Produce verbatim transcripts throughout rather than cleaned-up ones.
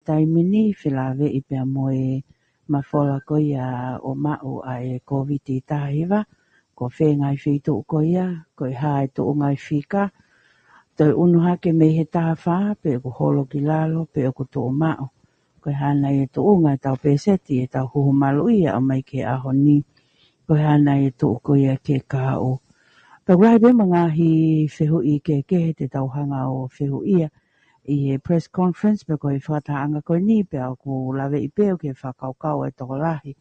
taimi ni felāveʻi pea mo e mafola ko ia ʻo maʻu ʻa e Kōviti taha hiva, ko fē ngaahi feituʻu ko ia, ko e hā e tuʻunga e fika, toe ʻunu hake mei he taha fā, pe ʻoku holo ki lalo, pe ʻoku tuʻu maʻu. Ko e hā nai e tuʻunga ʻetau pēseti ʻetau huhu maluʻi ʻo aʻu mai ki he ʻaho ni. Ko e hā nai e tuʻu ko ia ke kahaʻu. Pea ʻoku lahi pē mo e ngaahi fehuʻi kehekehe te tau hanga ʻo fehuʻia ʻi he press conference pe ko e fakatahaʻanga ko eni, pea ʻoku laveʻi pē ʻoku ke fakakaukau e tokolahi.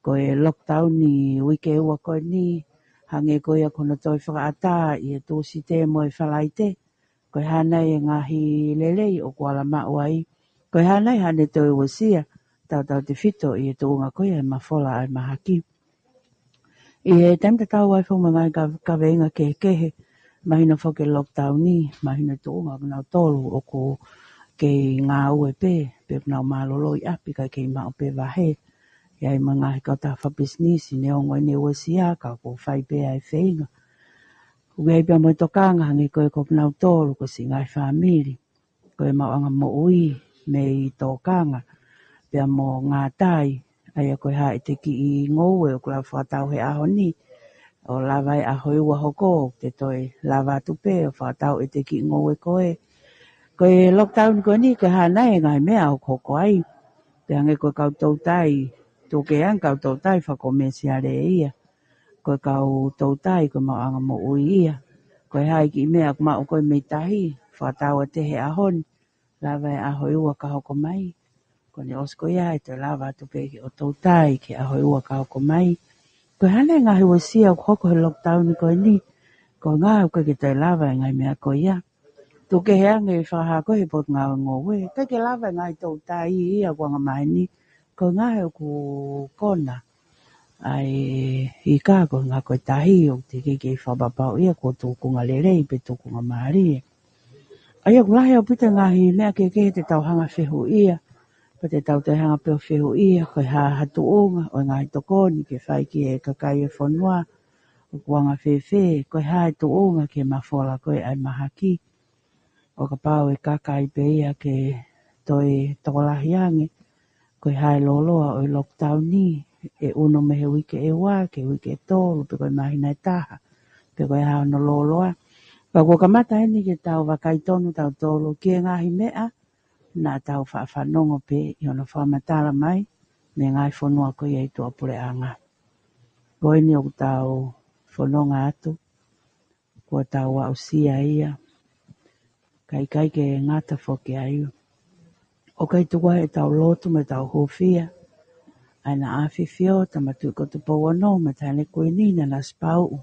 Ko e lockdown ʻi he uike ua ko eni, hangē ko ia ko hono toe fakaʻatā ʻi he Tūsite mo e Falaite. Ko e hā nai e ngaahi lelei ʻoku ala maʻu ai. Ko e hā nai haʻane toe uesia, tautautefito ʻi he tuʻunga ko ia e mafola ʻa e mahaki. ʻI he taimi tatau ai foki mo e ngaahi ka-, kaveinga kehekehe, mahino foki e lockdown ni, mahino e tuʻunga ʻo kinautolu ʻoku kei ngāue pē, pe ʻoku nau mālōlō ʻi ʻapi kae kei maʻu pē vahe. ʻI ai mo e ngaahi kautaha fakapisinisi neongo ʻene uesia ka ʻoku fai pē ʻa e feinga. ʻOku ʻi ai pē mo e tokanga hangē ko e ko kinautolu ko e siʻi ngaahi fāmili, ko e maʻuʻanga moʻui mei tokanga pea mo ngātai, ʻa ia ko e hā ʻete kiʻi ngoue ʻoku lava fakatau he ʻaho ni, ʻo lava e ʻaho ʻe ua hoko, te toe lava atu pē ʻo fakatau ʻete kiʻi ngoue ko ē. Ko e lockdown ko eni, ko e hā nai e ngaahi meʻa ʻoku hoko ai. Pea hangē ko e kau toutai, tuku kehe ange kau toutai fakakomēsiale ia. Ko e kau toutai, ko e maʻuʻanga moʻui ia. Ko e hā e kiʻi meʻa ʻoku maʻu ko ē mei tahi, fakatau ʻa e te he ʻaho ni, lava e ʻaho ʻe ua ka hoko mai. Ko ʻene ʻosi ko ia ʻe toe lava atu pē ke ʻo toutai ki he ʻaho ʻe ua ka hoko mai. Ko e hā nai e ngaahi uesia ʻoku hoko he lockdown ko eni. Ko e ngaahi ʻoku ʻikai ke toe lava e ngaahi meʻa ko ia. Tuku kehe ange fakahā ko ē he potungāue ngoue, ʻikai ke lava e ngaahi toutai ia ʻoku anga maheni. Ko e ngaahi ʻoku kona ʻa e ika, ko e ngaahi ko e tahi ʻoku teʻeki ke fakapapauʻi ia ko e tūkunga lelei pe tūkunga mālie. ʻA ia ʻoku lahi ʻaupito e ngaahi meʻa kehekehe te tau hanga fehuʻia, pea te tau toe hanga pē ʻo fehuʻia, ko e hā ha tuʻunga ʻo e ngaahi tokoni ke fai ki he kakai e fonua, ʻoku anga fēfē, ko e hā e tuʻunga ki he mafola ko ē ʻa e mahaki. ʻO kapau ʻe kaka ai pē ia ke toe tokolahi ange, ko e hā e lōloa ʻo e lockdown ni, ʻe ʻunu mei he uike ʻe ua ki he uike ʻe tolu, pe ko e māhina ʻe taha, pe ko e hā hono lōloa. Pea kuo kamata eni ke tau vakai tonu tautolu ki he ngaahi meʻa naʻa tau faʻa fanongo pē ʻi hono fakamatala mai mei he ngaahi fonua ko ia ʻi tuʻapuleʻanga. Ko eni ʻoku tau fononga atu, kuo tau aʻusia ia, ka ʻikai ke ngata foki ai, ʻoku ʻikai tuku ai ʻetau lotu mo ʻetau hūfia ʻa ʻEne ʻAfifio Tama Tuʻi ko Tupou Ono mo e Taʻahine Kuini Nanasipauʻu,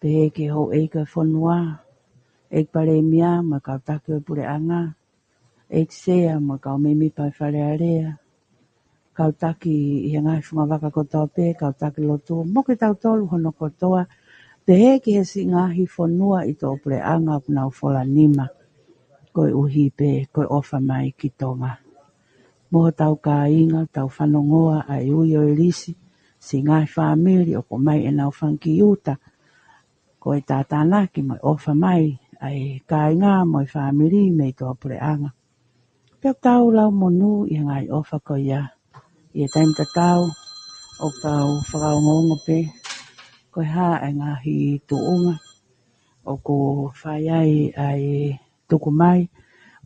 pehē ki he houʻeiki e fonua, ʻEiki Palēmia mo e kau taki ʻo e puleʻanga, ʻEiki Sea mo e kau mēmipa ʻo e Fale Alea, kau taki ʻi he ngaahi fungavaka kotoa pē, kau taki lotu, mo kitautolu hono kotoa, pehē ki he siʻi ngaahi fonua ʻi tuʻapuleʻanga ʻoku nau fola nima, koeʻuhi pē ko e ʻofa mai ki Tonga. Mo hotau kāinga, tau fanongoa ʻa e ui ʻo e lisi, siʻi ngaahi fāmili ʻoku ʻomai ʻenau fanga kiʻi uta, ko e tātānaki mo e ʻofa mai ʻa e kāinga mo e fāmili mei tuʻapuleʻanga. Pea ʻoku tau lau monū ʻi he ngaahi ʻofa ko ia. ʻI he taimi tatau, ʻoku tau fakaongoongo pē, ko e hā e ngaahi tuʻunga ʻoku fai ai ʻa e tuku mai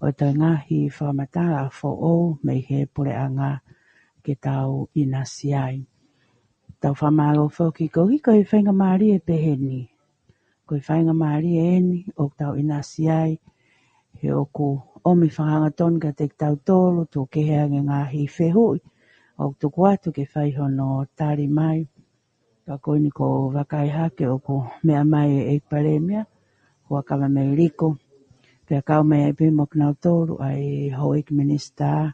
ʻo e toe ngaahi fakamatala foʻou mei he puleʻanga ke tau ʻinasi ai. Tau fakamālō foki koeʻuhi ko e faingamālie pehē ni. Ko e faingamālie eni ʻoku tau ʻinasi ai, he ʻoku ʻomi fakahangatonu kiate kitautolu, tuku kehe ange ngaahi fehuʻi ʻoku tuku atu ke fai hono tali mai. Ka ko eni ʻoku ou vakai hake ʻoku meʻa mai e ʻEiki Palēmia, Huʻakavameiliku. Pea kau mai ai pē mo kinautolu ʻa e houʻeiki minisitā,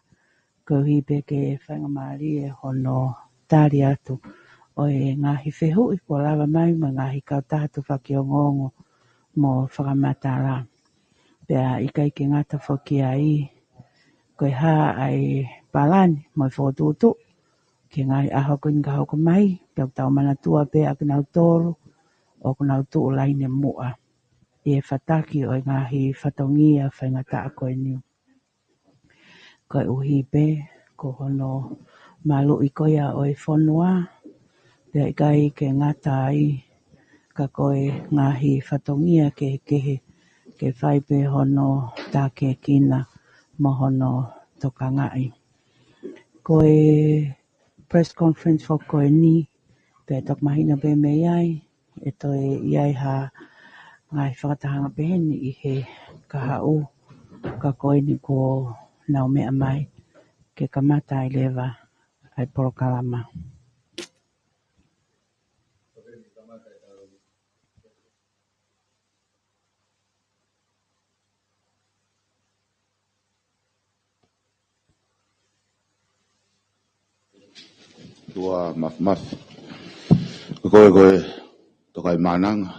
koeʻuhi pē ke faingamālie hono tali atu ʻo e ngaahi fehuʻi kuo lava mai mo e ngaahi kautaha tufaki ongoongo mo fakamatala. Pea ʻikai ke ngata foki ai, ko e hā ʻa e palani mo e fokotuʻutuʻu ki he ngaahi ʻaho ko eni ka hoko mai, pea ʻoku tau manatua pē ʻa kinautolu ʻoku nau tuʻu laine muʻa ʻi he fataki ʻo e ngaahi fatongia faingataʻa ko eni. koeʻuhi pē ko hono maluʻi ko ia ʻo e fonua, pea ʻikai ke ngata ai, ka ko e ngaahi fatongia kehekehe ke fai pē hono tākiekina mo hono tokangaʻi. Ko e press conference foki ko eni, pea toki mahino pē mei ai ʻe toe ʻi ai ha ngaahi fakatahaʻanga pehē ni ʻi he kahaʻu, ka ko eni kuo nau meʻa mai ke kamata ai leva ʻa e polokalama. Tuʻa Mafimafi. Ko koe ko e Tokaimaʻananga,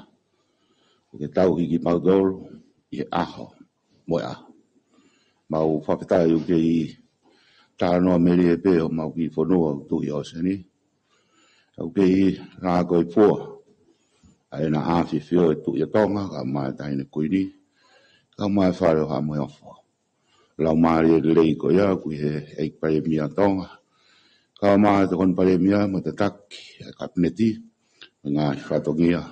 ʻoku ke tauhi kimautolu ʻi he ʻaho mo e ʻaho. Mau fakafetaʻi ʻoku kei talanoa melie pē homau kiʻi fonua ʻoku tuʻu ʻi ʻōseni. ʻOku kei lako ʻi fua ʻa ʻena ʻAfio ʻa e Tuʻi ʻo Tonga, kae ʻumaʻā e Taʻahine Kuini, kae ʻumaʻā e Fale ʻo Haʻa Moheofo. Laumālie lelei ko ia ʻoku ʻi he ʻEiki Palēmia ʻo Tonga, kae ʻumaʻā e Tokoni Palēmia mo e tataki ʻa e Kapineti, mo e ngaahi fatongia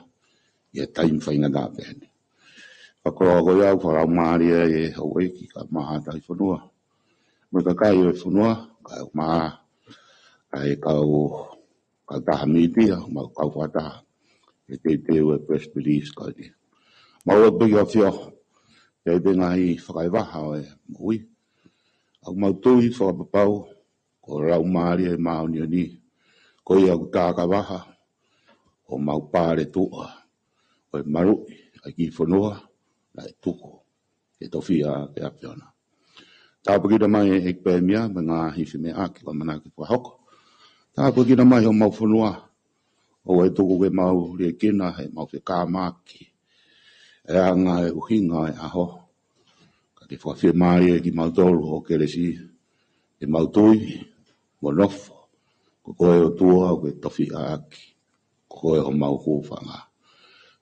ʻi he taimi faingataʻa pehē ni. Fakakoloa ko ia ʻoku fakalaumālie ai e houʻeiki kae ʻumaʻā e tauhi fonua mo e kakai ʻo e fonua, kae ʻumaʻā ʻa e kau kautaha mītia, mo e kau fakataha ʻi he teuteu ʻa e press release ko eni. Mau ʻoatu pē ki he ʻAfio, ʻi ai pē ngaahi fakaʻevaha ʻo e moʻui, ka ʻoku mau tui fakapapau ko e Laumālie Māʻoniʻoni ko ia ʻoku takavaha ʻo mau pale tuʻa ʻo e maluʻi ʻa e kiʻi fonua naʻe tuku ke tofiʻa ʻe he ʻAfiona. Tāpuekina mai e ʻEiki Palēmia mo e ngaahi femeʻaʻaki ʻoku ʻamanaki ke fakahoko. Tāpuekina mai homau fonua, ʻoua ʻe tuku ke mau liʻekina heʻemau fekamaki e anga e ʻuhinga e ʻaho, ka ke fakafiemālie kimautolu ʻo kelesi, ʻemau tui mo nofo, ko koe ʻOtua ʻoku ke tofiʻa ʻaki, ko koe homau hūfanga.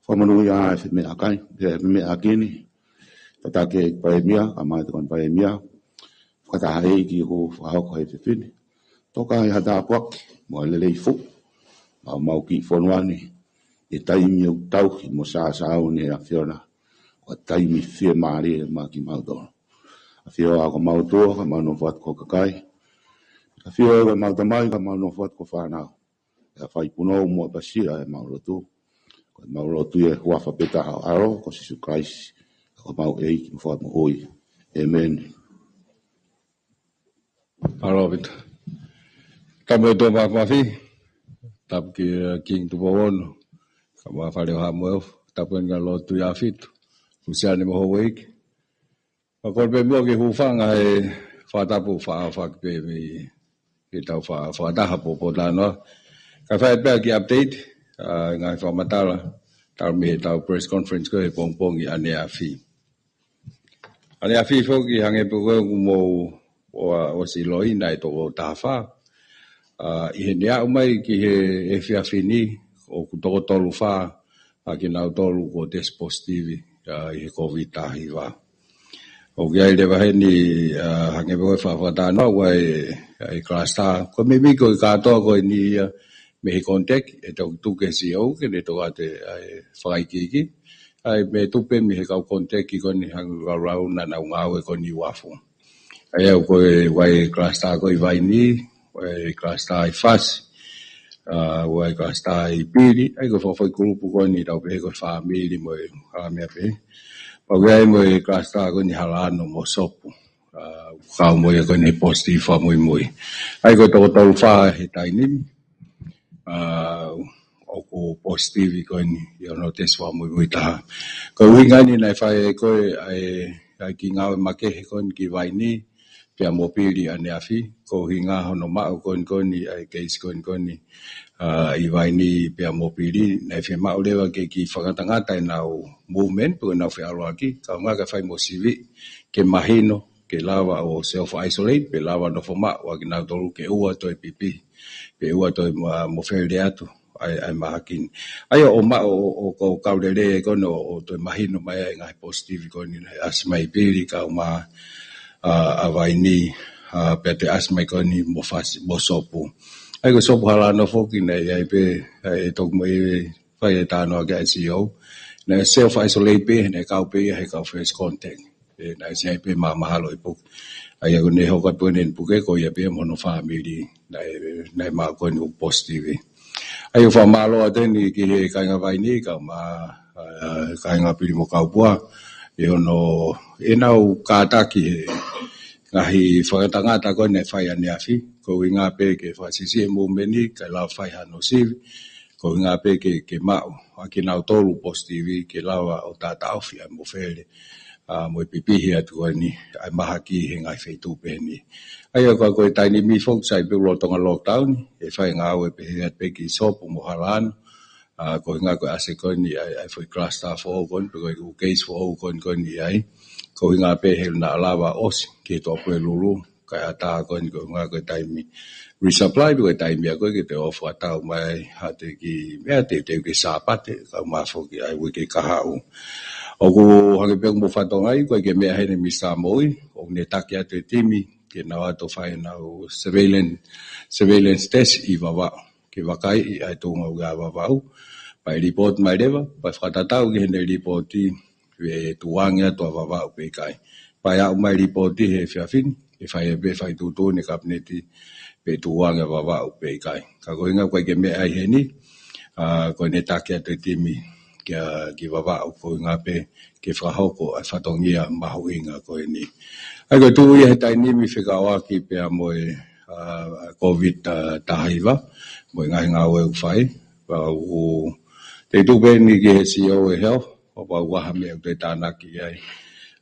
Fakamonūʻia e femeʻakai, e femeʻaʻaki ni, tataki e ʻEiki Palēmia, kae ʻumaʻā e Tokoni Palēmia, fakataha ʻEiki ʻoku fakahoko he efiafi ni. Toka ʻi ha tāpuaki mo e lelei foʻou maʻa homau kiʻi fonua ni, ʻi he taimi ʻoku tauhi mo sāsāuni ʻe he ʻAfiona, ko e taimi fiemālie maʻa kimautolu. ʻAfio ā ko homau ʻOtua, ka mau nofo atu ko e kakai. ʻAfio ā ko homau Tamai, ka mau nofo atu ko e fānau. ʻE fai punou mo ʻapasia ʻemau lotu. Ko ʻemau lotu ʻi he huafa pē taha ʻo e ʻAlo ko Sīsū Kalaisi, ko homau ʻEiki mo Fakamoʻui. ʻĒmeni. Mālō ʻaupito. Tapu e Tokaimafimafi, tapu ki, uh, Kingi Tupou Ono, kae ʻumaʻā e Fale ʻo Haʻa Moheofo, tapu eni ki he Lord Tui Āfitu, Lusiane mo e houʻeiki. Mau kole pē muʻa ke hūfanga he fakatapu faʻa fakapē mei he tau fa-, fakataha popo tānoa. Kae fai pē ha kiʻi update, ʻa e ngaahi fakamatala, talu mei he tau press conference ko ē he pongipongi ʻaneafi. ʻAneafi foki hangē pē ko ē ʻoku mou ʻosi ʻiloʻi naʻe toko taha fā. ʻA, ʻi heʻene aʻu mai ki he efiafi ni ʻoku toko tolu fā ʻa kinautolu kuo tesi positivi, ʻa, ʻi he Kōviti taha hiva. ʻOku ʻi ai leva heni, ʻa, hangē pē ko e fakatātā ʻa e, ʻa e cluster. Ko e meimei ko e kātoa ko eni ia mei he contact, ʻe toki tuku ki he C E O ke ne toka atu ʻa e fakaikiiki. ʻA e meʻa tupu mei he kau contact ko eni hangē ko e kau lau naʻa nau ngāue ko eni ʻi uafu. ʻA ia ko e ʻū cluster ko ē ʻi Vainī, ʻū cluster ʻi Fasi, ʻa, ʻū cluster ʻi Pili, ʻa ia ko e fakafoʻi kulupu ko eni tau pehē ko e fāmili mo e ʻū meʻa pehē. Pea ʻoku ʻi ai mo e cluster ko eni Halaano mo Sopu. ʻA, kau mo ia ko eni positive fakamuimui. ʻA ia ko e toko tolu fā he taimi ni. ʻA, ʻoku positive ko eni ʻi hono tesi fakamuimui taha. Ko e ʻuhinga eni naʻe fai ko ē ʻa e, ʻa e kiʻi ngāue makehe ko eni ki Vainī, pea mo Pili ʻaneafi, ko e ʻuhinga hono maʻu ko eni ko eni ʻa e case ko eni ko eni, ʻa, ʻi Vainī pea mo Pili, naʻe fiemaʻu leva ke kiʻi fakatangata ʻenau movement, pe ko ʻenau feʻaluʻaki, kae ʻumaʻā ke fai mo sivi, ke mahino, ke lava ʻo self isolate, pe lava nofo maʻu ʻa kinautolu ke ʻoua toe pipi, pe ʻoua toe mo, mo fele atu ʻa e, ʻa e mahaki ni. ʻA ia ʻo maʻu ʻo, ʻo, ʻo kau lelei ko eni ʻo, ʻo toe mahino mai ʻa e ngaahi positive ko eni naʻe ʻasi mai ʻi Pili kae ʻumaʻā, ʻa, ʻa Vainī, ʻa, pea toe ʻasi mai ko eni mo fasi, mo Sopu. ʻA ia ko Sopu Halano foki naʻe ʻi ai pē, ʻa e toki mo e fai e talanoa ki ai ʻa e C E O. Naʻe self isolate pē, naʻe kau pē ia he kau first contact. ʻE, naʻe ʻi ai pē ma-, mahalo ʻi puke. ʻA ia ko ʻene hoko atu ʻene puke, ko ia pē mo hono fāmili, naʻe, naʻe maʻu ko eni ʻoku positive. ʻA ia ʻoku fakamālō atu eni ki he kāinga Vaini, kae ʻumaʻā, ʻa, kāinga Pili mo Kaupua, ʻi hono, ʻenau kātaki he ngaahi fakatangata ko eni naʻe fai ʻaneafi, ko e ʻuhinga pē ke fakasiʻisiʻi e movement ni, kae lava fai hano sivi, ko e ʻuhinga pē ke, ke maʻu ʻa kinautolu positive, ke lava ʻo taʻataʻofi ʻa e mofele, ʻa, mo e pipihi atu ko eni ʻa e mahaki he ngaahi feituʻu pehē ni. ʻA ia ko, ko e taimi ni foki sai pē lolotonga lockdown, ʻe fai ngāue pehē atu pē ki Sopu mo Halano, ʻa, ko e ʻuhinga ko e ʻasi ko eni ʻa e, ʻa e foʻi cluster foʻou ko eni, pe ko e case foʻou ko eni ko eni ʻi ai. Ko e ʻuhinga pē he naʻa lava ʻosi ki he Tuʻapulelulu, kae ʻatā ko eni ko e ʻuhinga ko e taimi resupply, pe ko e taimi ia ko ē ke toe ʻofa tau mai ʻa e kiʻi meʻa teuteu ki he Sāpate, kae ʻumaʻā foki ʻa e uike kahaʻu. ʻOku hangē pē ʻoku mou fakatokangaʻi, ko e ke meʻa heni Misa Moʻui, ʻoku ne taki atu e timi, ke nau ō atu ʻo fai ʻenau surveillance, surveillance test ʻi Vavaʻu. Ke vakaiʻi ʻa e tuʻunga ʻoku ʻi ai ʻa Vavaʻu, pea ʻe lipooti mai leva, pea fakatatau ki heʻene lipooti, ʻe tuʻu ange atu ʻa Vavaʻu pe ʻikai. Pea ʻe aʻu mai lipooti he efiafi ni, ʻe fai pē fai tuʻutuʻuni ʻa e Kapineti pe tuʻu ange ʻa Vavaʻu pe ʻikai. Ka ko e ʻuhinga ko e ke meʻa ai heni, ʻa, ko ʻene taki atu e timi kia, ki Vavaʻu, ko e ʻuhinga pē ke fakahoko ʻa e fatongia mahuʻinga ko eni. ʻA ia ko e tuʻu ia he taimi ni fekauʻaki pea mo e, ʻa, COVID, ʻa, taha hiva, mo e ngaahi ngāue ʻoku fai, pea ʻoku, te u tuku pē eni ki he C E O ʻo e Health, ʻo pau ʻoku ʻi ai ha meʻa ʻoku te tānaki ai,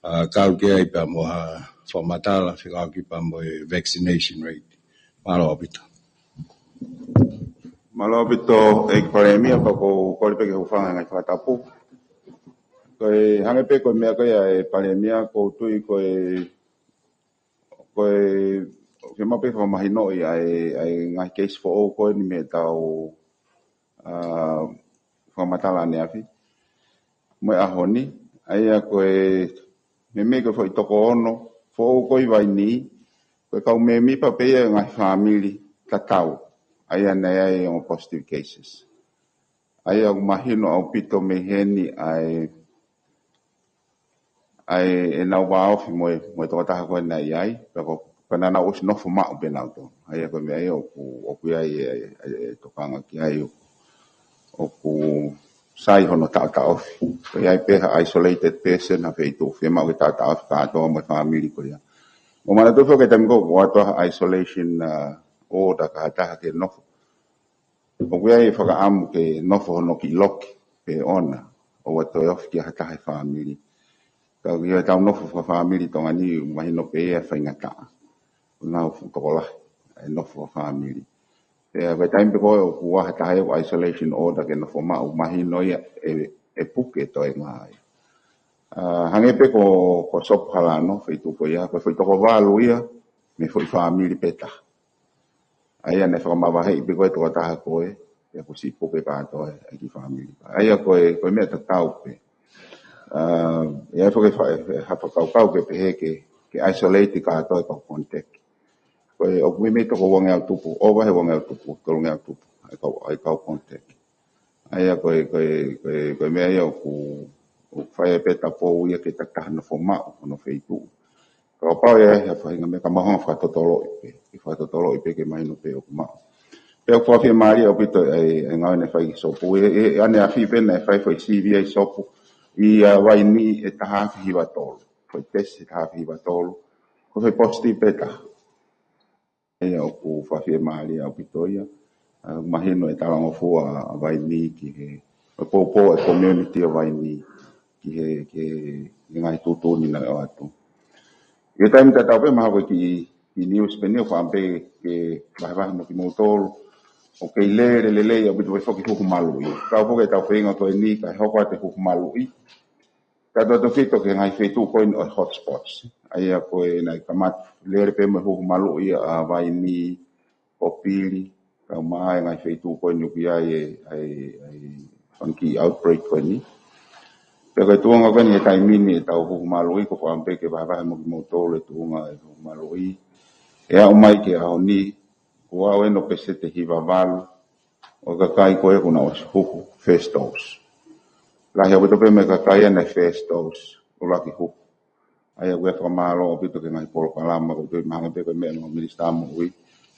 ʻa, kau ki ai pea mo ha fakamatala, fekauʻaki pea mo e vaccination rate. Mālō ʻaupito. Mālō ʻaupito, ʻEiki Palēmia, pea ʻoku ou kole pē ke u hūfanga he ngaahi fakatapu. Ko e hangē pē ko e meʻa ko ia ʻa e Palēmia, ʻoku ou tui ko e, ko e, ke mau pē fakamahinoʻi ʻa e, ʻa e ngaahi case foʻou ko eni mei heʻetau, ʻa, fakamatala ʻaneafi mo e ʻaho ni, ʻa ia ko e meimei ko e foʻi toko ono foʻou ko ē ʻi Vaini, ko e kau mēmipa pē ia ʻo e ngaahi fāmili tatau, ʻa ia naʻe ʻi ai ʻa e ongo positive cases. ʻA ia ʻoku mahino ʻaupito mei heni ʻa e, ʻa e, ʻenau vāofi mo e, mo e tokotaha ko ē naʻe ʻi ai, pea ko, ko ʻenau ʻosi nofo maʻu pē nautolu. ʻA ia ko e meʻa ia ʻoku, ʻoku ʻi ai e, e, e tokanga ki ai ʻoku, ʻoku sai hono taʻotaʻofi. Ko ia ʻi ai pē ha isolated person, ha feituʻu fiemaʻu ke taʻotaʻofi kātoa mo e fāmili ko ia. Mou manatuʻi foki ko e taimi ko ē ʻoku ʻoatu ai ha isolation, ʻa, order ki ha taha ke nofo, ʻoku ʻi ai e fakaʻamu ke nofo hono kiʻi loki pe ʻona, ʻoua toe ofi ki ha taha he fāmili. Ka ʻi heʻetau nofo fakafāmili ʻi Tonga ni, mahino pē ia ʻe faingataʻa. ʻOku nau fuʻu tokolahi ʻa e nofo fakafāmili. Pea ko e taimi pē ko ē ʻoku ʻi ai ha taha ʻoku isolation order ke nofo maʻu, mahino ia ʻe, ʻe puke e toenga ia. ʻA, hangē pē ko, ko Sopu Halano, feituʻu ko ia, ko e foʻi toko valu ia mei he foʻi fāmili pē taha. ʻA ia naʻe fakamavaheʻi pē ko ē tokotaha ko ē, pea kuo siʻi puke kātoa e kiʻi fāmili. ʻA ia ko e, ko e meʻa tatau pē. ʻA, ʻi ai foki e fa-, e ha fakakaukau ke pehē ke, ke isolate kātoa e kau contact. Ko e ʻoku meimei toko uangeau tupu, ʻova he uangeau tupu, tolungeau tupu ʻa e kau, ʻa e kau contact. ʻA ia ko e, ko e, ko e, ko e meʻa ia ʻoku, ʻoku fai ai pē ʻetau pou ia ke tataha nofo maʻu hono feituʻu. Kapau ʻe ʻi ai ha faʻahinga meʻa ka mau hanga ʻo fakatotoloʻi pē, ke fakatotoloʻi pē ke mahino pē ʻoku maʻu. Pea ʻoku fakafiemālie ʻaupito ʻa e, ʻa e ngāue naʻe fai ʻi Sopu, ʻi he, ʻi he ʻaneafi pē naʻe fai foʻi sivi ʻi Sopu, ʻi Vaini ʻe taha afe hiva tolu. Foʻi tesi ʻe taha afe hiva tolu. Ko e foʻi positive pē taha. ʻA ia ʻoku fakafiemālie ʻaupito ia. ʻA, mahino e talangofua ʻa Vaini ki he, ʻa e poupou ʻa e community ʻo Vaini ki he, ki he, ki he ngaahi tuʻutuʻuni naʻe ʻoatu. ʻI he taimi tatau pē mahalo ko e kiʻi, kiʻi news pē eni ʻoku ou fakaʻamu pē ke vahevahe mo kimoutolu. ʻOku kei lele lelei ʻaupito pē foki e huhu maluʻi. Kau foki ʻetau feinga ko eni kae hoko atu e huhu maluʻi. Kae tau tokito ki he ngaahi feituʻu ko eni ʻo e hotspots. ʻA ia ko e naʻe kamata lele pē mo e huhu maluʻi ʻa Vaini, ko Pili, kae ʻumaʻā e ngaahi feituʻu ko eni ʻoku ʻi ai e, ʻa e, ʻa e fanga kiʻi outbreak ko eni. Pea ko e tuʻunga ko eni he taimi ni ʻetau huhu maluʻi, ʻoku ou fakaʻamu pē ke vahevahe mo kimoutolu e tuʻunga e huhu maluʻi. ʻE aʻu mai ki he ʻaho ni, kuo aʻu eni ʻo peseti hiva valu ʻo e kakai ko ē kuo nau ʻosi huhu first dose. Lahi ʻaupito pē mei he kakai ʻa ē naʻe first dose, ʻuluaki huhu. ʻA ia ʻoku ou fakamālō ʻaupito ki he ngaahi polokalama, ʻoku ou tui mahalo pē ko e meʻa ʻa e Minisitā Moʻui.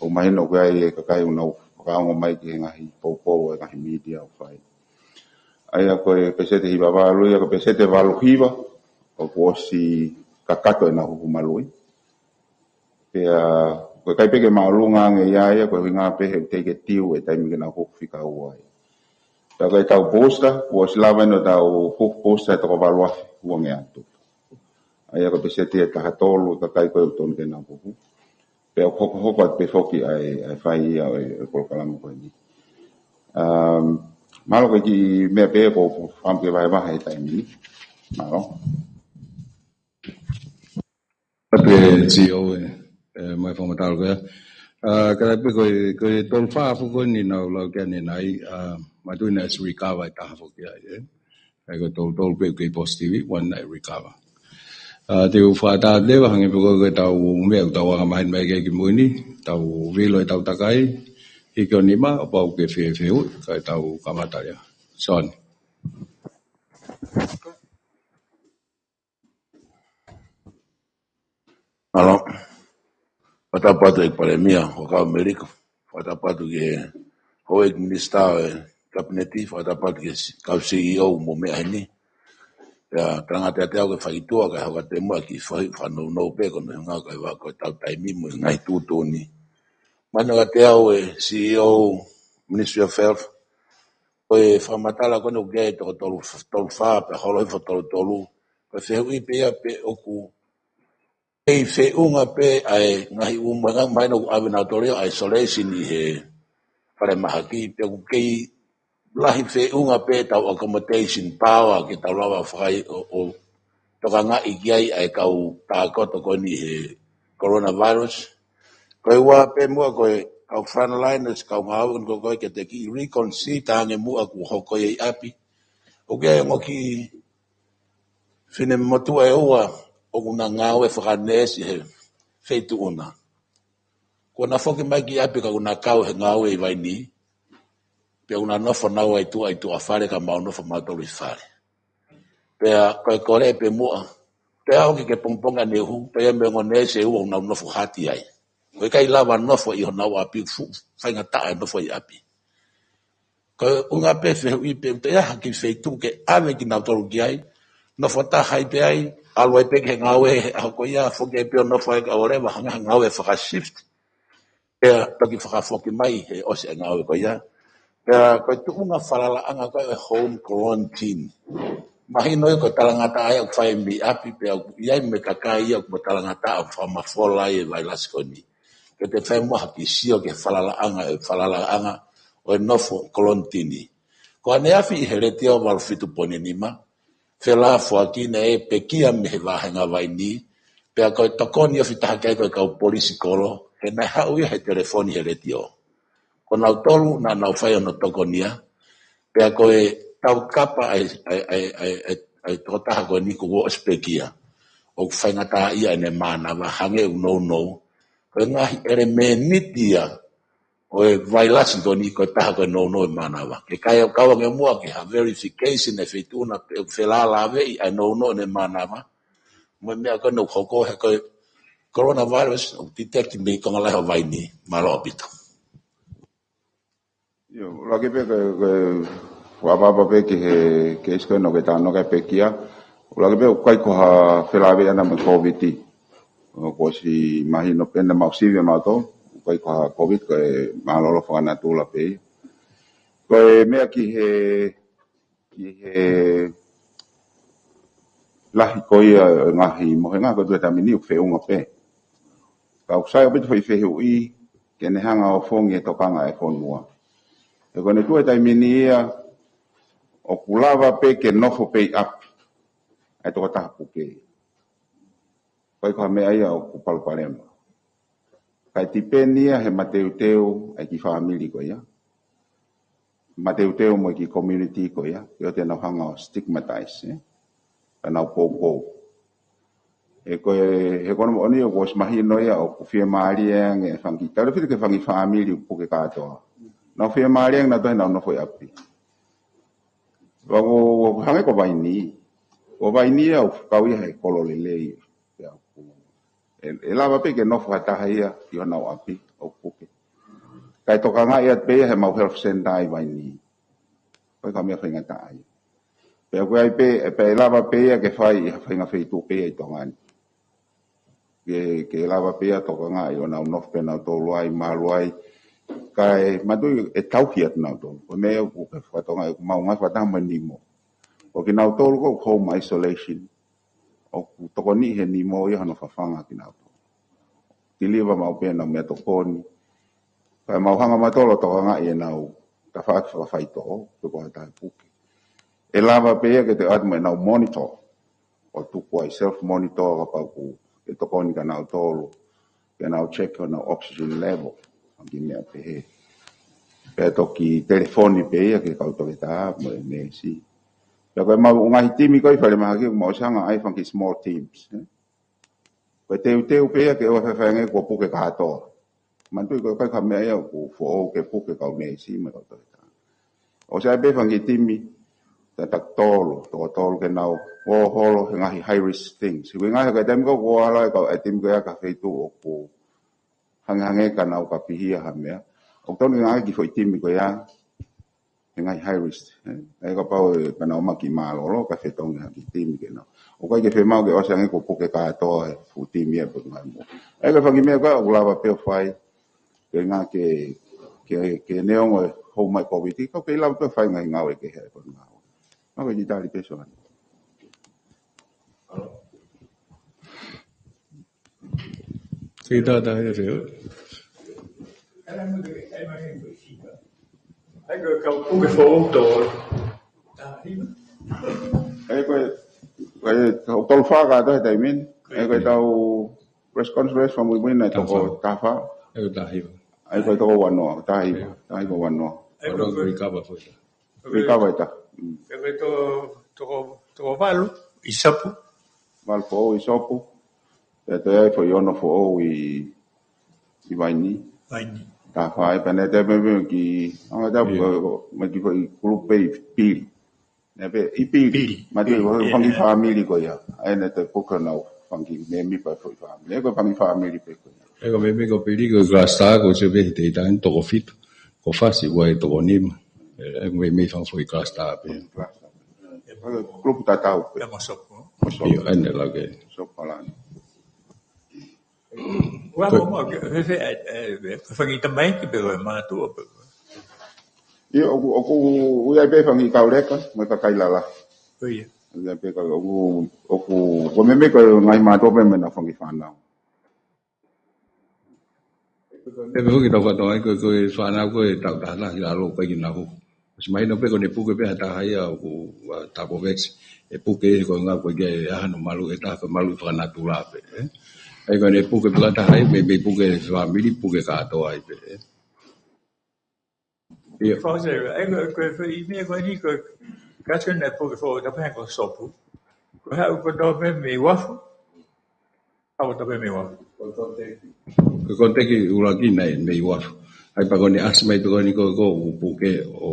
ʻOku mahino ʻoku ʻi ai e kakai ʻoku nau fakaongo mai ki he ngaahi poupou ʻa e ngaahi mītia ʻoku fai. ʻA ia ko e peseti hiva valu ia, ko e peseti valu hiva ʻoku ʻosi kakato ʻenau huhu maluʻi. Pea ko e ʻikai pē ke māʻolunga ange ia, ia ko e ʻuhinga pē he ʻoku teʻeki ke tiu e taimi ke nau huhu fika ua ai. Pea ko ʻetau booster, kuo ʻosi lava eni ʻo tau huhu booster ʻe toko valu afe ua ngeau. ʻA ia ko e peseti ʻe taha tolu e kakai ko ē ʻoku tonu ke nau huhu. Pea ʻoku hokohoko atu pē foki ʻa e, ʻa e fai ia ʻo e, ʻo e polokalama ko eni. Um, mālō ko e kiʻi meʻa pē ʻoku ou fakaʻamu ke vahevahe he taimi ni. Mālō. Atu e C E O ē, ē, mai fakamatala ko ia. ʻA, ka ʻai pē ko e, ko e tolu fā foki ko eni naʻa ku lau ki ai ʻanenai, ʻa, mātuʻaki naʻe ʻosi recover ʻe taha foki ai, ē. ʻA ia ko e tolu tolu pē ʻoku kei positive, one naʻe recover. ʻA, te u fakatātā leva hangē pē ko e, ko ʻetau meʻa, ʻoku tau anga maheni mai ki ai ki mui ni, tau vilo ʻetau takai, hiki ʻo nima, ʻo pau ke fefehuʻi, kae tau kamata ia. Sean. Mālō. Fakatapu atu ki he Palēmia, Huʻakavameiliku. Fakatapu atu ki he houʻeiki minisitā ʻo e Kapineti, fakatapu atu ki he si-, kau C E O mou meʻa heni. Pea talangata atu au ke fai ki tuʻa, kae hoko atu muʻa e kiʻi fai fakanounou pē, ko hono ʻuhinga ko e ʻuhinga ko ʻetau taimi mo e ngaahi tuʻutuʻuni. Mahino kiate au e C E O Ministry of Health, ko e fakamatala ko eni ʻoku ʻi ai e toko tolu, tolu fā, pea holo hifo tolu tolu. Ko e fehuʻi pē ia pe ʻoku kei feʻunga pē ʻa e ngaahi ʻū meʻa, mahino ʻoku ʻave nautolu ia ʻo isolation ʻi he falemahaki, pe ʻoku kei lahi feʻunga pē ʻetau accommodation power ke tau lava fai ʻo, ʻo tokangaʻi ki ai ʻa e kau tākoto ko eni he coronavirus. Ko e ua pē muʻa ko e kau frontliners, kau ngāue ko ē ke te kiʻi reconsider ange muʻa kuo hoko ia ʻi ʻapi. ʻOku ʻi ai e ongo kiʻi finemotuʻa ʻe ua ʻoku na ngāue fakaneesi he feituʻu na. Kuo na foki mai ki ʻapi ka kuo na kau he ngāue ʻi Vainī. Pea kuo na nofo naua ʻi tuʻa, ʻi tuʻa fale ka mau nofo mautolu ʻi fale. Pea ko e kole pē muʻa, pea ʻoku ke pongipongi ʻaneuhu, pea ʻi ai mo e ongo neesi ʻe ua ʻoku nau nofo hati ai. ʻOku ʻikai lava nofo ʻi honau ʻapi, fuʻu faingataʻa e nofo ʻi ʻapi. Ko e ʻuhinga pē fehuʻi pē, ʻoku ʻi ai ha kiʻi feituʻu ke ʻave kinautolu ki ai, nofo taha ai pē ai, ʻalu ai pē ki he ngāue he ʻaho ko ia, foki ai pē ʻo nofo ai ka ʻoleva, hanga ha ngāue fakashift. Pea toki fakafoki mai he ʻosi e ngāue ko ia. Pea ko e tuʻunga falalaʻanga ko ē home quarantine. Mahino ia ko e talangataʻa ia ʻoku fai mei ʻapi, pea ʻoku ʻi ai mo e kakai ia ʻoku mo talangataʻa ʻoku fakamafola ai e vailasi ko eni. Ke te fai muʻa ha kiʻi sio ki he falalaʻanga, e falalaʻanga ʻo e nofo quarantine. Ko ʻaneafi ʻi he Letiō valu fitu poini nima, felāfoaki naʻe pekia mei he vāhenga Vainī, pea ko e tokoni ofi taha ki ai ko e kau polisi kolo, he naʻe haʻu ia he telefoni he Letiō. Ko nautolu naʻa nau fai hono tokoni ia, pea ko e taukapa ʻa e, ʻa e, ʻa e, ʻa e, ʻa e, ʻa e tokotaha ko eni kuo ʻosi pekia. ʻOku faingataʻaʻia ʻene mānava, hangē ʻoku nounou. Ko e ngaahi ʻelemēniti ia ʻo e vailasi ko eni ko e taha ko e nounou e mānava. Ke kai au kau ange muʻa ki ha verification e feituʻu na pe ʻoku felālāveʻi ʻa e nounou ʻene mānava mo e meʻa ko ē naʻe hoko he ko e coronavirus ʻoku detect mei Tonga Lahi ʻo Vainī. Mālō ʻaupito. ʻIo, ʻuluaki pē ke, ke fakaʻapaʻapa pē ki he case ko ē naʻa ke talanoa ki ai, pekia. ʻUluaki pē ʻoku ʻikai ko ha felāveʻi ʻana mo e Covid. ʻOku ʻosi mahino pē naʻa mau sivi ʻa mautolu, ʻoku ʻikai ko ha Covid, ko e mālōlō fakanatula pē ia. Ko e meʻa ki he, ki he lahi ko ia e ngaahi mohenga, ko e tuʻu he taimi ni ʻoku feʻunga pē. Ka ʻoku sai ʻaupito foʻi fehuʻi ke ne hanga ʻo ofongi e tokanga e fonua. He ko ʻene tuʻu he taimi ni ia ʻoku lava pē ke nofo pē ʻi ʻapi ʻa e tokotaha puke. ʻIkai ko ha meʻa ia ʻoku palopalema. Kae tipeni ia he mateuteu ʻa e kiʻi fāmili ko ia. Mateuteu mo e kiʻi community ko ia, ʻio te nau hanga ʻo stigmatize, ē? Ka nau poupou. He ko e, he ko hono moʻoni ʻoku ʻosi mahino ia ʻoku fiemālie ange e fanga kiʻi, talu fili ke fanga kiʻi fāmili ʻoku puke kātoa. Nau fiemālie ange nautolu he nau nofo ʻi ʻapi. Pea ko, ko hangē ko Vainī. Ko Vainī ʻoku kau ia he kolo lelei. Pea ʻoku, ʻe, ʻe lava pē ke nofo ha taha ia ʻi honau ʻapi ʻoku puke. Kae tokangaʻi atu pē ia he mau health center ʻi Vainī. Ko e ka meʻa faingataʻa ia. Pea ko e ʻai pē, pea ʻe lava pē ia ke fai ʻi ha faʻahinga feituʻu pē ia ʻi Tonga ni. Ke, ke lava pē ia tokangaʻi ʻo nau nofo pē nautolu ai, malu ai. Kae manatuʻi ʻe tauhi atu nautolu. Ko e meʻa ʻoku ke fakatonga ʻeku mau ngaahi fakataha mo e nimo. Ko kinautolu ko e home isolation. ʻOku tokoniʻi he nimo ia hono fafanga kinautolu. Tiliva mau pē nau meʻatokoni. Kae mau hanga mautolu ʻo tokangaʻi ʻenau tafaʻaki fakafaitoʻo, pe ko ha taha ʻe puke. ʻE lava pē ia ke toe ʻatu mo ʻenau monitor. ʻO tuku ai self monitor kapau ʻoku ʻe tokoni kia nautolu. Ke nau check honau oxygen level. Fanga kiʻi meʻa pehē. Pea toki telefoni pē ia ki he kau toketā mo e neesi. Pea ko e mau ngaahi timi ko ē ʻi falemahaki ʻoku mau ʻosi hanga ʻai fanga kiʻi small teams, ē. Ko e teuteu pē ia ke ʻoua ʻe faifai ange kuo puke kātoa. Manatuʻi ko e ʻikai ko ha meʻa ia ʻoku foʻou ke puke kau neesi mo e kau toketā. ʻOsi ʻai pē fanga kiʻi timi, taʻu tolu, toko tolu ke nau ō holo he ngaahi high risk things. He ko e ngaahi ko e taimi ko ē ʻoku ō holo ai kau e timi ko ia ki ha feituʻu ʻoku hangehangē ka nau ka pihia ha meʻa. ʻOku tonu ke ngāueʻaki e foʻi timi ko ia he ngaahi high risk, ē. ʻE kapau ʻe ka nau ō mai ki mālōlō, ka fetongi ha kiʻi timi ke nau. ʻOku ʻikai ke fiemaʻu ke ʻosi ange kuo puke kātoa e fuʻu timi ia pe ko e hā mo e hā. ʻE ko e fanga kiʻi meʻa ko ē ʻoku lava pē ʻo fai, ke ngā ke, ke, ke neongo e hou mai Covid, ka ʻoku kei lava pē ʻo fai ngaahi ngāue kehe ʻi Potungāue. Mako i tali pē Soani. Ke tata e feo. ʻAi ko e kau puke foʻou tolu. ʻE ko e, ko e tau tolu fā kātoa he taimi ni. ʻE ko e tau press conference fakamuimui naʻe toko taha fā. ʻE ko e taha hiva. ʻE ko e toko ua noa, taha hiva, taha hiva ua noa. ʻE ko e recover foʻi. Recover ʻe taha. Mm. ʻE ko e to-, toko, toko valu ʻi Sopu. Valu foʻou ʻi Sopu. Pea toe ʻai foʻi ono foʻou ʻi, ʻi Vainī. Vainī. Taha fā ʻe pehē naʻe toe meimei ki, anga tau, ʻio, ko, ko, mai ki foʻi kulupu pē ʻi Pili. Naʻe pē, ʻi Pili. Pili. Manatuʻi, Pili, ko e ʻio, fanga kiʻi fāmili ko ia. ʻAi naʻe toe puke honau fanga kiʻi mēmipa foʻi fāmili. ʻE ko e fanga kiʻi fāmili pē ko ia. ʻE ko e mēmipa ko Pili ko e cluster ko e sio pē he te i tangi toko fitu. Ko Fasi ko e toko nima. ʻE, ʻe ko e mēmipa fanga foʻi cluster pē. Cluster. Kulupu tatau pē. Ia mo Sopu. Mo Sopu. ʻIo, ʻa eni ʻe lava ke. Sopu palani. Ua ko mo mo, ke, he, he, ʻe, ʻe, ʻe, fanga kiʻi tamaiki pe ko e mātuʻa pe ko e. ʻIo, ʻoku, ʻoku, ʻoku ʻi ai pē fanga kiʻi kau leka, mo e kakai lalahi. ʻIo. ʻOku ʻi ai pē ka, ʻoku, ʻoku, ko e mēmipa ko e ngaahi mātuʻa pē mo ʻenau fanga kiʻi fānau. Pea pehē ki tau katoa ai ko e, ko e fānau ko e taʻu taha taha ki lalo ʻikai ke nau hū. ʻOsi mahino pē ko ʻene puke pē ha taha ia ʻoku, ʻa, tapo veksi. ʻE puke he ko e ngā ko e ke ʻaho no malu ʻe taha ko e malu fakanatula pē, ē. ʻE ko ʻene puke pē ha taha ia, mei, mei puke fāmili, puke kātoa ai pē, ē. ʻIo. Fakaʻosi, ʻe ko e, ko e, ko e ʻi meʻa ko eni ko e kasi naʻe puke foʻou tapu he ko Sopu. Ko e haʻu ko tau pē mei uafu. Haʻu tau pē mei uafu. Ko e konitaki ʻuluaki naʻe mei uafu. ʻAi pea ko ʻene ʻasi mai pē ko eni ko, ko ʻoku puke ʻo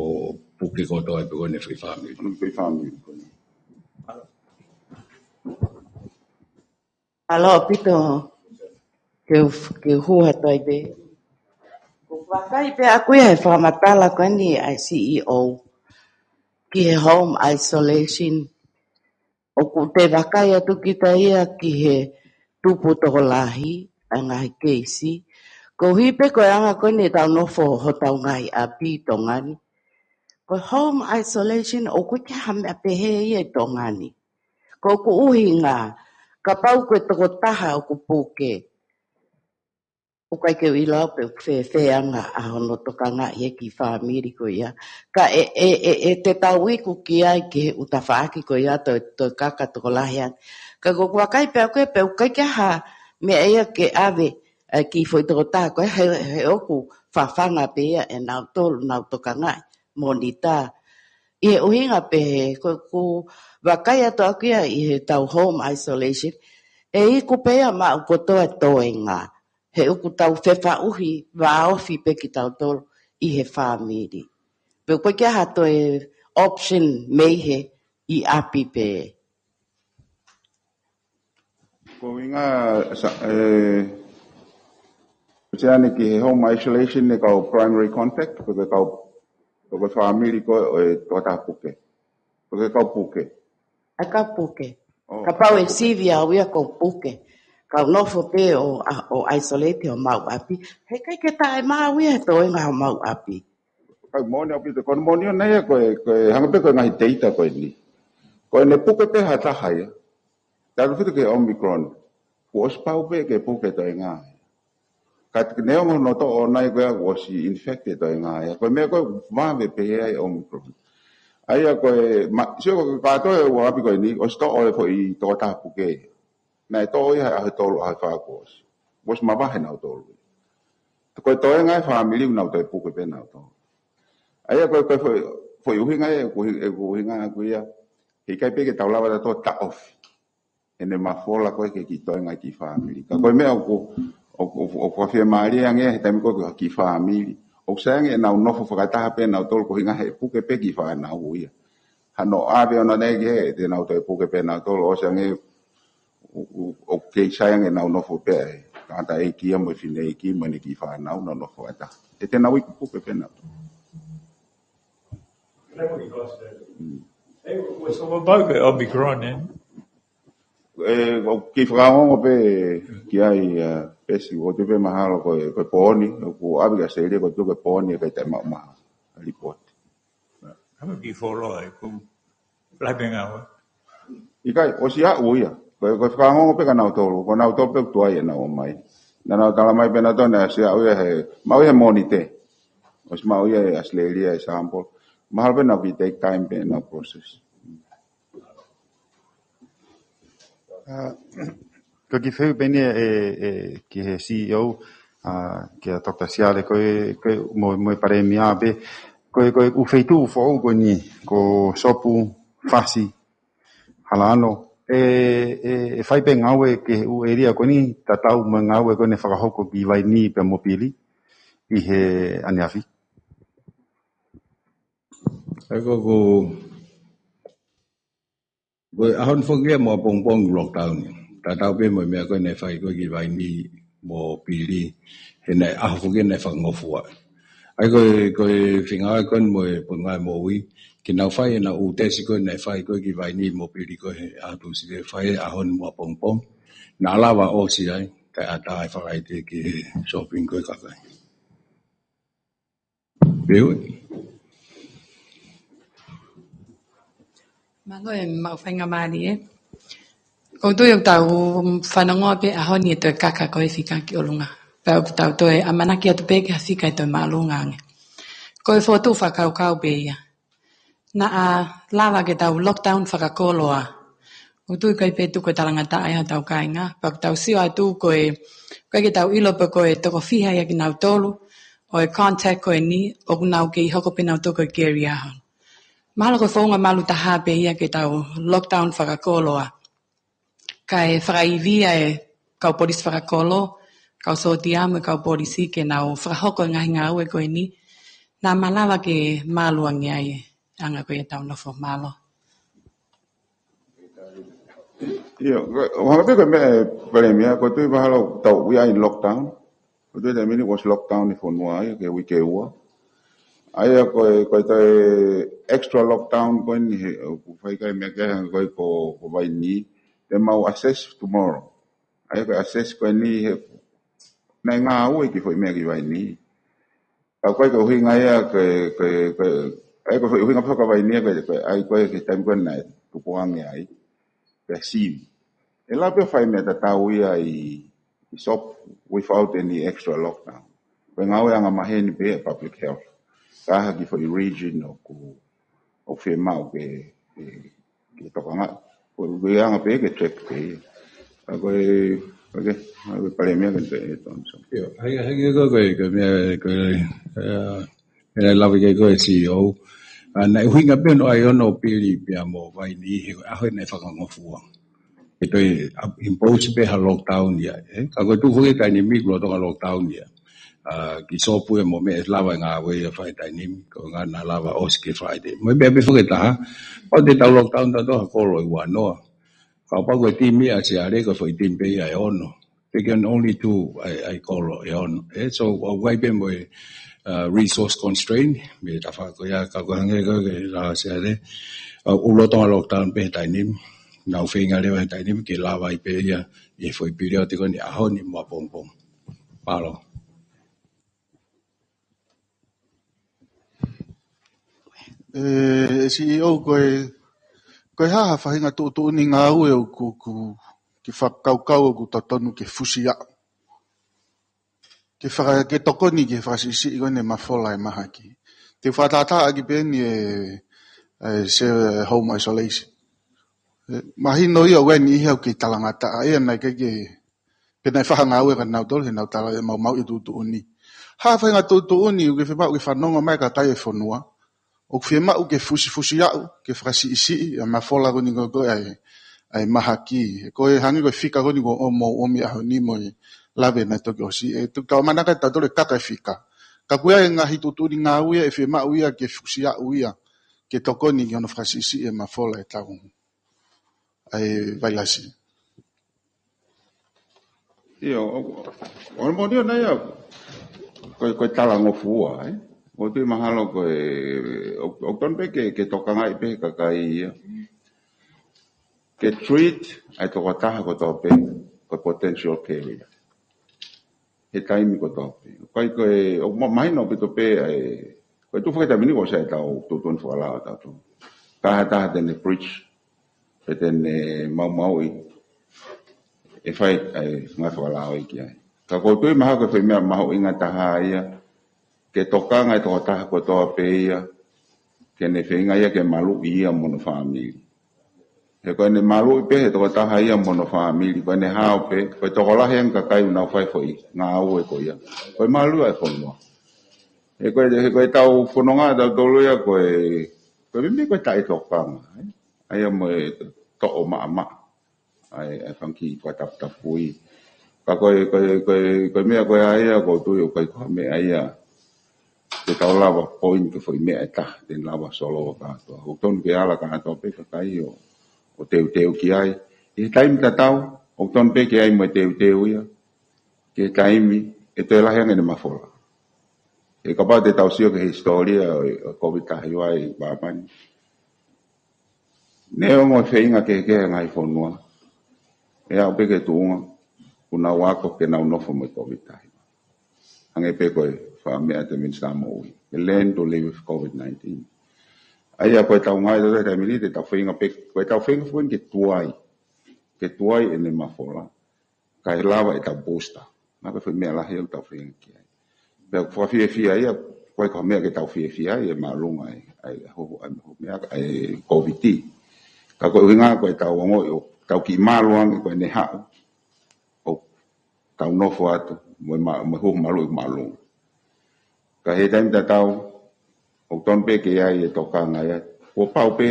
puke kotoa ai pē ko ʻene foʻi fāmili. Foʻi fāmili ko eni. Mālō ʻaupito ke u-, ke u hū atu ai pē. ʻOku vakai pē ʻaku ia he fakamatala ko eni ʻa e C E O ki he home isolation. ʻOku te vakai atu kita ia ki he tupu tokolahi ʻa e ngaahi keisi. Koeʻuhi pē ko e anga ko eni ʻetau nofo hotau ngaahi ʻapi ʻi Tonga ni. Ko e home isolation ʻoku ʻikai ke ha meʻa pehē ia ʻi Tonga ni. Ko ʻeku ʻuhinga, kapau ko e tokotaha ʻoku puke, ʻoku ʻikai ke u ʻilo pe ʻoku fēfē anga ʻa hono tokangaʻi e kiʻi fāmili ko ia. Ka ʻe, ʻe, ʻe, ʻe te tau iku ki ai ki he ʻū tafaʻaki ko ia toe, toe kaka tokolahi ange. Ka ko ʻeku vakai pē ʻaku ia pe ʻoku ʻikai ke ha meʻa ia ke ʻave, ʻa e kiʻi foʻi tokotaha ko ia he, he ʻoku fafanga pē ia ʻe nautolu, nau tokangaʻi, monitā. ʻI he ʻuhinga pehē, ko ʻeku vakai atu ʻaku ia ʻi heʻetau home isolation, ʻE iku pē ia maʻu kotoa e toenga. He ʻoku tau fefaʻuhi vāofi pē kitautolu ʻi he fāmili. Pea ʻoku ʻikai ke ʻi ai ha toe option mei he ʻi ʻapi pē. Ko e ʻuhinga sa, e, ʻosi ʻanai ki he home isolation ʻa e kau primary contact, ko e kau, ko e fāmili ko ē ʻo e tokotaha puke. Ko e kau puke. ʻA e kau puke. Oh, kapau ʻe sivi au ia ko e puke. Kau nofo pē ʻo, ʻo isolate homau ʻapi. He ʻikai ke taʻemaau ia he toenga homau ʻapi. Kai moni au pito, ko e moni ʻona ia ko e, ko e hanga pē ko e ngaahi teita ko eni. Ko ʻene puke pē ha taha ia. Talu fito ki he Omicron. Kuo ʻosi pau pē ke puke toenga. Ka te neongo hono toʻo ʻona ia ko ia kuo ʻosi infected toenga ia. Ko e meʻa ko ē vave pē ia ʻi he Omicron. ʻA ia ko e, ma, sio ko e kātoa e ʻū ʻapi ko eni, ʻosi toʻo e foʻi tokotaha puke. Naʻe toʻo ia he ʻaho ʻe tolu, ʻaho ʻe fā kuo ʻosi. Kuo ʻosi mavahe nautolu. Ko e toenga e fāmili ʻoku nau toe puke pē nautolu. ʻA ia ko e, ko e foʻi, foʻi ʻuhinga ē, ʻoku ʻuhi-, ʻoku ʻuhinga ʻaku ia. He ʻikai pē ke tau lava tautolu taʻofi ʻene mafola ko ē ki he kiʻi toenga e kiʻi fāmili. Ka ko e meʻa ʻoku, ʻoku, ʻoku, ʻoku fiemālie ange he taimi ko ē ko e kiʻi fāmili. ʻOku sai ange ʻenau nofo fakataha pē nautolu ko e ʻuhinga he puke pē kiʻi fānau ia. Hano ʻave ʻona nei ke te nau toe puke pē nautolu ʻosi ange ʻo, ʻo, ʻoku kei sai ange ʻenau nofo pē ʻa e tangataʻeiki ia mo e fineʻeiki mo ʻene kiʻi fānau nau nofo fakataha. ʻE te nau iku puke pē nautolu. Mm. Hey, what's all about the Omicron, eh? ʻE, ʻoku kiʻi fakaongoongo pē ki ai, uh, Pesi, ʻoku ou tui pē mahalo ko e, ko e pooni, ʻoku ʻave ki ʻAositelēlia, ʻoku ou tui ko e pooni ʻe ʻikai taʻemaau ha lipooti. Kama ki folo ai, ko lai pē ngāue. ʻIkai, ʻosi aʻu ia. Ko e, ko e fakaongoongo pē kia nautolu, ko nautolu pē ʻoku tuai ʻenau ō mai. Naʻa nau tala mai pē nautolu naʻe ʻosi aʻu ia he, maʻu ia he Mōnite. ʻOsi maʻu ia ʻe ʻAositelēlia e sample. Mahalo pē naʻa nau kiʻi take time pē ʻenau process. ʻA, ko e kiʻi fehuʻi pē eni ē, ē, ē, ki he C E O, ʻa, kia Doctor Siale, ko e, ko e mo, mo e Palēmia pē, ko e, ko e ʻū feituʻu foʻou ko eni, ko Sopu, Fasi, Halaʻano, ʻe, ʻe, ʻe fai pē ngāue ki he ʻū ʻēlia ko eni, tatau mo e ngāue ko eni fakahoko ki Vainī pea mo Pili, ʻi he ʻaneafi. ʻA ia ko, ko, ko e ʻaho ni foki ia mo ʻapongipongi lockdown. Tatau pē mo e meʻa ko ē naʻe fai ko ē ki Vainī mo Pili. He naʻe ʻaho foki naʻe fakangofua. ʻA ia ko e, ko e feinga ko ē mo e Potungāue Moʻui, ke nau fai ʻenau ʻū tesi ko ē naʻe fai ko ē ki Vainī mo Pili ko ē he ʻaho Tūsite, fai ʻaho ni mo ʻapongipongi. Naʻa lava ʻosi ai, kae ʻatā e Falaite ki he shopping ko ē kakai. Pehē. Mālō e maʻu faingamālie. ʻOku ou tui ʻoku tau fanongo pē ʻaho ni e toe kaka ko e fika ki ʻolunga. Pea ʻoku tau toe ʻamanaki atu pē ki ha fika ʻe toe māʻolunga ange. Ko e fokotuʻu fakakaukau pē ia. Naʻa lava ke tau lockdown fakakoloa. ʻOku ou tui ʻikai pē tuku e talangataʻa ia hotau kāinga. Pea ʻoku tau sio atu ko e, ʻikai ke tau ʻilo pe ko e toko fiha ia kinautolu ʻo e contact ko eni, ʻoku nau kei hoko pē nautolu ko e carrier. Mahalo ko e founga malu taha pē ia ke tau lockdown fakakoloa. Kae fakaivia e kau polisi fakakolo, kau sōtia mo e kau polisi ke nau fakahoko e ngaahi ngāue ko eni, naʻa malava ke malu ange ai e anga ko ia ʻetau nofo. Mālō. ʻIo, ko, ʻo hangē pē ko e meʻa ē Palēmia, ʻoku ou tui mahalo tau, we are in lockdown. ʻOku ou tui he taimi ni kuo ʻosi lockdown e fonua ia ki he uike ua. ʻA ia ko e, ko e toe extra lockdown ko eni he, ʻoku fai ki ai e meʻa ko ē hangē ko ē ko, ko Vainī. Te mau assess tomorrow. ʻA ia ko e assess ko eni he, naʻe ngāue e kiʻi foʻi meʻa ki Vainī. Ka ko e, ko e ʻuhinga ia ko e, ko e, ko e, ʻa ia ko e foʻi ʻuhinga pē ko ē ʻa Vainī ko e, ko e, ʻa ia ko e, ko e taimi ko ē naʻe tupu ange ai. Pea sivi. ʻE lava pē ʻo fai meʻa tatau ia ʻi, ʻi Sopu without any extra lockdown. Ko e ngāue angamaheni pē ʻa e public health. Ka ʻi ha kiʻi foʻi region ʻoku, ʻoku fiemaʻu ke, ke, ke tokangaʻi. Ko e anga pē ke track pē ia. Ka ko e, ko e, ko e Palēmia ke te, e Thompson. ʻIo, ʻa ia, ʻa ia ko e, ko e meʻa, ko e, ʻa, ʻa e lave ki ai ko e C E O. ʻA, naʻe ʻuhinga pē hono ʻai hono Pili pea mo Vainī he ʻaho naʻe fakangofua. ʻe toe impose pē ha lockdown ia, ē? Ka ko e tuʻu foki e taimi ni kuo lolotonga lockdown ia. ʻA, ki sopu ia mo e meʻa ʻe lava e ngāue ia fai taimi ni, ko e ʻuhinga naʻa lava ʻosi ki he Friday. Mo e meʻa pē foki ʻe taha, ʻo te tau lockdown tautolu ha kolo ʻe ua noa. Kapau ko e timi ʻa Siale ko e foʻi timi pē ia ʻe ono. They can only do ʻa e, ʻa e kolo ʻe ono. ʻE, so, ʻoku ʻi ai pē mo e, uh, resource constraint, mei he tafaʻaki ko ia ka ko e hangē ko e ke la Siale. ʻA, ʻoku lolotonga lockdown pē he taimi ni. Naʻa nau feinga leva he taimi ni ke lava ai pē ia, ʻi he foʻi pilioti ko eni ʻaho ni mo ʻapongipongi. Mālō. ʻE, ʻe C E O, ko e, ko e hā ha faʻahinga tuʻutuʻuni ngāue ʻoku, ʻoku, ke fakakaukau ʻoku totonu ke fusi aʻu. Ke faka-, ke tokoni ki he fakasiʻisiʻi ko eni e mafola e mahaki. Te u fakatātā ʻaki pē eni e, e se home isolation. ʻE, mahino ia ʻoku ʻi ai e niʻihi ʻoku kei talangataʻa ia naʻe ʻikai ke, pe naʻe fakangāue kia nautolu, he naʻa nau tala ʻe maumauʻi e tuʻutuʻuni. Ha faʻahinga tuʻutuʻuni ʻoku ke fiemaʻu ke fanongo mai e kakai e fonua. ʻOku fiemaʻu ke fusifusi aʻu, ke fakasiʻisiʻi, ʻa e mafola ko eni ko e, ko e ʻa e, ʻa e mahaki. Ko e hangē ko e fika ko eni kuo ʻomi, ʻomi ʻaho ni mo e lave naʻe toki ʻosi. ʻE, tuku tau manako tautolu e kaka e fika. Ka ʻoku ʻi ai e ngaahi tuʻutuʻuni ngāue ʻe fiemaʻu ia ke fusi aʻu ia, ke tokoni ki hono fakasiʻisiʻi e mafola e tau ʻa e vailasi. ʻIo, ʻo, ʻo, ʻo, mo ni o nai au. Ko e, ko e talangofua, ē? ʻOku ou tui mahalo ko e, ʻo, ʻoku totonu pē ke, ke tokangaʻi pē kakai ia. Ke treat ʻa e tokotaha kotoa pē, ko e potential carrier. He taimi kotoa pē. ʻOku ʻikai ko e, ʻoku ma-, mahino ʻaupito pē ʻa e, ko e tuʻu foki he taimi ni ʻoku ʻosi ʻa e tau tuʻutuʻuni fakalao tautolu. Taha taha te ne breach, pe te ne maumauʻi, ʻe fai ʻa e ngaahi fakalao ia ki ai. Ka ʻoku ou tui mahalo ko e foʻi meʻa mahuʻinga taha ia, ke tokanga e tokotaha kotoa pē ia, ke ne feinga ia ke maluʻi ia mo hono fāmili. He ko ʻene maluʻi pē he tokotaha ia mo hono fāmili, ko ʻene hao pē, ko e tokolahi ange kakai ʻoku nau fai foʻi ngāue ko ia. Ko e maluʻi ʻa e fonua. He ko e, he ko e tau fononga tautolu ia ko e, ko e meimei ko e taʻetokanga, ē? ʻA ia mo e toʻo maʻamaʻa ʻa e, ʻa e fanga kiʻi fakataputapui. Ka ko e, ko e, ko e, ko e meʻa ko ia ia, ʻoku ou tui ʻoku ʻikai ko ha meʻa ia te tau lava poini ki he foʻi meʻa ʻe taha, te ne lava solova kātoa. ʻOku totonu ke ala kātoa pē kakai ʻo, ʻo teuteu ki ai. ʻI he taimi tatau, ʻoku totonu pē ke ʻi ai mo e teuteu ia, ki he taimi ʻe toe lahi ange ʻene mafola. He kapau te tau sio ki he hisitōlia ʻo, ʻo e Kōviti taha hiva ʻi Māmani. Neongo e feinga kehekehe e ngaahi fonua, ʻe aʻu pē ki he tuʻunga ʻoku nau ako ke nau nofo mo e Kōviti taha hiva. Hangē pē ko e fakameʻa ʻa e Minisitā Moʻui, ke learn to live with COVID nineteen. ʻA ia ko e tau ngāue tautolu he taimi ni, te tau feinga pē, ko e tau feinga foki ke tuai. Ke tuai ʻene mafola. Kae lava e tau booster. Naʻa ko e foʻi meʻa lahi ʻoku tau feinga ki ai. Pea ʻoku fakafiefia ia, ʻoku ʻikai ko ha meʻa ke tau fiefia ai, ʻe māʻolunga ai, ʻa e, ʻa e hoho, ʻa e hoho meʻa, ʻa e Kōviti. Ka ko e ʻuhinga ko e tau ongoʻi ʻoku tau kiʻi malu ange ko ʻene haʻu, ʻo tau nofo atu, mo e ma-, mo e hoho maluʻi māʻolunga. Ka he taimi tatau, ʻoku totonu pē ke ʻi ai e tokanga ia. Kuo pau pē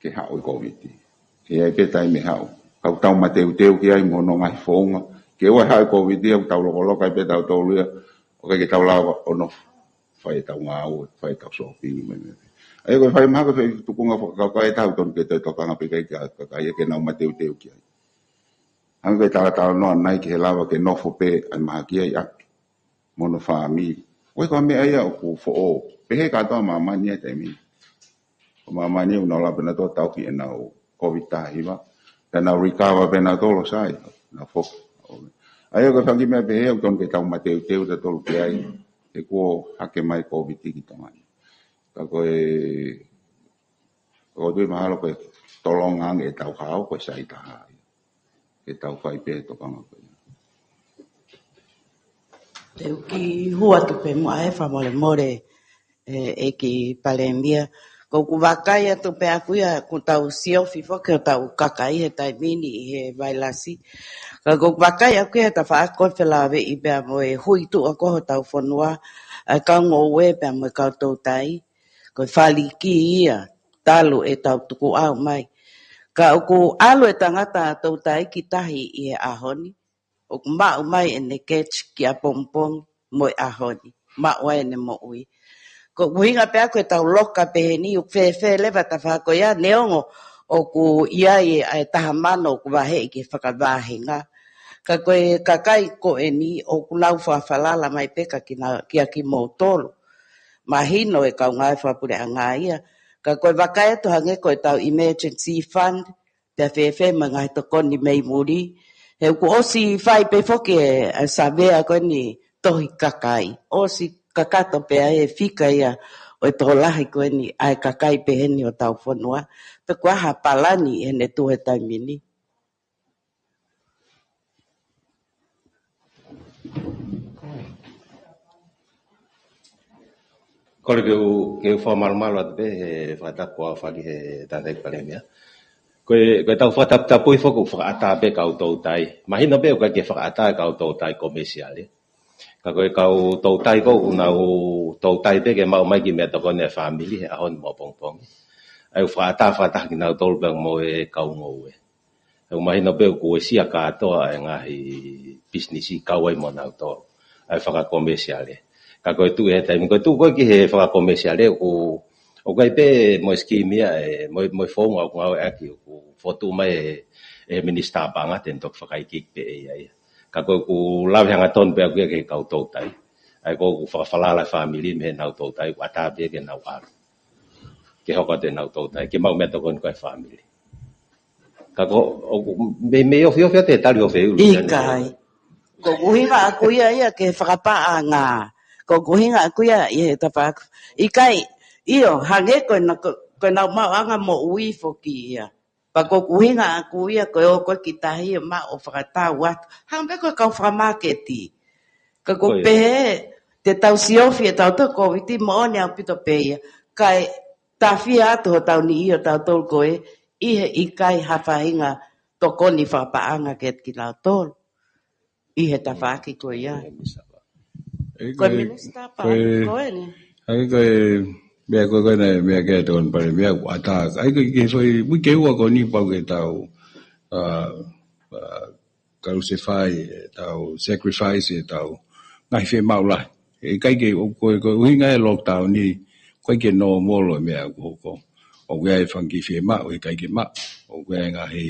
ke haʻu e Kōviti. ʻE ʻi ai pē taimi ʻe haʻu. Ka ʻoku tau mateuteu ki ai mo hono ngaahi founga. Ke ʻoua ʻe haʻu e Kōviti, ʻoku tau lokoloka ai pē tautolu ia. ʻOku ʻikai ke tau lava ʻo nofo. Fai e tau ngāue, fai e tau shopping, meimei. ʻA ia ko e fai mahalo ko e foʻi tuʻunga fakakaukau ʻe taha ʻoku totonu ke toe tokanga pē ki ai ka, ka, ka ia ke nau mateuteu ki ai. Hangē ko e talatalanoa ʻanenai ki he lava ke nofo pē ʻa e mahaki ai ʻaki mo hono fāmili. ʻOku ʻikai ko ha meʻa ia ʻoku foʻou. Pehē kātoa ʻa māmani ʻi he taimi ni. Ko māmani ʻoku nau lava pē nautolu ʻo tauhi ʻenau Kōviti taha hiva. Pea nau recover pē nautolu ʻo sai, nau foki. ʻA ia ko e fanga kiʻi meʻa pehē ʻoku totonu ke tau mateuteu tautolu ki ai. He kuo hake mai Kōviti ki Tonga ni. Ka ko e, ʻoku ou tui mahalo ko e tolonga ange e tau hao, ko e sai taha ia. Ke tau fai pē tokanga ko ia. Te u kiʻi hū atu pē muʻa he fakamolemole, ē, ʻEiki Palēmia. Ko ʻeku vakai atu pē ʻaku ia, ʻoku tau siofi foki hotau kakai he taimi ni ʻi he vailasi. Ka ko ʻeku vakai ʻaku ia he tafaʻaki ko e felāveʻi pea mo e hui tuʻa ko hotau fonua, ʻa e kau ngoue pea mo e kau toutai. Ko e faliki ia, talu e tau tukuʻau mai. Ka ʻoku ʻalu e tangata toutai ki tahi ʻi he ʻaho ni, ʻoku maʻu mai ʻene keti ki ʻapongipongi mo e ʻaho ni, maʻu ai ʻene moʻui. Ko e ʻuhinga pē ʻaku ʻetau loka pehē ni, ʻoku fēfē leva tafaʻaki ko ia, neongo ʻoku ʻi ai ʻa e taha mano ʻoku vaheʻi ki he fakavahenga. Ka ko e kakai ko eni ʻoku nau fakafalala mai pē ka kina, kia kimoutolu. Mahino e kau ngāue fakapuleʻanga ia. Ka ko e vakai atu hangē ko ʻetau emergency fund, pea fēfē mo e ngaahi tokoni mei muli. He ʻoku ʻosi fai pē foki e, e savea ko eni tohi kakai. ʻOsi kakato pē ai e fika ia ʻo e tokolahi ko eni ʻa e kakai pehē ni ʻo hotau fonua. Pe ko e hā e palani ʻi heʻene tuʻu he taimi ni. Kole ke u, ke u fakamalumalu atu pē he fakatapu kuo fai ʻe he Tangataʻeiki Palēmia. Ko e, ko ʻetau fakataputapui foki ʻoku fakaʻatā pē kau toutai. Mahino pē ʻoku ʻikai ke fakaʻatā e kau toutai komēsiale. Ka ko e kau toutai ko ē ʻoku nau toutai pē ke maʻu mai kiʻi meʻatokoni ʻa e fāmili he ʻaho ni mo ʻapongipongi. ʻA ia ʻoku fakaʻatā fakataha kinautolu pē mo e kau ngoue. ʻOku mahino pē ʻoku uesia kātoa e ngaahi pisinisi kau ai mo nautolu ʻa e fakakomēsiale. Ka ko e tuʻu he taimi, ko e tuʻu ko ē ki he fakakomēsiale ʻoku, ʻoku ʻi ai pē mo e scheme ia, e, mo e, mo e founga ʻoku ngāueʻaki ʻoku fotu mai e, e Minisitā Paʻanga te ne toki fakaikiiki pē ʻe ia ia. Ka ko e ʻoku lave hangatonu pē ʻaku ia ki he kau toutai. ʻA ia ko ʻeku fakafalala e fāmili mei heʻenau toutai, ʻoku ʻatā pē ke nau ʻalu. Ke hoko atu ʻenau toutai, ke maʻu meʻatokoni ko ē ʻa e fāmili. Ka ko, ʻoku, mei, mei ofiofi atu he tali ʻo feulu. ʻIkai. Ko ʻeku ʻuhinga ʻaku ia ia ki he fakapaʻanga. Ko ʻeku ʻuhinga ʻaku ia ʻi he tafaʻaki. ʻIkai, ʻio, hangē ko ʻena, ko, ko ʻenau maʻuʻanga moʻui foki ia. Pea ko ʻeku ʻuhinga ʻaku ia ko e ō ko ē ki tahi ʻo maʻu ʻo fakatau atu. Hangē pē ko e kau fakamāketi. Ka ʻoku pehē, te tau siofi ʻe tautolu Kōviti moʻoni ʻaupito pē ia. Kae tāfia atu hotau niʻihi ʻo tautolu ko ē, ʻi he ʻikai ha faʻahinga tokoni fakapaʻanga kiate kinautolu. ʻI he tafaʻaki ko ia. Ko e Minisitā Paʻanga ko eni. ʻA ia ko e meʻa ko ē ko ē naʻe meʻa ki ai e Tokoni Palēmia ʻoku ʻatā. ʻA ia ko e ki he foʻi uike ua ko eni pau ke tau, ʻa, ʻa, kalusefai, ʻetau sacrifice, ʻetau ngaahi fiemaʻu lahi. ʻE ʻikai ke, ʻo, ko e, ko e ʻuhinga e lockdown ni, ʻoku ʻikai ke normal e meʻa ʻoku hoko. ʻOku ʻi ai e fanga kiʻi fiemaʻu, ʻikai ke maʻu. ʻOku ʻi ai e ngaahi,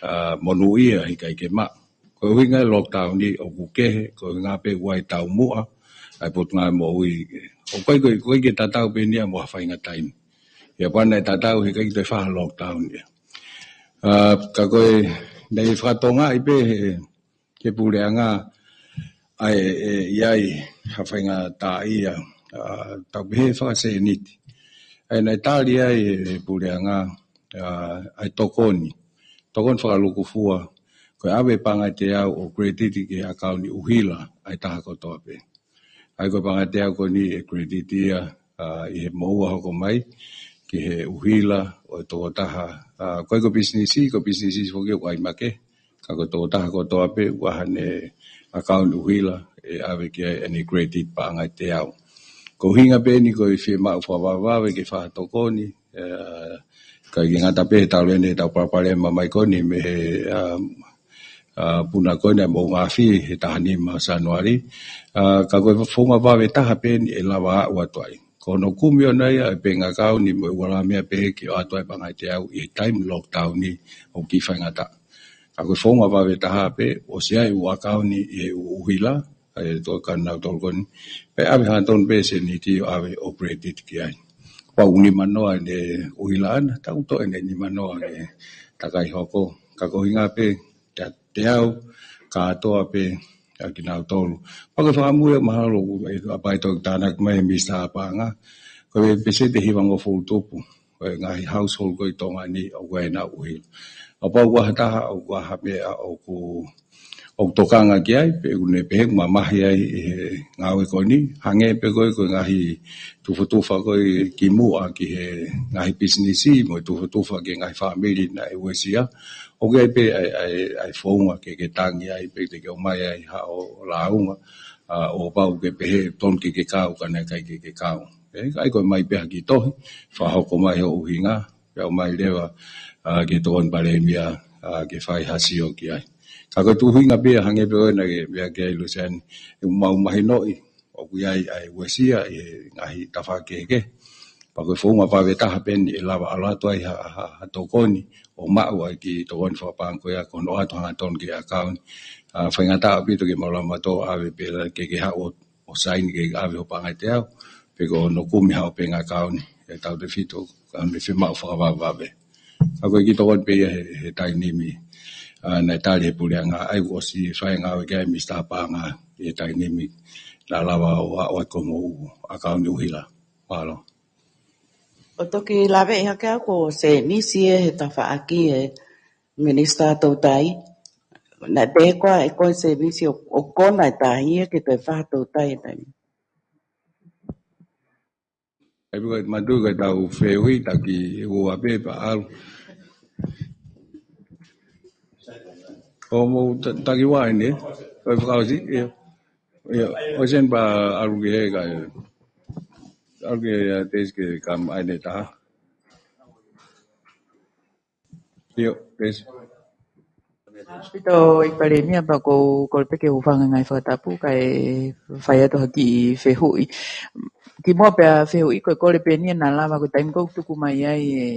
ʻa, monūʻia, ʻikai ke maʻu. Ko e ʻuhinga e lockdown ni, ʻoku kehe, ko e ʻuhinga pē ʻoku ʻi ai e taumuʻa ʻa e Potungāue Moʻui. ʻOku ʻikai, ʻoku ʻikai ke tatau pē eni ia mo ha faʻahinga taimi. ʻIo, kapau naʻe tatau, he ʻikai ke toe fai ha lockdown ia. ʻA, ka ko e, naʻe fakatokangaʻi pē he, he puleʻanga, ʻa e, ʻe, ʻi ai ha faʻahinga tā ia, ʻa, tau pehē fakaseniti. ʻA ia naʻe tali ai he, he puleʻanga, ʻa, ʻa e tokoni. Tokoni fakalūkufua, ko e ʻave e paʻanga ʻe teau ʻo credit ki he ʻakauni ʻuhila ʻa e taha kotoa pē. ʻA ia ko e paʻanga ʻe teau ko eni ʻe credit ia, ʻa, ʻi he moʻua hoko mai, ki he ʻuhila ʻo e tokotaha, ʻa, ʻikai ko e pisinisi, ko e pisinisi foki ʻoku ʻai makehe, ka ko e tokotaha kotoa pē, ʻoku ʻi ai haʻane ʻakauni ʻuhila, ʻe ʻave ki ai ʻene credit paʻanga ʻe teau. Ko e ʻuhinga pē eni ko e fiemaʻu fakavavevave ke fakatokoni, ʻa, ʻikai ke ngata pē he talu eni ʻetau palopalema mai ko eni mei he, ʻa, ʻa, puna ko eni ʻa e moʻungaafi he taha nima Sānuali. ʻA, ka ko e founga vave taha pē eni ʻe lava aʻu atu ai. Ko hono kumi ʻona ia e bank account ni mo e ua lā meʻa pē ke ʻoatu ai e paʻanga ʻe teau ʻi he taimi lockdown ni ʻoku kiʻi faingataʻa. Ka ko e founga vave taha pē, ʻosi ʻi ai e ʻū ʻakauni ʻi he ʻū ʻuhila, ʻa e toka nautolu ko eni. Pea ʻave hangatonu pē seniti ʻo ʻave ʻo credit ki ai. Kapau ʻe nimanoa ʻene ʻuhila ʻana, tau toʻo ʻene nimanoa ke takai hoko. Ka ko e ʻuhinga pē, te, teau kātoa pē ʻa kinautolu. Pea ko e fakamui ʻoku mahalo ʻe ʻapaʻi toki tānaki mai he Minisitā Paʻanga. Ko e peseti ʻe hivangofulu tupu ʻo e ngaahi household ko ē ʻi Tonga ni ʻoku ʻi ai ʻenau ʻuhila. Kapau ʻoku ʻi ai ha taha, ʻoku ʻi ai ha meʻa ʻoku, ʻoku tokanga ki ai, pe ʻoku ne pehē ʻoku mamahi ai ʻi he ngāue ko eni, hangē pē ko ē ko e ngaahi tufatufa ko ē kimuʻa ki he ngaahi pisinisi, mo e tufatufa ki he ngaahi fāmili naʻe uesia. ʻOku ʻi ai pē ʻa e, ʻa e, ʻa e founga ke, ke tangi ai, pe te ke ʻomai ai haʻo lāunga, ʻa, ʻo kapau ke pehē tonu ke ke kau, ka naʻe ʻikai ke ke kau. ʻE, ʻa ia ko e ʻomai pē ha kiʻi tohi, fakahoko mai hoʻo ʻuhinga, Pea ʻomai leva, ʻa, ke tokoni Palēmia, ʻa, ke fai ha sio ki ai. Ka ko e tuʻu ʻuhinga pē ia hangē pē ko ena ke meʻa ki ai Luseane, ʻoku mau mahinoʻi ʻoku ʻi ai ʻa e uesia ʻi he ngaahi tafaʻaki kehekehe. Pea ko e founga vave taha pē eni ʻe lava ʻalu atu ai ha, ha, ha tokoni ʻo maʻu ai ki he tokoni fakapaʻanga ko ia ko hono ʻoatu hangatonu ki he ʻakauni. ʻA, faingataʻa ʻaupito ke mau lava ʻo ʻave pē la ke ke haʻu ʻo ʻo saini ke ʻave hoʻo paʻanga ʻiate au, pe ko hono kumi haʻo bank account, ʻe tautefito, ka ne fiemaʻu fakavavevave. Ka ko e kiʻi tokoni pē ia he, he taimi ni, ʻa, naʻe tali he puleʻanga, ʻa ia kuo ʻosi fai e ngāue ki ai Mister Paʻanga, he taimi ni, naʻa lava ʻo aʻu ai ki homou ʻakauni ʻuhila. Mālō. ʻO toki lave ʻi hake au ko Sēmisi ē he tafaʻaki ē, Minisitā Toutai. Naʻe pehē koā ʻe koe Sēmisi ʻo, ʻo kona e tahi ia ke toe fai ha toutai e taimi? ʻE piko e matu ka tau fehuʻi taki ua pē pea ʻalu. ʻO mou ta-, taki ua eni, ʻo fakaʻosi, ʻio. ʻIo, ʻo sen pea ʻalu ki he ka, ʻalu ki he, ʻa, Teisi ke kam ai ne taha. ʻIo, Teisi. ʻAupito ʻEiki Palēmia, pea ʻoku ou kole pē ke u hūfanga he ngaahi fakatapu kae fai atu ha kiʻi fehuʻi. Kimuʻa pea fehuʻi ko e kole pē eni naʻa lava ko e taimi ko ē ʻoku tuku mai ai e,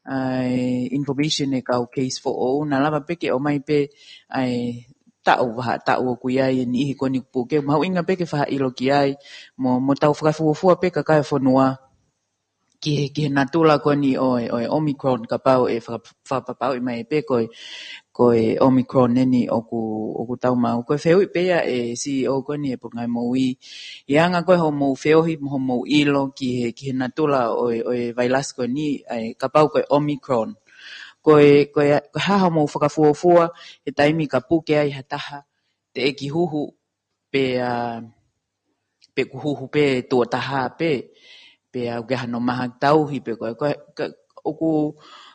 ʻa e information e kau case foʻou, naʻa lava pē ke ʻomai pē ʻa e taʻu, vahaʻa taʻu ʻoku ʻi ai e niʻihi ko eni kuo puke, mahuʻinga pē ke fakaʻilo ki ai, mo, mo tau fakafuofua pē kakai e fonua, ki he, ki he natula ko eni ʻo e, ʻo e Omicron kapau ʻe faka-, fakapapauʻi mai pē ko e, ko e Omicron eni ʻoku, ʻoku tau maʻu. Ko e fehuʻi pē ia ʻe CEO ko eni ʻe Potungāue Moʻui. ʻI he anga ko ē hoʻomou feohi mo hoʻomou ʻilo ki he, ki he natula ʻo e, ʻo e vailasi ko eni, ʻa e kapau ko e Omicron. Ko e, ko e, ko e hā hoʻomou fakafuofua he taimi ka puke ai ha taha teʻeki huhu, pea, pe ʻoku huhu pē tuʻo taha pē, pea ʻoku ʻi ai hano mahaki tauhi pe ko e, ko e, ka, ʻoku,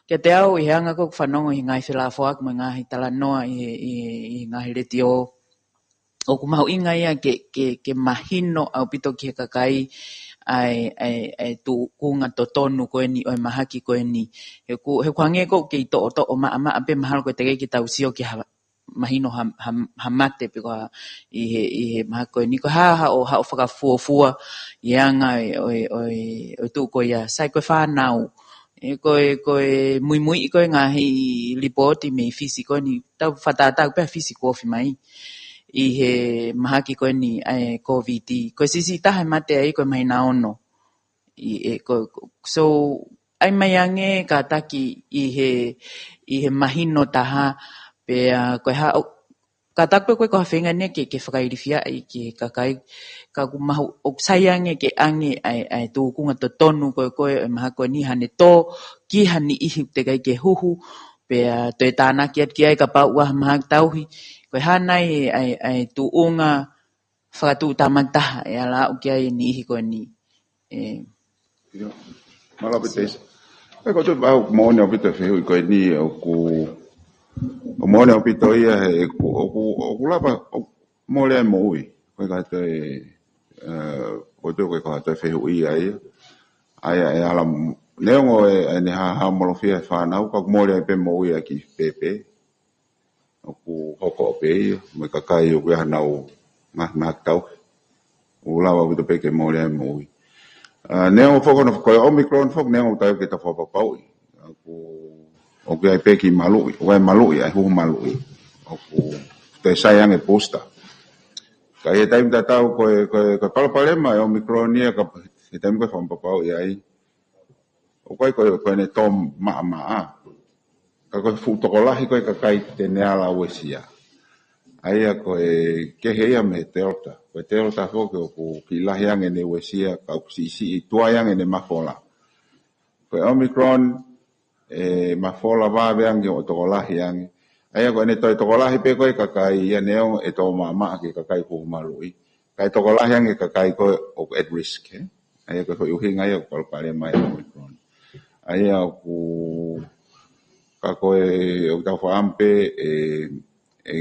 kiate au ʻi he anga ko ē ʻoku fanongo ʻi he ngaahi felāfoaki mo e ngaahi talanoa ʻi he, ʻi he, ʻi he ngaahi letiō, ʻoku mahuʻinga ia ke, ke, ke mahino ʻaupito ki he kakai ʻa e, ʻa e, ʻa e tuʻunga totonu ko eni ʻo e mahaki ko eni. He ʻoku, he ʻoku hangē ʻoku kei toʻotoʻo maʻamaʻa pē mahalo ko e teʻeki ke tau sio ki ha mahino ha, ha, ha mate pe ko ha ʻi he, ʻi he mahaki ko eni. Ko e hā haʻo, haʻo fakafuofua ʻi he anga ʻo e, ʻo e, ʻo e, ʻo e tuʻu ko ia, sai ko e fānau. ʻE, ko e, ko e muimuiʻi ko e ngaahi lipooti mei Fisi ko eni, tau fakatātā pē ʻa Fisi kuo ofi mai ʻi he mahaki ko eni ʻa e Kōviti. Ko e siʻisiʻi taha e mate ai ko e māhina ono. ʻI he, ko, ko, so, ʻai mai ange kātaki ʻi he, ʻi he mahino taha, pea ko e hā, ʻo, kātaki pē ko e ko ha feinga eni ke, ke fakailifiaʻi ki he kakai, ka ʻoku mahu, ʻoku sai ange ke ʻange ʻa e, ʻa e tuʻunga totonu ko ē, ko e mahaki ko eni hane tō ki ha niʻihi teʻeki ai ke huhu, pea toe tānaki atu ki ai kapau ʻoku ʻi ai ha mahaki tauhi. Ko e hā nai ʻa e, ʻa e tuʻunga fakatuʻutāmaki taha ʻe ala aʻu ki ai e niʻihi ko eni. ʻE. ʻIo. Mālō ʻaupito. ʻE, ko e tuʻu pau moʻoni ʻaupito e fehuʻi ko eni ʻoku, ʻoku moʻoni ʻaupito ia he ʻoku, ʻoku, ʻoku lava, ʻoku mole ai moʻui. Ko e ka toe, ʻe, ko e tuʻu ko e ka toe fehuʻi ai. ʻA ia ʻe ala m-, neongo e, ʻene hāhāmolofia e fānau, ka ʻoku mole ai pē moʻui ʻaki pēpē. ʻOku hoko pē ia, mo e kakai ʻoku ʻi ai hanau ngaahi mahaki tauhi. ʻOku lava ʻaupito pē ke mole ai moʻui. ʻA, neongo foki hono, ko e Omicron foki, neongo ʻoku ʻikai ke tau fakapapauʻi. ʻOku, ʻoku ʻi ai pē kiʻi maluʻi, ʻoku ʻi ai maluʻi, ʻa e huhu maluʻi. ʻOku toe sai ange booster. Ka ʻi he taimi tatau ko e, ko e, ko e palopalema e Omicron ia ka, he taimi ko ē fakapapauʻi ai. ʻOku ʻikai ko e, ko ʻene tō maʻamaʻa. Ka ko e fuʻu tokolahi ko ē kakai te ne ala uesia. ʻA ia ko e kehe ia mei he Delta. Ko e Delta foki ʻoku kiʻi lahi ange ʻene uesia, ka ʻoku siʻisiʻi tuai ange ʻene mafola. Ko e Omicron, ʻe mafola vave ange ʻo tokolahi ange. ʻA ia ko ʻene toe tokolahi pē ko ē kakai ia neongo ʻe tō maʻamaʻa ki he kakai huhu maluʻi. Kae tokolahi ange kakai ko ē ʻoku at risk, ē? ʻA ia ko e foʻi ʻuhinga ia ʻoku palopalema e Omicron. ʻA ia ʻoku, ka ko e ʻoku tau faʻa ʻamu pē ʻe, ʻe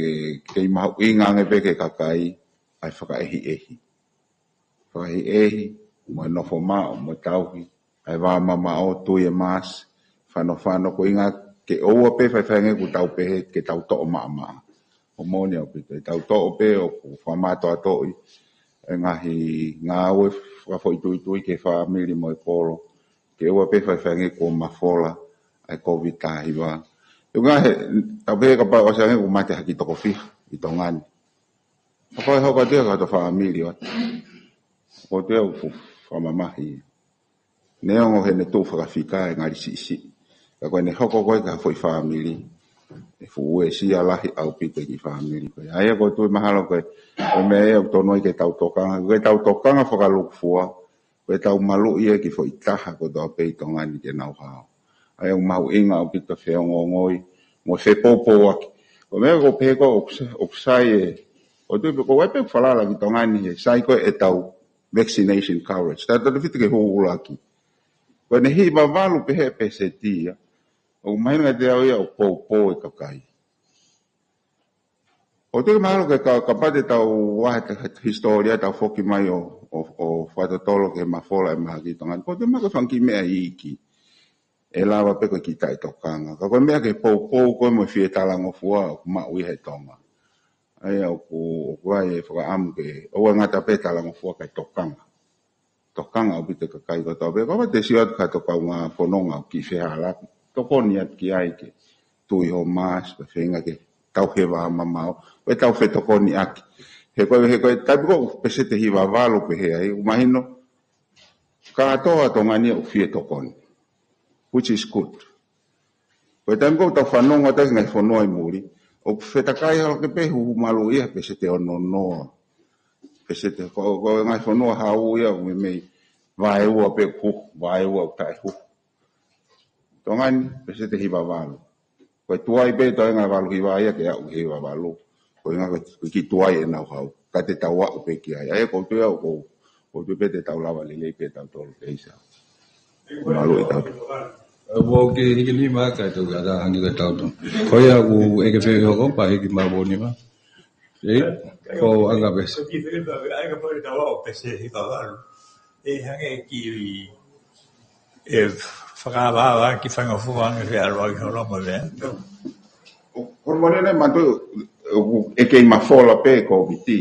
kei mahuʻinga ange pē ki he kakai ʻa e fakaʻehiʻehi. Fakaʻehiʻehi, mo e nofo maʻu, mo e tauhi, ʻa e vā mamaʻo, tui e mask, fanofano ko e ʻuhinga ke ʻoua pē faifai ange kuo tau pehē ke tau toʻo maʻamaʻa. ʻOku moʻoni ʻaupito, ʻe tau toʻo pē ʻoku fakamātoatoʻi e ngaahi ngāue fakafoʻituitui ki he fāmili mo e kolo. Ke ʻoua pē faifai ange kuo mafola ʻa e Kōviti taha hiva. ʻUhinga he, tau pehē kapau ʻosi ange kuo mate ha kiʻi toko fiha ʻi Tonga ni. Kapau ʻe hoko atu ia ki hato fāmili ʻo ʻoatu ia ʻoku fakamamahi. Neongo heʻene tuʻu fakafika ʻe ngali siʻisiʻi. Ka ko ʻene hoko ko ē ki ha foʻi fāmili, ʻe fuʻu uesia lahi ʻaupito e kiʻi fāmili ko ē. ʻA ia ʻoku ou tui mahalo ko e, ko e meʻa ia ʻoku tonu ai ke tau tokanga, ke tau tokanga fakalūkufua, ko e tau maluʻi e kiʻi foʻi taha kotoa pē ʻi Tonga ni ke nau hao. ʻA ia ʻoku mahuʻinga ʻaupito feongoongoi, mo fepoupouaki. Ko e meʻa ʻoku ou pehē ko ē ʻoku sa-, ʻoku sai e, ʻoku ou tui pē ko e ʻai pē falala ki Tonga ni he sai ko ē ʻetau vaccination coverage. Tautautefito ki he hū ʻuluaki. Ko ʻene hiva valu pē he peseti ia. ʻOku mahino kiate au ia ʻoku poupou e kakai. ʻOku ou tui mahalo ke ka, kapau te tau vahe ta, hisitōlia tau foki mai ʻo, ʻo, ʻo fakatotolo ki he mafola e mahaki ʻi Tonga ni. ʻOku ou tui mahalo ko e fanga kiʻi meʻa iiki. ʻE lava pē ko e kiʻi taʻetokanga. Ka ko e meʻa ke poupou ko ē mo e fie talangofua ʻoku maʻu ia he Tonga. ʻA ia ʻoku, ʻoku ʻi ai e fakaʻamu ke, ʻoua ʻe ngata pē talangofua kae tokanga. Tokanga ʻaupito e kakai kotoa pē. Kapau te sio atu ki hato kaungā fononga ʻoku kiʻi fehālaaki, tokoni atu ki ai ke tui hoʻo mask, pea feinga ke tau heva mamao, pea tau fetokoniʻaki. He ko e, he ko e taimi ko ē ʻoku peseti hiva valu pē he ai, ʻoku mahino, kātoa Tonga ni ʻoku fie tokoni, which is good. Ko e taimi ko ē ʻoku tau fanongo atu ki he ngaahi fonua ʻi muli, ʻoku fetakai holo ke pē huhu malu ia peseti ono noa. Peseti ko, ko e ngaahi fonua hau ia ʻoku meimei vaeua pē ʻoku huhu, vaeua ʻoku taʻehuhu. Tonga ni, peseti hiva valu. Ko e tuai pē, toe ngaahi valu hiva ia ke aʻu hiva valu. Ko e ʻuhinga ko e kiʻi tuai ʻenau hau. Ka te tau aʻu pē ki ai. ʻA ia ʻoku ou tui au ʻoku, ʻoku ou tui pē te tau lava lelei pē tautolu ke isa. Malu ʻi tautolu. Ua ki hiki nima ka tau ka ta hangi ka tau tu. Ko ia ʻoku ʻeke fehuʻi hoko pea hiki mai ua nima. ʻE, ko anga pē. Ko e kiʻi fehuʻi pē, ʻa ia kapau te tau aʻu peseti hiva valu. ʻE hangē kiʻi, ʻe fakaava ki fanga fuanga ke ʻalu ʻaki holo mo e meʻa. ʻO, ko e mole ne manatu, ʻoku ʻe kei mafola pē Kōviti.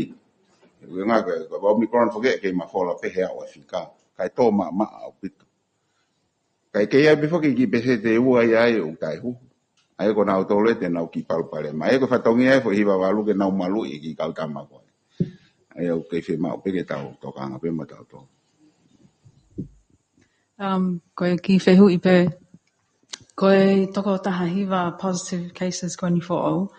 ʻUhinga ko e, ko e Omicron foki ʻe kei mafola pē he ʻaho ʻe fika. Kae tō maʻamaʻa ʻaupito. Kae kei ʻi ai pē foki kiʻi peseti ʻe ua ia ai ʻoku taʻehuhu. ʻA ia ko nautolu ē te nau kiʻi palopalema. ʻA ia ko e fatongia e foʻi hiva valu ke nau maluʻi e kiʻi kau tama ko ē. ʻA ia ʻoku kei fiemaʻu pē ke tau tokanga pē mo tautolu. Um, ko e kiʻi fehuʻi pē, ko e toko taha hiva positive cases ko eni foʻou,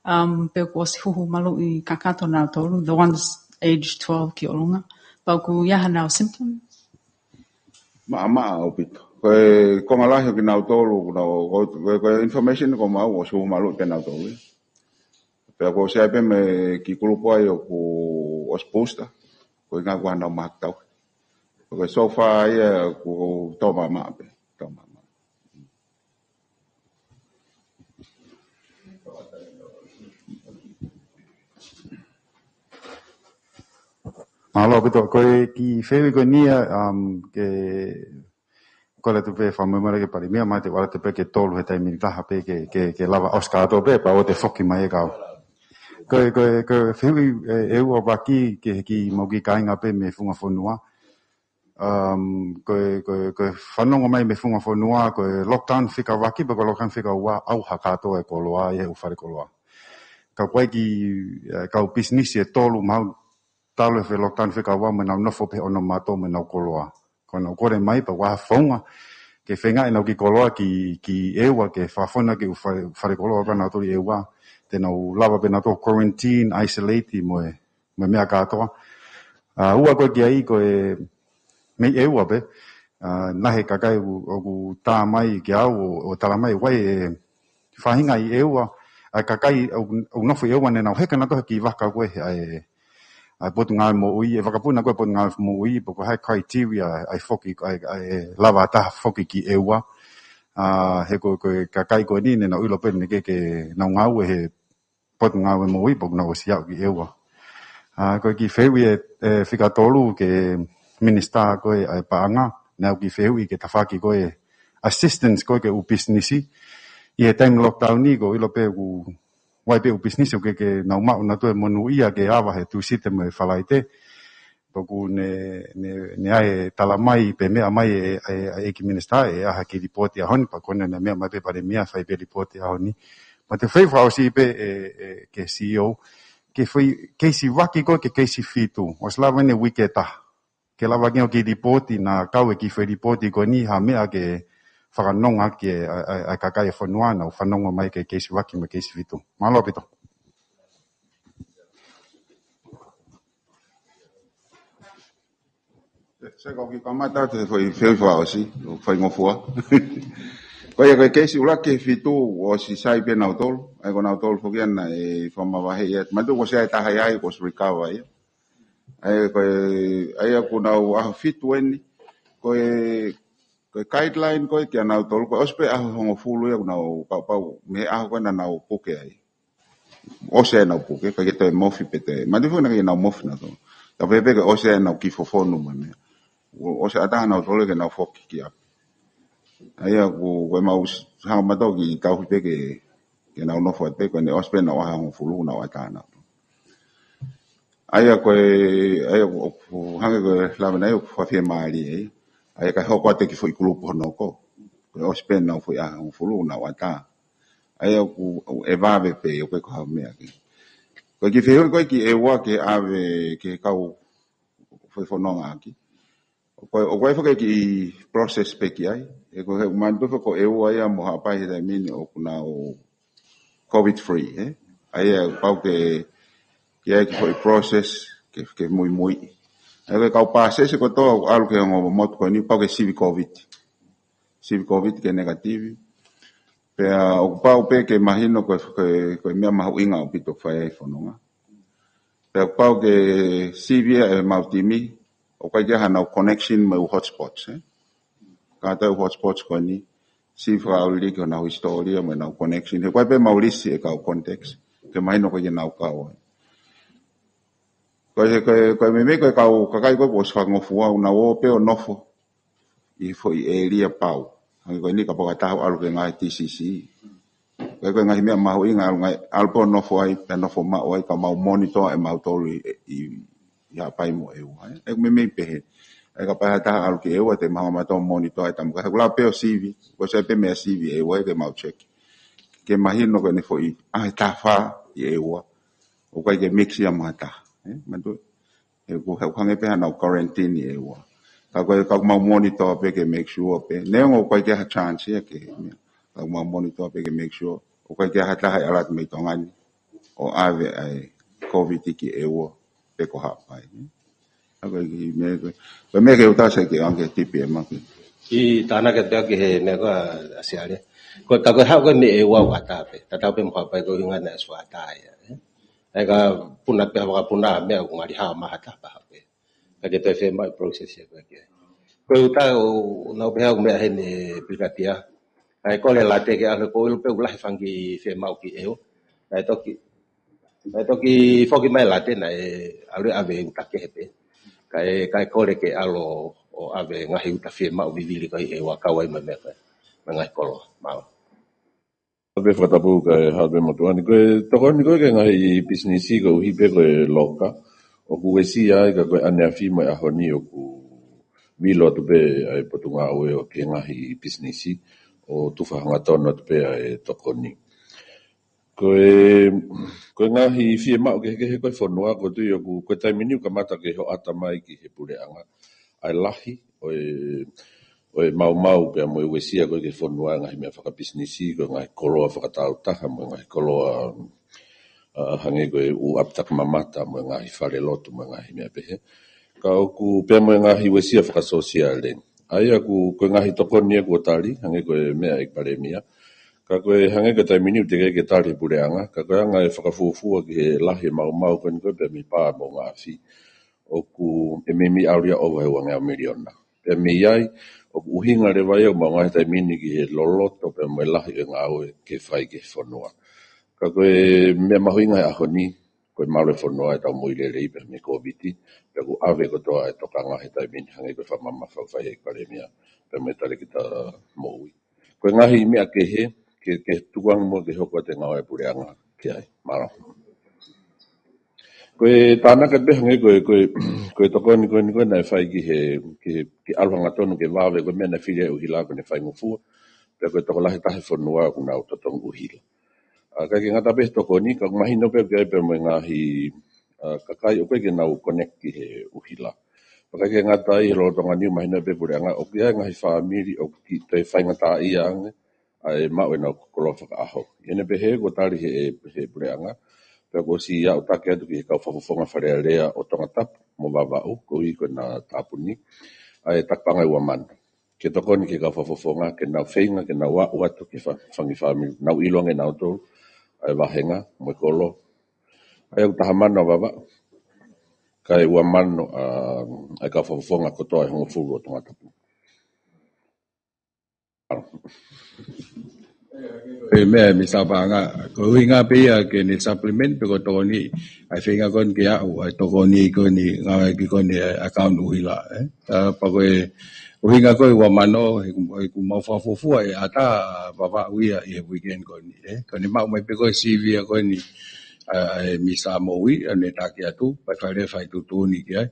um, pea kuo ʻosi huhu maluʻi kakato nautolu, the ones aged twelve ki ʻolunga, pea ʻoku ʻi ai haʻanau symptoms? Maʻamaʻa ʻaupito. Ko e konga lahi ʻo kinautolu, ko, ko, ko, ko e information ʻoku maʻu ʻosi huhu maluʻi pē nautolu ia. Pea kuo ʻosi ʻi ai pē mo e kiʻi kulupu ai ʻoku ʻosi booster, ko e ʻuhinga ko ʻenau mahaki tauhi. Ko e so far ia ʻoku tō maʻamaʻa pē, tō maʻamaʻa. Mālō ʻaupito, ko e kiʻi fehuʻi ko eni ia, um, ke kole atu pē fakamolemole ki he Palēmia, mahalo te u ʻalu atu pē ki he tolu he taimi ni taha pē ke, ke, ke lava ʻosi kātoa pē, pea ʻoua te foki mai e kau. Ko e, ko e, ko e fehuʻi ʻe, ʻe ua vaki ki he kiʻi mau kiʻi kāinga pē mei he funga fonua. Um, ko e, ko e, ko e fanongo mai mei he funga fonua, ko e lockdown fika vaki, pe ko e lockdown fika ua, ʻauha kātoa e koloa, ʻi he ʻū fale koloa. Ka ko e kiʻi, eh, kau pisinisi ʻe tolu, mahalo talu e foʻi lockdown fika ua mo ʻenau nofo pē he ʻonomato mo ʻenau koloa. Ko ʻenau kole mai pea ʻoku ʻi ai ha founga ke feinga ʻenau kiʻi koloa ki, ki ʻEua ke fakafonu ki he ʻū fale, fale koloa ko ē ʻanautolu ʻi ʻEua. Te nau lava pē nautolu quarantine, isolate mo e, mo e meʻa kātoa. ʻA, ua ko ē ki ai ko e mei ʻEua pē. ʻA, naʻe ʻi ai e kakai ʻoku, ʻoku tā mai kiate au ʻo, ʻo tala mai ʻoku ʻi ai e faʻahinga ʻi ʻEua, ʻa e kakai ʻoku, ʻoku nofo ʻi ʻEua ne nau heka nautolu he kiʻi vaka ko ē, ʻa e, ʻa e Potungāue Moʻui, ʻe vakapuna ko ē Potungāue Moʻui, pe ko e hā e criteria, ʻa e foki, ʻa e, ʻa e lava taha foki ki ʻEua. ʻA, he ko, ko e kakai ko eni ne nau ʻilo pē ne ke, ke nau ngāue he Potungāue Moʻui, pe ʻoku nau ʻosi aʻu ki ʻEua. ʻA, ko e kiʻi fehuʻi ʻe, ʻe fika tolu ki he Minisitā ko ē ʻa e Paʻanga, naʻa ku kiʻi fehuʻi ki he tafaʻaki ko ē assistance ko ē ki he ʻū pisinisi. ʻI he taimi lockdown ni ʻoku ʻilo pē ʻoku ʻi ai pē ʻū pisinisi ʻoku ʻikai ke nau maʻu nautolu e monūʻia ke ava he Tūsite mo e Falaite. Pea ʻoku ne, ne, ne ʻai e tala mai pē meʻa mai e, e, e ʻEiki Minisitā ʻe ʻai ha kiʻi lipooti ʻaho ni, pea ko ena naʻe meʻa mai pē Palēmia fai pē lipooti ʻaho ni. Manatuʻi fakaʻosi pē ē, ē, ki he C E O, ki he foʻi keisi vaki ko ē ki he keisi fitu. ʻOsi lava eni e uike ʻe taha. Ke lava ke ʻoange kiʻi lipooti naʻa kau e kiʻi foʻi lipooti ko eni ha meʻa ke fakanonga ki he, ʻa, ʻa, ʻa e kakai e fonua naʻa nau fanongo mai ki he keisi vaki mo e keisi fitu. Mālō ʻaupito. Sai, ko e kiʻi kamata atu he foʻi fehuʻi fakaʻosi, ʻo faingofua. Ko ia ko e keisi ʻuluaki ki he fitu ʻosi sai pē nautolu, ʻa ia ko nautolu foki ia naʻe fakamavaheʻi ia. Manatuʻi ʻosi ʻi ai e taha ia ʻoku ʻosi recover ia. ʻA ia ko e, ʻa ia ʻoku nau ʻaho fitu eni, ko e, ko e guideline ko ē kia nautolu, ko e ʻosi pē ʻaho hongofulu ia ʻoku nau pau, pau, mei he ʻaho ko ē naʻa nau puke ai. ʻOsi ʻenau puke, ʻikai ke toe mofi pē te, manatuʻi foki naʻe ʻikai ke nau mofi nautolu. Ka pehē pē ke ʻosi ʻenau kiʻi fofonu mo e meʻa. ʻOsi ʻatā nautolu ke nau foki ki ʻapi. ʻA ia ʻoku, ko e mau s-, hanga mautolu ʻo tauhi pē ke, ke nau nofo atu pē, ko ʻene ʻosi pē ʻenau ʻaho hongofulu, nau ʻatā nautolu. ʻA ia ko e, ʻa ia ʻoku, ʻoku hangē ko e lave ʻanenai ʻoku fakafiemālie ai. ʻA ia kae hoko atu e kiʻi foʻi kulupu hono hoko. Ko e ʻosi pē ʻenau foʻi ʻaho hongofulu, nau ʻatā. ʻA ia ʻoku, ʻoku ʻe vave pē, ʻoku ʻikai ko ha meʻa ke. Ko e kiʻi fehuʻi ko ē ki ʻEua ke ʻave ki he kau foʻi fononga ʻaki. ʻOku ʻi ai, ʻoku ʻi ai foki e kiʻi process pē ki ai. He ko e, he ʻoku manatuʻi foki ko ʻEua ia mo Haʻapai he taimi ni ʻoku nau COVID free, ē? ʻA ia ʻoku pau ke, ke ʻi ai e kiʻi foʻi process ke, ke muimui. ʻA ia ko e kau pāsese kotoa ʻoku ʻalu ki he ongo motu ko eni pau ke sivi COVID. Sivi COVID ke negative. Pea ʻoku pau pē ke mahino ko e, ko e, ko e meʻa mahuʻinga ʻaupito fai ai fononga. Pea ʻoku pau ke sivi ʻe mau timi, ʻoku ʻikai ke ʻi ai hanau connection mo e ʻū hotspots, ē? Kātaki e ʻū hotspots ko eni, sivi fakaʻauliliki honau hisitōlia mo ʻenau connection. He ʻoku ʻi ai pē mau lisi e kau contacts, ke mahino ko ē ke nau kau ai. Ko e, ko e, ko e meimei ko e kau kakai ko ē kuo ʻosi fakangofua, ʻoku nau ō pē ʻo nofo ʻi he foʻi ʻēlia pau. Hangē ko eni kapau ko ha taha ʻoku ʻalu ki he ngaahi T C C. Ko e, ko e ngaahi meʻa mahuʻinga ʻalu ngaahi, ʻalu pē ʻo nofo ai, pea nofo maʻu ai, ka mau monitor ʻe mautolu ʻi, ʻi, ʻi Haʻapai mo ʻEua, ē? ʻOku meimei pehē. ʻA ia kapau ha taha ʻalu ki ʻEua te mau hanga mautolu ʻo monitor ai tamu. Ka he ʻoku lava pē ʻo sivi, ko e sai pē meʻa sivi ʻEua ē ke mau check. Ke mahino ko eni foʻi, ʻa e taha fā ʻi ʻEua. ʻOku ʻikai ke mix ia mo ha taha, ē? Manatuʻi. He ʻoku, he ʻoku hangē pē hanau quarantine ʻi ʻEua. Ka ko e, ka ʻoku mau monitor pē ke make sure pē. Neongo ʻoku ʻikai ke ʻi ai ha chance ia ke, ka ʻoku mau monitor pē ke make sure ʻoku ʻikai ke ʻi ai ha taha ʻe ʻalu atu mei Tonga ni ʻo ʻave ʻa e COVID ki ʻEua pe ko Haʻapai. ʻA ko e kiʻi meʻa ko ē, ko e meʻa ke u tau sai ke ʻoange ki he T P M ʻaki. ʻI tānaki atu ki he meʻa ko ē ʻa Siale. Ko e, ka ko e haʻu ko ē mei ʻEua ʻoku ʻatā pē. Tatau pē mo Haʻapai ko e ʻuhinga naʻe ʻosi ʻatā ia, ē? ʻA ia ka puna pē ha vakapuna meʻa ʻoku ngali hao maha taha pē. Ka ke toe fiemaʻu e process ia ko ē ki ai. Ko e uta ʻoku nau pehē ʻoku meʻa heni Pilikatia. ʻA ia ko e late ke ʻalu ko ē ʻoku ʻilo pē ʻoku lahi e fanga kiʻi fiemaʻu ki ʻEua. ʻA ia toki, ʻa ia toki foki mai late naʻe ʻalu ʻo ʻave uta kehe pē. Kae, kae kole ke ʻalu ʻo ʻave ngaahi uta fiemaʻu vivili ko ē ʻi ʻEua kau ai mo e meʻa ko ē. Mo e ngaahi koloa. Mālō. Pea fakatapu kae haʻu pē motuʻa ni. Ko e tokoni ko ē ki he ngaahi pisinisi koeʻuhi pē ko e loka. ʻOku uesia ai ka ko e ʻaneafi mo e ʻaho ni ʻoku milo atu pē ʻa e Potungāue ʻo ki he ngaahi pisinisi ʻo tufa hangatonu atu pē ʻa e tokoni. Ko e, ko e ngaahi fiemaʻu kehekehe ko ē ʻa e fonua ʻoku ou tui ʻoku, ko e taimi ni ʻoku kamata ke hoʻata mai ki he puleʻanga ʻa e lahi ʻo e, ʻo e maumau pea mo e uesia ko ē ki he fonua e ngaahi meʻa fakapisinisi, ko e ngaahi koloa fakataautaha mo e ngaahi koloa, ʻa, hangē ko e ʻū ʻapitaki mamata mo e ngaahi falelotu mo e ngaahi meʻa pehē. Ka ʻoku pea mo e ngaahi uesia fakasōsiale. ʻA ia ʻoku, ko e ngaahi tokoni ia kuo tali, hangē ko e meʻa ʻa e Palēmia. Ka ko e hangē ko e taimi ni ʻoku teʻeki ke tali ʻe he puleʻanga, ka ko e anga e fakafuofua ki he lahi e maumau ko eni ko ē pea mei he pā moʻunga afi. ʻOku ʻe meimei ʻalu ia ʻo ʻova he uangeau miliona. Pea mei ai, ʻoku ʻuhinga leva ia ʻoku mau ngaahi taimi ni ki he loloto pea mo e lahi e ngāue ke fai ki he fonua. Ka ko e meʻa mahuʻinga he ʻaho ni, ko e malu e fonua ʻetau moʻui lelei pea mei he Kōviti, pea kuo ʻave kotoa e tokanga he taimi ni hangē ko e fakamamafa ʻoku fai ʻe he Palēmia pea mo e Talēkita Moʻui. Ko e ngaahi meʻa kehe, ke, ke tukuange mo ke hoko atu e ngāue ʻa e puleʻanga ki ai. Mālō. Ko e tānaki pē hangē ko e, ko e, ko e tokoni ko eni ko ē naʻe fai ki he, ki he, ki he ʻalu hangatonu ke vave ko e meʻa naʻe fili ai ʻUhila ko ʻene faingofua. Pea ko e tokolahi taha e fonua ʻoku nau totongi ʻUhila. ʻA, ʻikai ke ngata pē he tokoni, ka ʻoku mahino pē ʻoku ʻi ai pē mo e ngaahi, ʻa, kakai ʻoku ʻikai ke nau connect ki he ʻUhila. Pea ʻikai ke ngata ai he lolotonga ni ʻoku mahino pē puleʻanga, ʻoku ʻi ai ngaahi fāmili ʻoku toe faingataʻaʻia ange ʻa e maʻu ʻenau koloa fakaʻaho. ʻI heʻene pehē kuo tali he, he puleʻanga, pea kuo ʻosi aʻutaki atu ki he kau fakafofonga Fale Alea ʻo Tongatapu mo Vavaʻu, koeʻuhi ko ʻena tāpuni, ʻa e taki paʻanga ʻe ua mano. Ke tokoni ki he kau fakafofonga, ke nau feinga, ke nau aʻu atu ki he fa-, fanga fāmili, nau ʻilo ange ʻe nautolu ʻa e vāhenga mo e kolo. ʻA ia ʻoku taha mano ʻa Vavaʻu, kae ua mano ʻa, ʻa e kau fakafofonga kotoa ʻe hongofulu ʻo Tongatapu. ʻE meʻa, Misa Paʻanga, ko e ʻuhinga pē ia ke ne supplement pe ko e tokoni, ʻa e feinga ko eni ke aʻu ʻa e tokoni ko eni, ngāueʻaki ko eni ʻa e account ʻUhila, ē. ʻA, pea ko e ʻuhinga ko e ua mano, he ʻoku, he ʻoku mau fakafuofua ʻe ʻatā ʻa Vavaʻu ia ʻi he weekend ko eni, ē. Ko ʻene maʻu mai pē ko e sivi ia ko eni, ʻa, ʻa e Misa Moʻui, ʻa ʻene taki atu, pea fai leva e tuʻutuʻuni ki ai.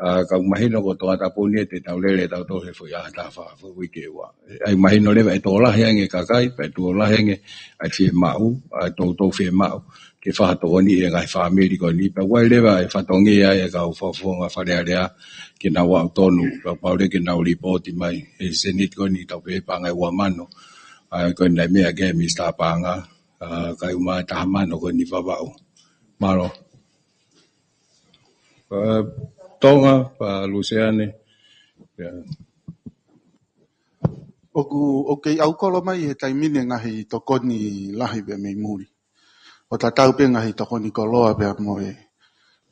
ʻA, ka ʻoku mahino ko Tongatapu ni ʻe te tau lele tautolu he foʻi ʻaho taha fā, foʻi uike ua. ʻA ia mahino leva ʻe tokolahi ange e kakai, pea ʻe tokolahi ange ʻa e fiemaʻu, ʻa e toutou fiemaʻu ke fakatokoniʻi e ngaahi fāmili ko eni. Pea ʻoku ʻi ai leva e fatongia ʻa e kau fakafofonga Fale Alea ke nau aʻu tonu, pea pau leva ke nau lipooti mai he seniti ko eni tau pehē paʻanga ʻe ua mano. ʻA, ko ʻene meʻa ki ai Misa Paʻanga, ʻa, kae ʻuma e taha mano ko eni Vavaʻu. Mālō. Pea Tonga, pea Luseane. ʻIo. ʻOku, ʻoku kei ʻaukolo mai he taimi ni e ngaahi tokoni lahi pea mei muli. ʻO tatau pē ngaahi tokoni koloa pea mo e.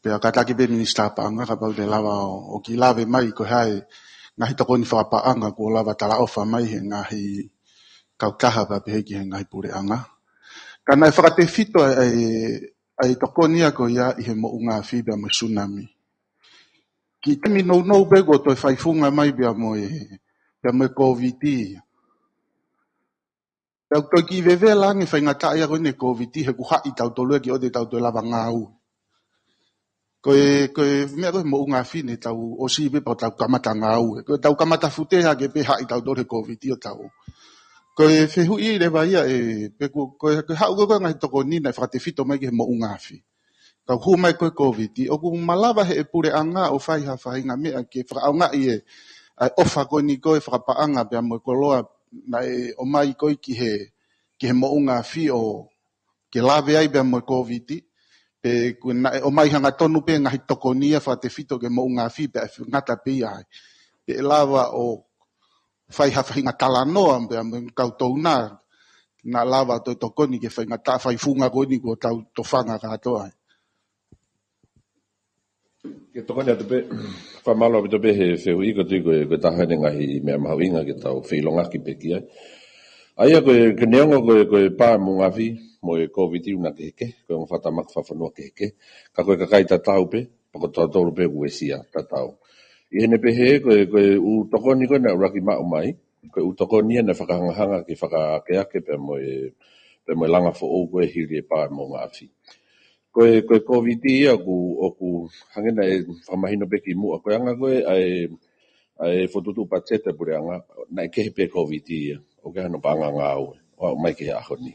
Pea kātaki pē Minisitā Paʻanga kapau te lava ʻo, ʻo kiʻi lave mai ko e hā e ngaahi tokoni fakapaʻanga kuo lava talaʻofa mai he ngaahi kautaha pea pehē ki he ngaahi puleʻanga. Ka naʻe fakatefito ʻa e, ʻa e tokoni ia ko ia ʻi he moʻunga afi pea mo e tsunami. Kiʻi taimi nounou pē kuo toe faifunga mai pea mo e, pea mo e Kōviti. Pea ʻoku toe kiʻi vevela ange faingataʻa ia ko eni Kōviti he ʻoku haʻi tautolu ia ke ʻoua te tau toe lava ngāue. Ko e, ko e meʻa ko e moʻunga afi ne tau ʻosi pē pea tau kamata ngāue. Ko e tau kamata fute hake pē haʻi tautolu he Kōviti ʻo tau. Ko e fehuʻi leva ia ē, pe ko, ko e, ko e haʻu ko e, ko e ngaahi tokoni naʻe fakatefito mai ki he moʻunga afi. Ka ʻoku hū mai ko e Kōviti, ʻoku malava ʻe he puleʻanga ʻo fai ha faʻahinga meʻa ke fakaʻaongaʻi e, ʻa e ʻofa ko eni ko e fakapaʻanga pea mo e koloa naʻe ʻomai ko ē ki he, ki he moʻunga afi ʻo ke lave ai pea mo e Kōviti, pe ko e naʻe ʻomai hangatonu pē ngaahi tokoni ia fakatefito ki he moʻunga afi pea ʻe ngata pē ia ai. Pe ʻe lava ʻo fai ha faʻahinga talanoa pea mo e kau Tonga, naʻa lava toe tokoni ke faingataʻa faifunga ko eni kuo tau tofanga kātoa ai. Ke tokoni atu pē, fakamālō ʻaupito pē he fehuʻi, ʻoku ou tui ko e, ko e taha eni e ngaahi meʻa mahuʻinga ke tau feʻilongaki pē ki ai. ʻA ia ko e, ko e neongo ko e, ko e pā moʻunga afi mo e Kōviti ʻoku na kehekehe, ko e ongo fakatamaki fakafonua kehekehe, ka ko e kakai tatau pē, pea ko tautolu pē ʻoku uesia tatau. ʻI heʻene pehē, ko e, ko e ʻū tokoni ko ē naʻe ʻuluaki maʻu mai, ko e ʻū tokoni ia naʻe fakahangahanga ke fakaakeake pea mo e, pea mo e langa foʻou ko ē hili e pā moʻunga afi. Ko e, ko e Kōviti ia ʻoku, ʻoku hangē naʻe fakamahino pē kimuʻa ko e anga ko ē ʻa e, ʻa e fokotuʻutuʻu patiseti ʻa e puleʻanga, naʻe kehe pē Kōviti ia, ʻoku ʻikai hano paʻanga ngāue ʻo aʻu mai ki he ʻaho ni.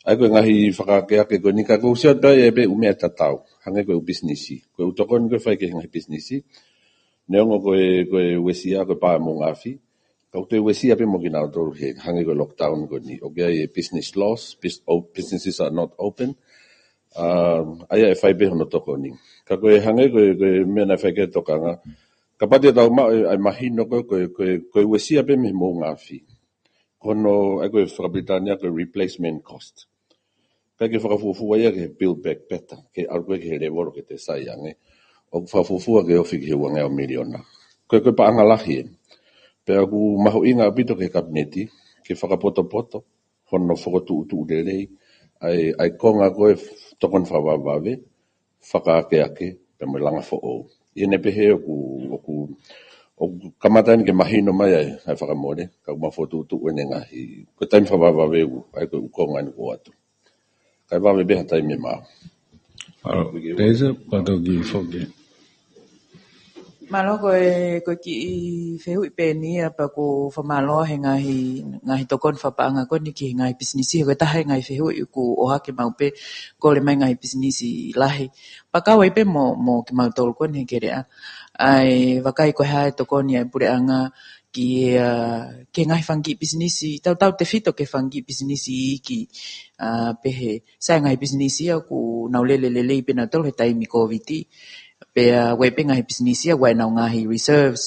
ʻA ia ko e ngaahi fakaakeake ko eni ka ʻoku ou sio atu ai ʻe pē ʻū meʻa tatau, hangē ko e ʻū pisinisi. Ko e ʻū tokoni ko ē fai ki he ngaahi pisinisi, neongo ko e, ko e uesia ko e pā moʻunga afi, ka ʻoku toe uesia pē mo kinautolu he hangē ko e lockdown ko eni. ʻOku ʻi ai e business loss, bus-, o-, businesses are not open. Um, ʻa ia ʻe fai pē hono tokoni. Ka ko e hangē ko e, ko e meʻa naʻe fai ki ai e tokanga. Kapau te tau maʻu e, ʻa e mahino ko e, ko e, ko e, ko e uesia pē mei he moʻunga afi. Ko hono, ʻa ia ko e fakapilitānia ko e replacement cost. ʻIkai ke fakafuofua ia ke build back better, ke ʻalu ko ē ki he levolo ke toe sai ange. ʻOku fakafuofua ke ofi ki he uangeau miliona. Ko e, ko e paʻanga lahi ē. Pea ʻoku mahuʻinga ʻaupito ki he Kapineti, ke fakapotopoto, hono fokotuʻutuʻu lelei, ʻa e, ʻa e konga ko ē tokoni fakavavevave, fakaakeake, pea mo e langa foʻou. ʻI heʻene pehē ʻoku, ʻoku, ʻoku kamata eni ke mahino mai ai, ʻa e fakamole, ka ʻoku mau fokotuʻutuʻu eni e ngaahi, ko e taimi fakavavevave ʻoku, ʻa ia ko e ʻū konga eni ʻoku ʻoatu. Kae vave pē ha taimi ʻe maʻu. Mālō, Lisa, pea toki foki. Mālō, ko e, ko e kiʻi fehuʻi pē eni ia, pea ʻoku ou fakamālō he ngaahi, ngaahi tokoni fakapaʻanga ko eni ki he ngaahi pisinisi, he ko e taha e ngaahi fehuʻi ʻoku ʻohake maʻu pē, kole mai ngaahi pisinisi lahi. Pea kau ai pē mo, mo kimautolu ko eni he keleʻa. ʻA e vakai ko e hā e tokoni ʻa e puleʻanga ki, ā, ki he ngaahi fanga kiʻi pisinisi, tautautefito ki he fanga kiʻi pisinisi iiki, ā, pehē. Sai e ngaahi pisinisi ia ʻoku nau lele lelei pē nautolu he taimi Kōviti. Pea ʻoku ʻi ai pē ngaahi pisinisi ia ʻoku ʻi ai ʻenau ngaahi reserves.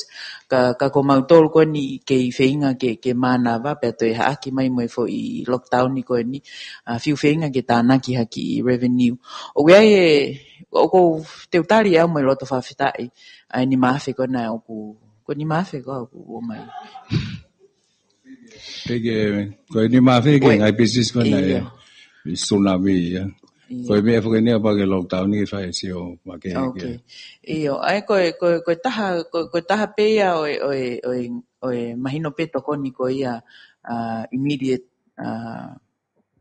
Ka, ka ko mautolu ko eni kei feinga ke, ke mānava, pea toe haʻaki mai mo e foʻi lockdown ni ko eni, ā, fiu feinga ke tānaki ha kiʻi revenue. ʻOku ʻi ai e, ʻoku ou teu tali au mo e loto fakafetaʻi, ʻa e nima afe ko ena ʻoku, ko e nima afe ko ē ʻoku ʻomai. Pea ke, ko e nima afe ke Ko e, ngaahi pisinisi ko ena ʻe, ʻio. ʻi tsunami ia. ʻIo. Ko e meʻa foki eni ia pea ke lockdown ni ke fai e sio makehe. Ok. Io, ʻa ia ko e, ko e, ko e taha, ko e, ko e taha pē ia ʻo e, ʻo e, ʻo e, ʻo e mahino pē tokoni ko ia, ā, immediate, ā,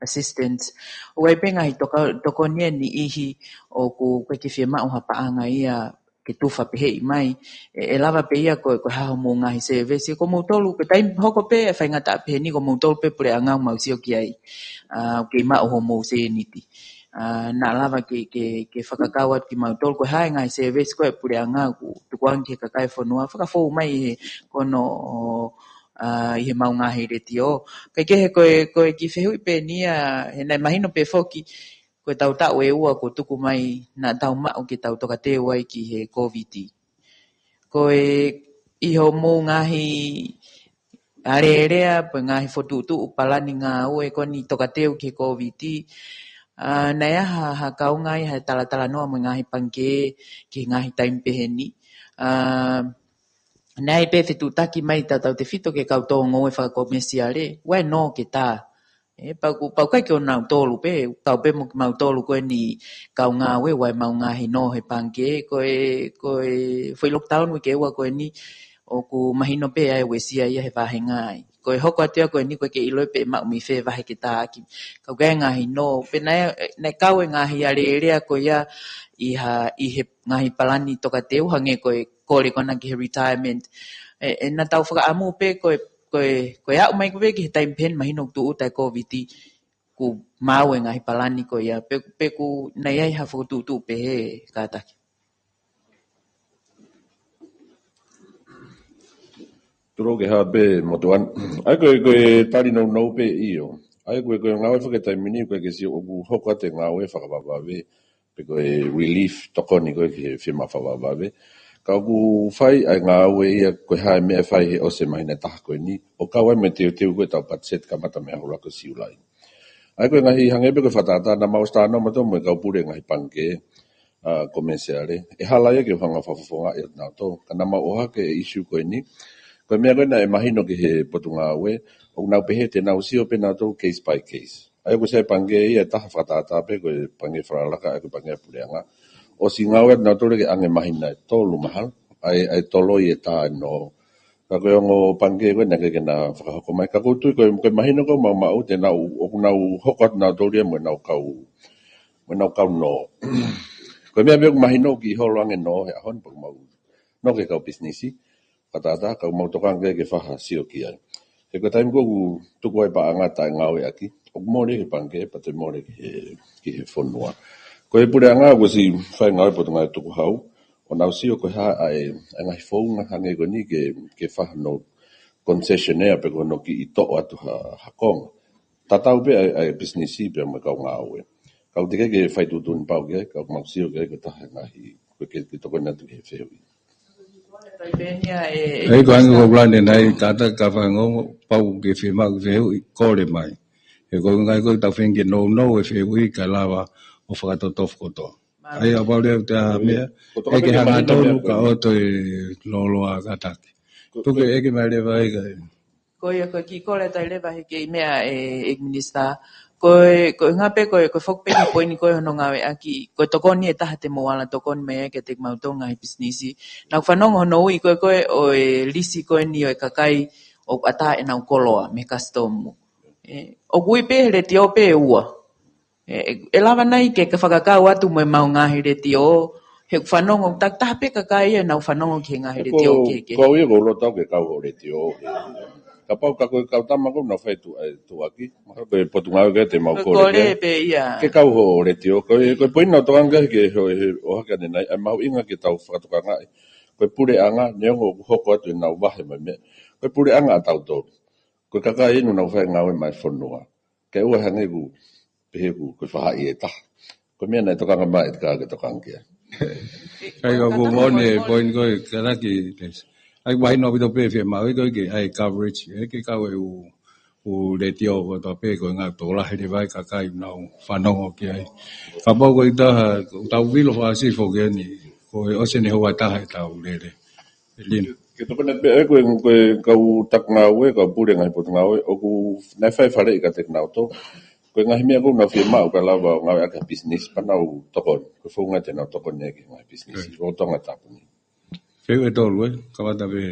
assistance. ʻOku ʻi ai pē ngaahi toka-, tokoni ʻe niʻihi ʻoku ʻikai ke fiemaʻu ha paʻanga ia ke tufa peheʻi mai. ʻE, ʻe lava pē ia ko, ko e hā homou ngaahi service. Ko moutolu, ko e taimi hoko pē e faingataʻa pehē ni ko moutolu pē puleʻanga ʻoku mau sio ki ai. Ā, ʻoku kei maʻu homou sēniti. Ā, naʻa lava ke, ke, ke fakakau atu kimautolu ko e hā e ngaahi service ko e puleʻanga ʻoku tukuange ki he kakai e fonua. Fakafou mai he ko hono ā, ʻi he mau ngaahi letiō. Kae kehe ko e, ko e kiʻi fehuʻi pē eni ia, he naʻe mahino pē foki, ko e taʻu ʻe ua kuo tuku mai naʻa tau maʻu ke tau tokateu ai ki he Kōviti. Ko e ʻi hoʻomou ngaahi alēlea, pe ngaahi fokotuʻutuʻu palani ngāue ko eni tokateu ki he Kōviti. Ā, naʻe ʻi ai ha, ha kaunga ia he talatalanoa mo e ngaahi pangikē ki he ngaahi taimi pehē ni. Ā, naʻe ʻi ai pē fetuʻutaki mai tautautefito ki he kau tō ngoue fakakomesiale, ʻoua ʻe nō ke tā. ʻE, pea ʻoku, pea ʻoku ʻikai ke ʻo nautolu pē, kau pē mo kimautolu ko eni kau ngāue, ʻoua ʻe mau ngaahi nō he pangikē, ko e, ko e foʻi lockdown uike ua ko eni, ʻoku mahino pē ʻa e uesia ia he vāhenga ai. Ko e hoko atu ia ko eni ʻoku ʻikai ke ʻiloʻi pe ʻe maʻu mei fē vahe ke tāʻaki. Ka ʻoku ʻi ai e ngaahi nō, pea naʻe, naʻe kau e ngaahi alēlea ko ia ʻi ha, ʻi he ngaahi palani tokateu hangē ko e kole ko ena ki he retirement. ʻE, ʻe naʻa tau fakaʻamu pē ko e, ko e, ko e aʻu mai ko ē ki he taimi pehē ni mahino ʻoku tūʻuta e Kōviti kuo maau e ngaahi palani ko ia. Pe, pe ʻoku ʻi ai ha fokotuʻutuʻu pehē kātaki. Tulou ke hā pē motuʻa ni. ʻA ia ko e, ko e tali nounou pē ʻio. ʻA ia ko e, ko e ngāue fakatātā taimi ni ko e ke sio ʻoku hoko atu e ngāue fakavavevave. Pe ko e relief tokoni ko ē ki he fiemaʻu fakavavevave. Ka ʻoku fai ʻa e ngāue ia ko e hā e meʻa ʻe fai he ʻosi e māhina ʻe taha ko eni. ʻO kau ai mo e teuteu ko ē ʻetau patiseti kamata mei he ʻaho ʻuluaki ʻo Siulai. ʻA ia ko e ngaahi hangē pē ko e fakatātā naʻa mau ʻosi talanoa mautolu mo e kau pule ngaahi pangikē, ā, komesiale. ʻE hala ia ke u hanga ʻo fakafofongaʻi ʻa nautolu. Ka naʻa mau ʻohake e issue ko eni. Ko e meʻa ko ē naʻe mahino ki he potungāue. ʻOku nau pehē te nau sio pē nautolu case by case. ʻA ia ko e sai pangikē ia ʻe taha fakatātā pē ko e pangikē fakalaka ʻa ia ko e pangikē puleʻanga. ʻOsi ngāue atu nautolu ke ʻange māhina ʻe tolu mahalo. ʻA ia, ʻa ia toloi e tā ʻe nō. Ka ko e ongo pangikē ko ē naʻe ʻikai ke na fakahoko mai. Ka ʻoku ou tui ko e, ko e mahino ko ē ʻoku mau maʻu te nau, ʻoku nau hoko atu nautolu ia mo ʻenau kau, mo ʻenau kau nō. Ko e meʻa pē ʻoku mahino ʻoku kiʻi holo ange nō he ʻaho ni pea ʻoku mau nō ki he kau pisinisi. Fakatātā, ka ʻoku mau tokanga ke fai ha sio ki ai. He ko e taimi ko ē ʻoku tuku ai paʻanga taʻengāueʻaki, ʻoku mole ki he pangikē, pea toe mole ki he, ki he fonua. Ko e puleʻanga ʻoku ʻosi fai ngāue potungāue tukuhau, ʻo nau sio ko e hā ʻa e, ʻa e ngaahi founga hangē ko eni ke, ke fai hano concessionaire pe ko hono kiʻi toʻo atu ha, ha konga. Tatau pē ʻa e, ʻa e pisinisi pea mo e kau ngāue. Ka ʻoku teʻeki ke fai tuʻutuʻuni pau ki ai, ka ʻoku mau sio ki ai ko e taha e ngaahi, ko e ke, ke tokoni atu ki he fehuʻi. ʻE, ko e ange ko e plan ʻe nai tata ka fangongo pau ke fiemaʻu ke fehuʻi kole mai. He ko e ngaahi ko e tau feinga ke nounou e fehuʻi kae lava ʻo fakatotofo kotoa. ʻA ia pau lea ʻo te ʻa meʻa, ʻe ke hangatonu ka ʻoto e lōloa kātaki. Tuku ʻe ke mai leva ai ka e. Ko ia ko e kiʻi kole atu ai leva he kiʻi meʻa ʻe, ʻEiki Minisitā, Ko e, ko e ngā pē, ko e, ko e foki pē ki he poini ko ē hono ngāueʻaki, ko e tokoni ʻe taha te mou ala tokoni mai ai kiate kimautolu ngaahi pisinisi. Naʻá ku fanongo hono ui ko ē ko ē ʻo e lisi ko eni ʻo e kakai ʻoku ʻatā ʻenau koloa mei he kasitomu. ʻE, ʻoku ui pē he letiō pē ʻe ua. ʻE, ʻe lava nai ke, ke fakakau atu mo e mau ngaahi letiō, he ʻoku fanongo, takitaha pē kakai ʻenau fanongo ki he ngaahi letiō kehekehe. Ko ia ko e loto ke kau ho letiō. Kapau ka ko e kau tama ko ē naʻa nau fai tuʻa, ʻe, tuʻuaki. Mahalo ko e potungāue ke te mau kole pē ia. Ke kau ho letiō. Ko e, ko e poini naʻá ku tokanga ki ai he, he ʻohake ʻanenai, ʻa e mahuʻinga ke tau fakatokangaʻi. Ko e puleʻanga, neongo ʻoku hoko atu ʻenau vahe mai meʻa. Ko e puleʻanga ʻatautolu. Ko e kakai eni naʻa nau fai ngāue mai fonua. Ke ʻoua hangē ʻoku pehē ʻoku, ko e faʻahi ʻe taha. Ko e meʻa naʻe tokanga mai ʻe te kā ke tokanga ki ai. Kai ka ʻoku moʻoni e poini ko ē, ka laki, ʻai mahino ʻaupito pē fiemaʻu ko ē ke ʻai coverage, ʻe ke kau e ʻū, ʻū letiō kotoa pē ko e ngaahi tokolahi leva e kakai naʻa nau fanongo ki ai. Kapau ko e taha, tau vilo fasi foki eni, ko e ʻosi eni houa ʻe taha ʻetau lele. Lina. Ke tokona pē, ʻe, ko e, ko e kau taki ngāue, kau pule ngaahi potungāue, ʻoku nau fai faleʻi kiate kinautolu. Ko e ngaahi meʻa ko ē naʻa nau fiemaʻu ka lava ʻo ngāueʻaki ha pisinisi pea nau tokoni. Ko e founga te nau tokoni ki he ngaahi pisinisi. Lolotonga e tapu ni. Fehuʻi ʻe tolu, ē, ka vata pē.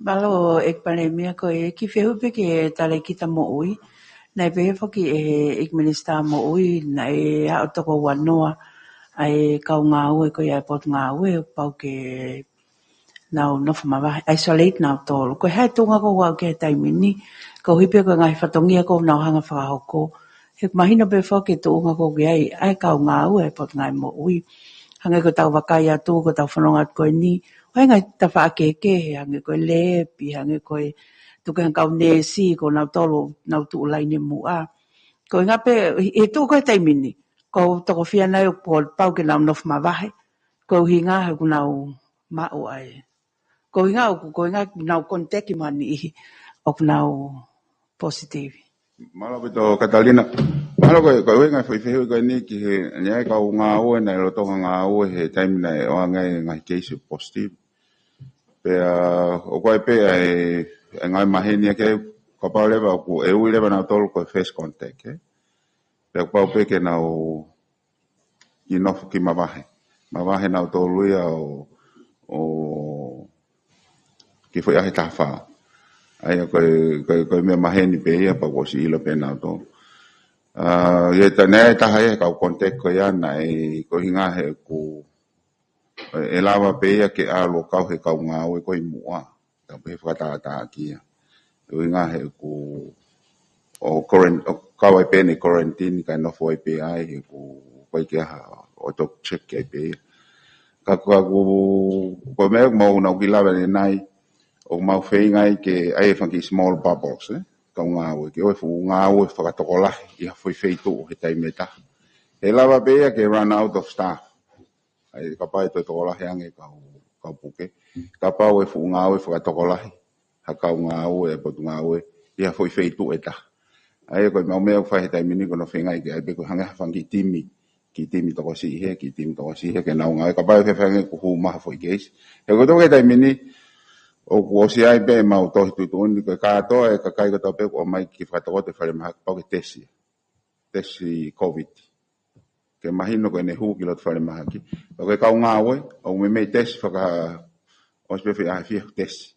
Mālō, ʻEiki Palēmia, ko e kiʻi fehuʻi pē ki he talēkita moʻui. Naʻe pehē foki ʻe he ʻEiki Minisitā Moʻui, naʻe aʻu toko uanoa ʻa e kau ngāue ko ia e potungāue, pau ke nau nofo mavahe, isolate nautolu. Ko e hā e tuʻunga ʻoku aʻu ki ai he taimi ni, koeʻuhi pē ko e ngaahi fatongia ʻoku nau hanga fakahoko. He mahino pē foki e tuʻunga ʻoku ʻi ai ʻa e kau ngāue he Potungāue Moʻui. Hangē ko ʻetau vakai atu, ko ʻetau fononga atu ko eni, ʻoku ʻi ai e ngaahi tafaʻaki kehekehe, hangē ko e lepi, hangē ko e tuku hangē kau neesi, ko nautolu, nau tuʻu laine muʻa. Ko e ʻuhinga pē, he tuʻu ko ē he taimi ni, ʻoku tokofia nai ʻoku pau ke nau nofo mavahe. Ko e ʻuhinga he ʻoku nau maʻu ai. Ko e ʻuhinga ʻoku, ko e ʻuhinga nau contact mo ha niʻihi ʻoku nau positive. Mālō ʻaupito Katalina. Mālō ko e, ko e ʻuhinga foʻi fehuʻi ko eni ki he, ʻi ai e kau ngāue naʻe lolotonga ngāue he taimi naʻe ʻoange ai e ngaahi case positive. Pea, ʻoku ʻi ai pē ʻa e, ʻa e ngaahi maheni ʻa ē, kapau leva ʻoku, ʻe ui leva nautolu ko e first contact, ē. Pea ʻoku pau pē ke nau kiʻi nofo kiʻi mavahe. Mavahe nautolu ia ʻo, ʻo kiʻi foʻi ʻaho ʻe taha fā. ʻA ia ko e, ko e, ko e meʻa maheni pē ia pea kuo ʻosi ʻilo pē nautolu. ʻA, ʻi he taimi ʻe taha ia kau contact ko ia naʻe, ko e ʻuhinga he ʻoku, ʻe, ʻe lava pē ia ke ʻalu ʻo kau he kau ngāue ko ē ʻi muʻa. Ka pehē fakatātā ki ai. ʻUhinga he ʻoku, ʻo quarant-, ʻo kau ai pē ʻene quarantine, kae nofo ai pē ai, he ʻoku ʻikai ke ʻi ai ha, ʻo toki check ai pē ia. Ka, ka ʻoku, ko e meʻa ʻoku mau nau kiʻi lave ʻanenai, ʻoku mau feinga ai ke ʻai e fanga kiʻi small bubbles, ē? Kau ngāue, ke ʻoua ʻe fuʻu ngāue fakatokolahi ʻi ha foʻi feituʻu he taimi ʻe taha. He lava pē ia ke run out of staff. ʻA ia kapau ʻe toe tokolahi ange kau, kau puke. Kapau ʻe fuʻu ngāue fakatokolahi ha kau ngāue ʻa e potungāue ʻi ha foʻi feituʻu ʻe taha. ʻA ia ko e meʻa ʻoku fai he taimi ni ko hono feinga ke ʻai pē ko e hangē ha fanga kiʻi timi. Kiʻi timi tokosiʻi hē, kiʻi timi tokosiʻi hē ke nau ngāue. Kapau ʻe feinga ke hū mai ha foʻi case. He ko e toko he taimi ni, ʻoku ʻosi ʻi ai pē ʻemau tohi tuʻutuʻuni, ko e kātoa e kakai kotoa pē ʻoku ʻomai ke fakatokoto e falemahaki pau ke tesi. Tesi COVID. Ke mahino ko ʻene hū ki loto falemahaki. Pea ko e kau ngāue, ʻoku meimei tesi faka-, ʻosi pē fai ʻa e fie tesi.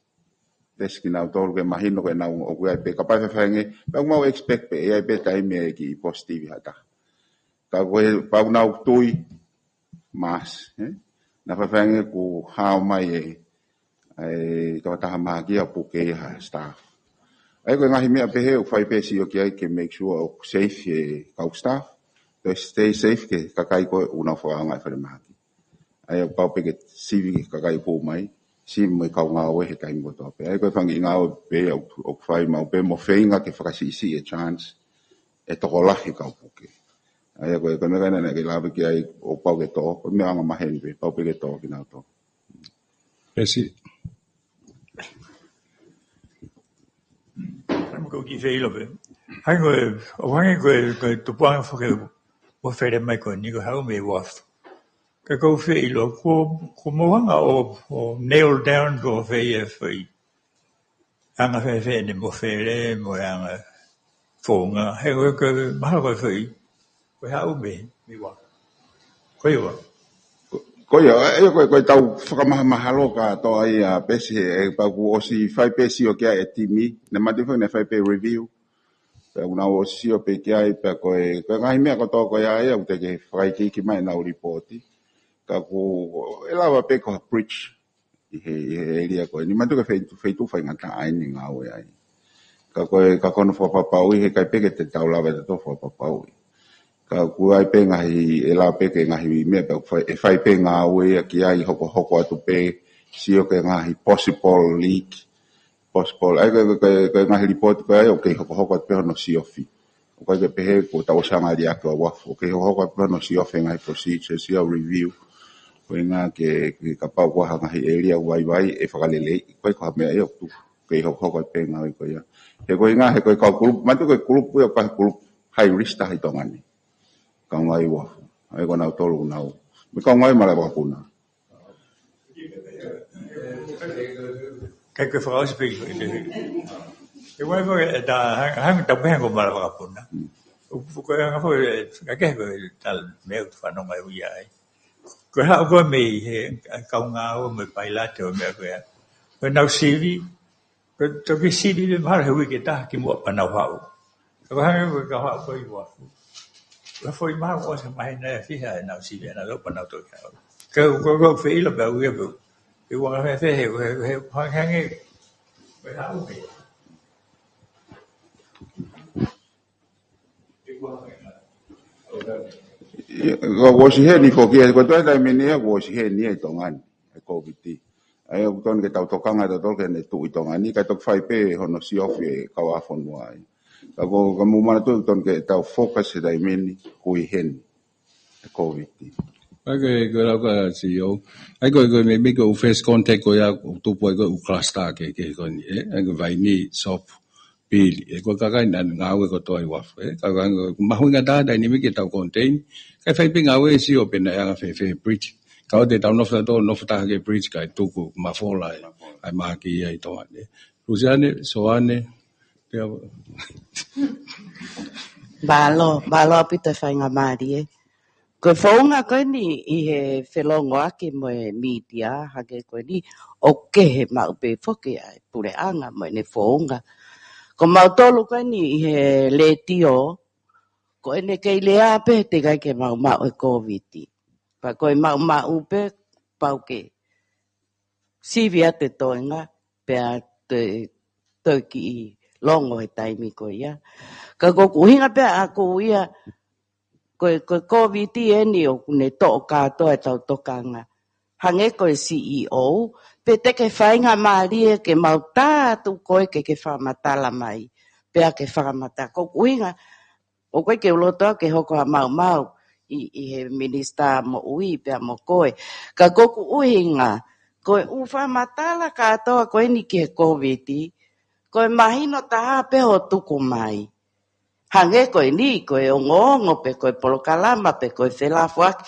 Tesi kinautolu ke mahino ko ʻenau ʻoku ʻi ai pē kapau ʻe fai ange, pea ʻoku mau expect pē, ʻe ʻi ai pē taimi ʻe kiʻi positive ha taha. Ka ko e pau nau tui, mask, ē? Naʻa faifai ange ʻoku hao mai e, e tokotaha mahaki ʻo puke ha staff. ʻA ia ko e ngaahi meʻa pehē ʻoku fai pē sio ki ai ke make sure ʻoku safe e kau staff. Toe stay safe ki he kakai ko ē ʻoku nau fakaʻaongaʻi e falemahaki. ʻA ia ʻoku pau pē ke sivi ki he kakai ʻoku hū mai, sivi mo e kau ngāue he taimi kotoa pē. ʻA ia ko e fanga kiʻi ngāue pē ʻoku, ʻoku fai maʻu pē mo feinga ke fakasiʻisiʻi e chance ʻe tokolahi e kau puke. ʻA ia ko e, ko e meʻa ko ena naʻe kiʻi lave ki ai ʻoku pau ke tō, ko e meʻa angamaheni pē, pau pē ke tō kinautolu. Pesi. Mo ko e kiʻi feʻilo pē. Hangē ko e, ʻo hangē ko e, ko e tupuʻanga foki ʻoku fele mai ko eni ko e haʻu mei Wharf. Ka ko e feʻilo, ko, ko e moʻunga ʻo, ʻo nail down ko e fē e foʻi anga fēfē ʻene mofele, mo e anga founga, he ko e, ko e mahalo ko e foʻi, ko e haʻu mei, mei ua. Ko ia ua. Ko ia, e, ko e, ko e tau fakamahamahalo kātoa ai ʻa Pesi, e, pea kuo ʻosi fai pē sio ki ai e timi, naʻe mātuʻaki fai, naʻe fai pē review. Pea ʻoku nau ʻosi sio pē ki ai, pea ko e, ko e ngaahi meʻa kotoa ko ia ia, ʻoku teʻeki fakaikiiki mai ʻenau lipooti. Ka kuo, ʻe lava pē ko ha bridge ʻi he, ʻi he ʻēlia ko eni. Mātuʻaki feitu, feitu faingataʻa eni ngāue ai. Ka ko e, ka ko hono fakapapauʻi, heʻikai pē ke te tau lava ʻe tautolu fakapapauʻi. Ka ʻoku ʻi ai pē ngaahi, ʻe lava pē ke ngaahi meʻa pē ʻoku fai, ʻe fai pē ngāue ia ki ai, hokohoko atu pē, sio ki he ngaahi possible leak, possible. ʻA ia ko e, ko e, ko e ngaahi lipooti ko ia ʻoku kei hokohoko atu pē hono siofi. ʻOku ʻikai ke pehē kuo tau ʻosi hanga liʻaki ʻa uafu. ʻOku kei hokohoko atu pē hono siofi e ngaahi procedures ia, review. Ko e ʻuhinga ke, ke kapau ko ha ngaahi ʻēlia ʻoku vaivai ʻe fakaleleiʻi. Ko e ko ha meʻa ia ʻoku tuku. ʻOku kei hokohoko atu pē ngāue ko ia. He ko e ʻuhinga, he ko e kau kulupu, mātuʻaki ko e kulupu ia, ko e kulupu high risk taha ʻi Tonga ni. Kau ngāue uafu. ʻA ia ko nautolu ʻoku nau. Mei he kau ngāue malaʻe vakapuna. Kae ke fakaʻosi pē ʻi he, ʻe wai fo e ta hang, hang ta pē ko malaʻe vakapuna. ʻOku ko e anga fo e, ka ke ko e tala meʻa ʻoku fanongo ʻe ui ai. Ko e haʻu ko ē mei he kau ngāue mo e pailate ʻo e meʻa ko ia. Ko ʻenau sivi, ko e toki sivi pē mahalo he uike ʻe taha kimuʻa pea nau haʻu. Ka ko e hangē ko e kau haʻu ko ē ʻi uafu. Ko e foʻi mahalo ʻosi mahino ʻe fiha ʻenau sivi ʻenau ʻalu pea nau toki haʻu. Ka ko e, ko e feʻilo pē ʻa uia pē. Ke ua ka fefe he, he, he, hangē, hangē. Ko e haʻu pē. Ia, ka kuo ʻosi heni foki, ko e toe taimi ni ia kuo ʻosi heni ʻi Tonga ni, e Covid. ʻA ia ʻoku totonu ke tau tokanga tautolu ke ne tuʻu ʻi Tonga ni, kae toki fai pē hono siofi e kau ʻa fonua ai. Ka ko, ka mou manatuʻi ʻoku totonu ke tau focus he taimi ni, ʻoku ʻi heni e Covid. ʻA ia ko e, ko e lau ko ē ʻa e C E O. ʻA ia ko e, ko e meimei ko e first contact ko ia, ʻoku tupu ai ko e ʻū cluster ke, ke ko eni, ē? ʻA ia ko e Vaini, Sopu, Pili, ē, ko e kakai naʻa nau ngāue kotoa ʻi uafu, ē. Ka, ka, ko e mahuʻinga taha taimi ni ke tau contain. Kae fai pē ngāue sio pe naʻe anga fēfē bridge. Ka ʻoua te tau nofo tautolu, nofo taha ki he bridge kae tuku mafola ai, ʻa e mahaki ia ʻi Tonga ni. Lusiane, Soane, te au. Mālō, mālō ʻaupito e faingamālie. Ko e founga ko eni ʻi he felongoaki mo e mītia, hangē ko eni, ʻoku kehe maʻu pē foki ʻa e puleʻanga mo ʻene founga. Ko mautolu ko eni ʻi he letiō, ko ʻene kei lea pē he teʻeki ai ke mau maʻu e Covid. Pea ko e maʻumaʻu pē pau ke sivi atu e toenga, pea toe, toe kiʻi longo he taimi ko ia. Ka ko ʻeku ʻuhinga pē ʻaʻaku ia, ko e, ko e Covid eni ʻoku ne toʻo kātoa ʻetau tokanga. Hangē ko e C E O, pe te ke faingamālie ke mau tā atu koe ke ke fakamatala mai, pea ke fakamatala. Ko ʻeku ʻuhinga, ʻoku ʻikai ke u loto au ke hoko ha maumau ʻi, ʻi he minisitā moʻui pea mo koe. Ka ko ʻeku ʻuhinga, ko e ʻū fakamatala kātoa ko eni ki he Covid, ko e mahino taha pē hoʻo tuku mai. Hangē ko eni, ko e ongoongo pe ko e polokalama pe ko e felafoaki.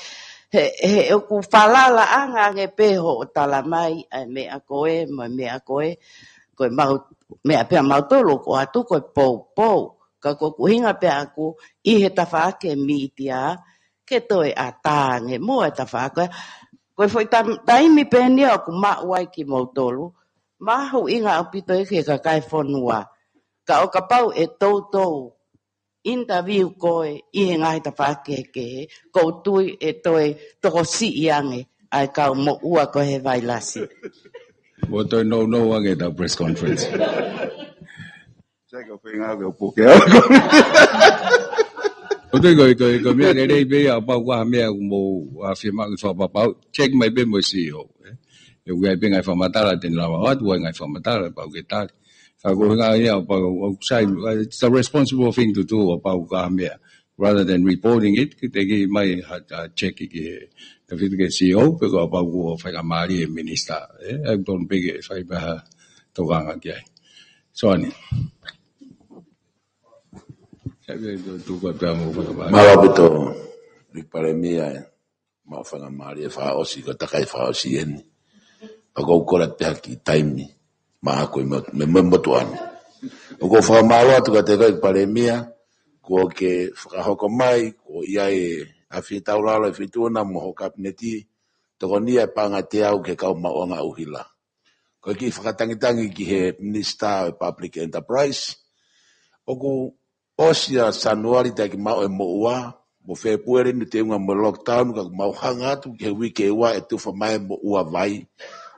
He, he ʻoku falalaʻanga ange pē hoʻo tala mai ʻa e meʻa ko ē, mo e meʻa ko ē, ko e mau, meʻa pē ʻa mautolu ʻoku ʻoatu ko e poupou. Ka ko ʻeku ʻuhinga pē ʻaʻaku ʻi he tafaʻaki e mītia ke toe ʻatā ange muʻa e tafaʻaki. Ko e foʻi tam-, taimi pē eni ia ʻoku maʻu ai kimoutolu, mahuʻinga ʻaupito ia ki he kakai e fonua. Ka ʻo kapau ʻe toutou interview koe ʻi he ngaahi tafaʻaki kehekehe, ʻoku ou tui ʻe toe tokosiʻi ange ʻa e kau moʻua ko ē he vailasi. Mo toe nounou ange ʻetau press conference. Sai ka feinga ke u puke au. ʻOku ou tui ko e, ko e, ko e meʻa lelei pē ia, ʻo pau ko ha meʻa ʻoku mou ʻafio maʻu ke fakapapauʻi, check mai pē mo e C E O, ē. ʻOku ʻi ai pē ngaahi fakamatala te ne lava ʻo ʻoatu, ʻi ai ngaahi fakamatala pau ke tali. Ka ko e ʻuhinga ia, ʻo pau, ʻoku sai, it's a responsible thing to do, ʻo pau ko ha meʻa. Rather than reporting it, ke teki mai ha, ha check ki he, tefito ki he C E O, pe ko ʻo pau kuo faingamālie e minisitā, ē. ʻOku totonu pē ke fai pē ha tokanga ki ai. Soane. Mālō ʻaupito, Mister Palēmia, ē. Maʻu faingamālie fakaʻosi, ko e takai fakaʻosi eni. Pea ʻoku ou kole pē ha kiʻi taimi maʻaku mo e, mo e, mo e motuʻa ni. ʻOku ou fakamālō atu kiate koe Palēmia, kuo ke fakahoko mai, kuo ʻi ai e ʻAfio Taulalo ʻa e Feituʻu na mo ho Kapineti, tokoni ʻa e paʻanga ʻe teau ki he kau maʻuʻanga ʻuhila. Ko e kiʻi fakatangitangi ki he Minisitā ʻo e Public Enterprise, ʻoku ʻosi ʻa Sānuali taʻe kiʻi maʻu e moʻua, mo Fēpueli ni teunga mo e lockdown, ka ʻoku mau hanga atu ki he uike ua ʻe tufa mai e moʻua vai.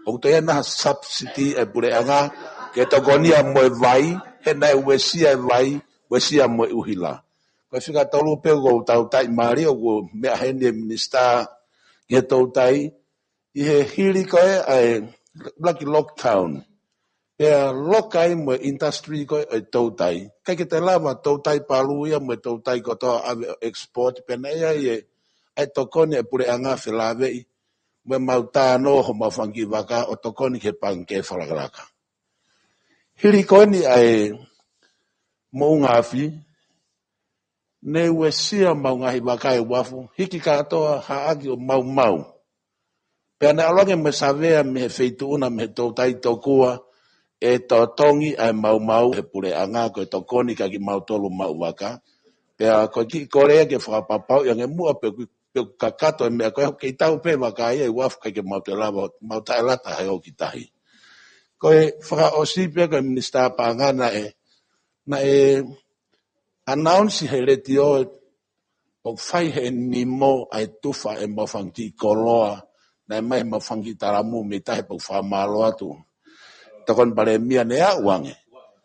ʻOku toe ʻi ai nai ha subsidy ʻa e puleʻanga ke tokoni ia mo e vai, he naʻe uesia e vai, uesia mo e ʻuhila. Ko e fika tolu pē ʻoku ou tautai mālie, ʻoku meʻa heni e Minisitā ki he toutai, ʻi he hili ko ē ʻa e laki lockdown. Pea loka ai mo e industry ko ē ʻo e toutai. ʻIkai ke toe lava toutai Palu ia mo e toutai kotoa ʻave ʻo export, pea naʻe ʻi ai e, ʻa e tokoni ʻa e puleʻanga felāveʻi mo e mau tānō homau fanga kiʻi vaka ʻo tokoni ki he pangikē fakalakalaka. Hili ko eni ʻa e moʻunga afi, ne uesia homau ngaahi vaka ʻi uafu, hiki kātoa, haʻaki ʻo maumau. Pea naʻe ʻalu ange mo e savea mei he Feituʻu na, mei he toutai tokua, ʻe totongi ʻa e maumau he puleʻanga ko e tokoni kiate kimautolu maʻu vaka. Pea ko e kiʻi kole ia ke fakapapauʻi ange muʻa pe ʻoku, pe ʻoku kakato e meʻa ko ē, kei tau pē vaka ia ʻi uafu, ʻikai ke mau toe lava, mau taʻelata he ō ki tahi. Ko e fakaʻosi pē, ko e Minisitā Paʻanga naʻe, naʻe announce he letiō ʻoku fai he nimo ʻa e tufa ʻemau fanga kiʻi koloa, naʻe ʻomai heʻemau fanga kiʻi talamu mei tahi, pea ʻoku fakamālō atu. Tokoni Palēmia, ne aʻu ange.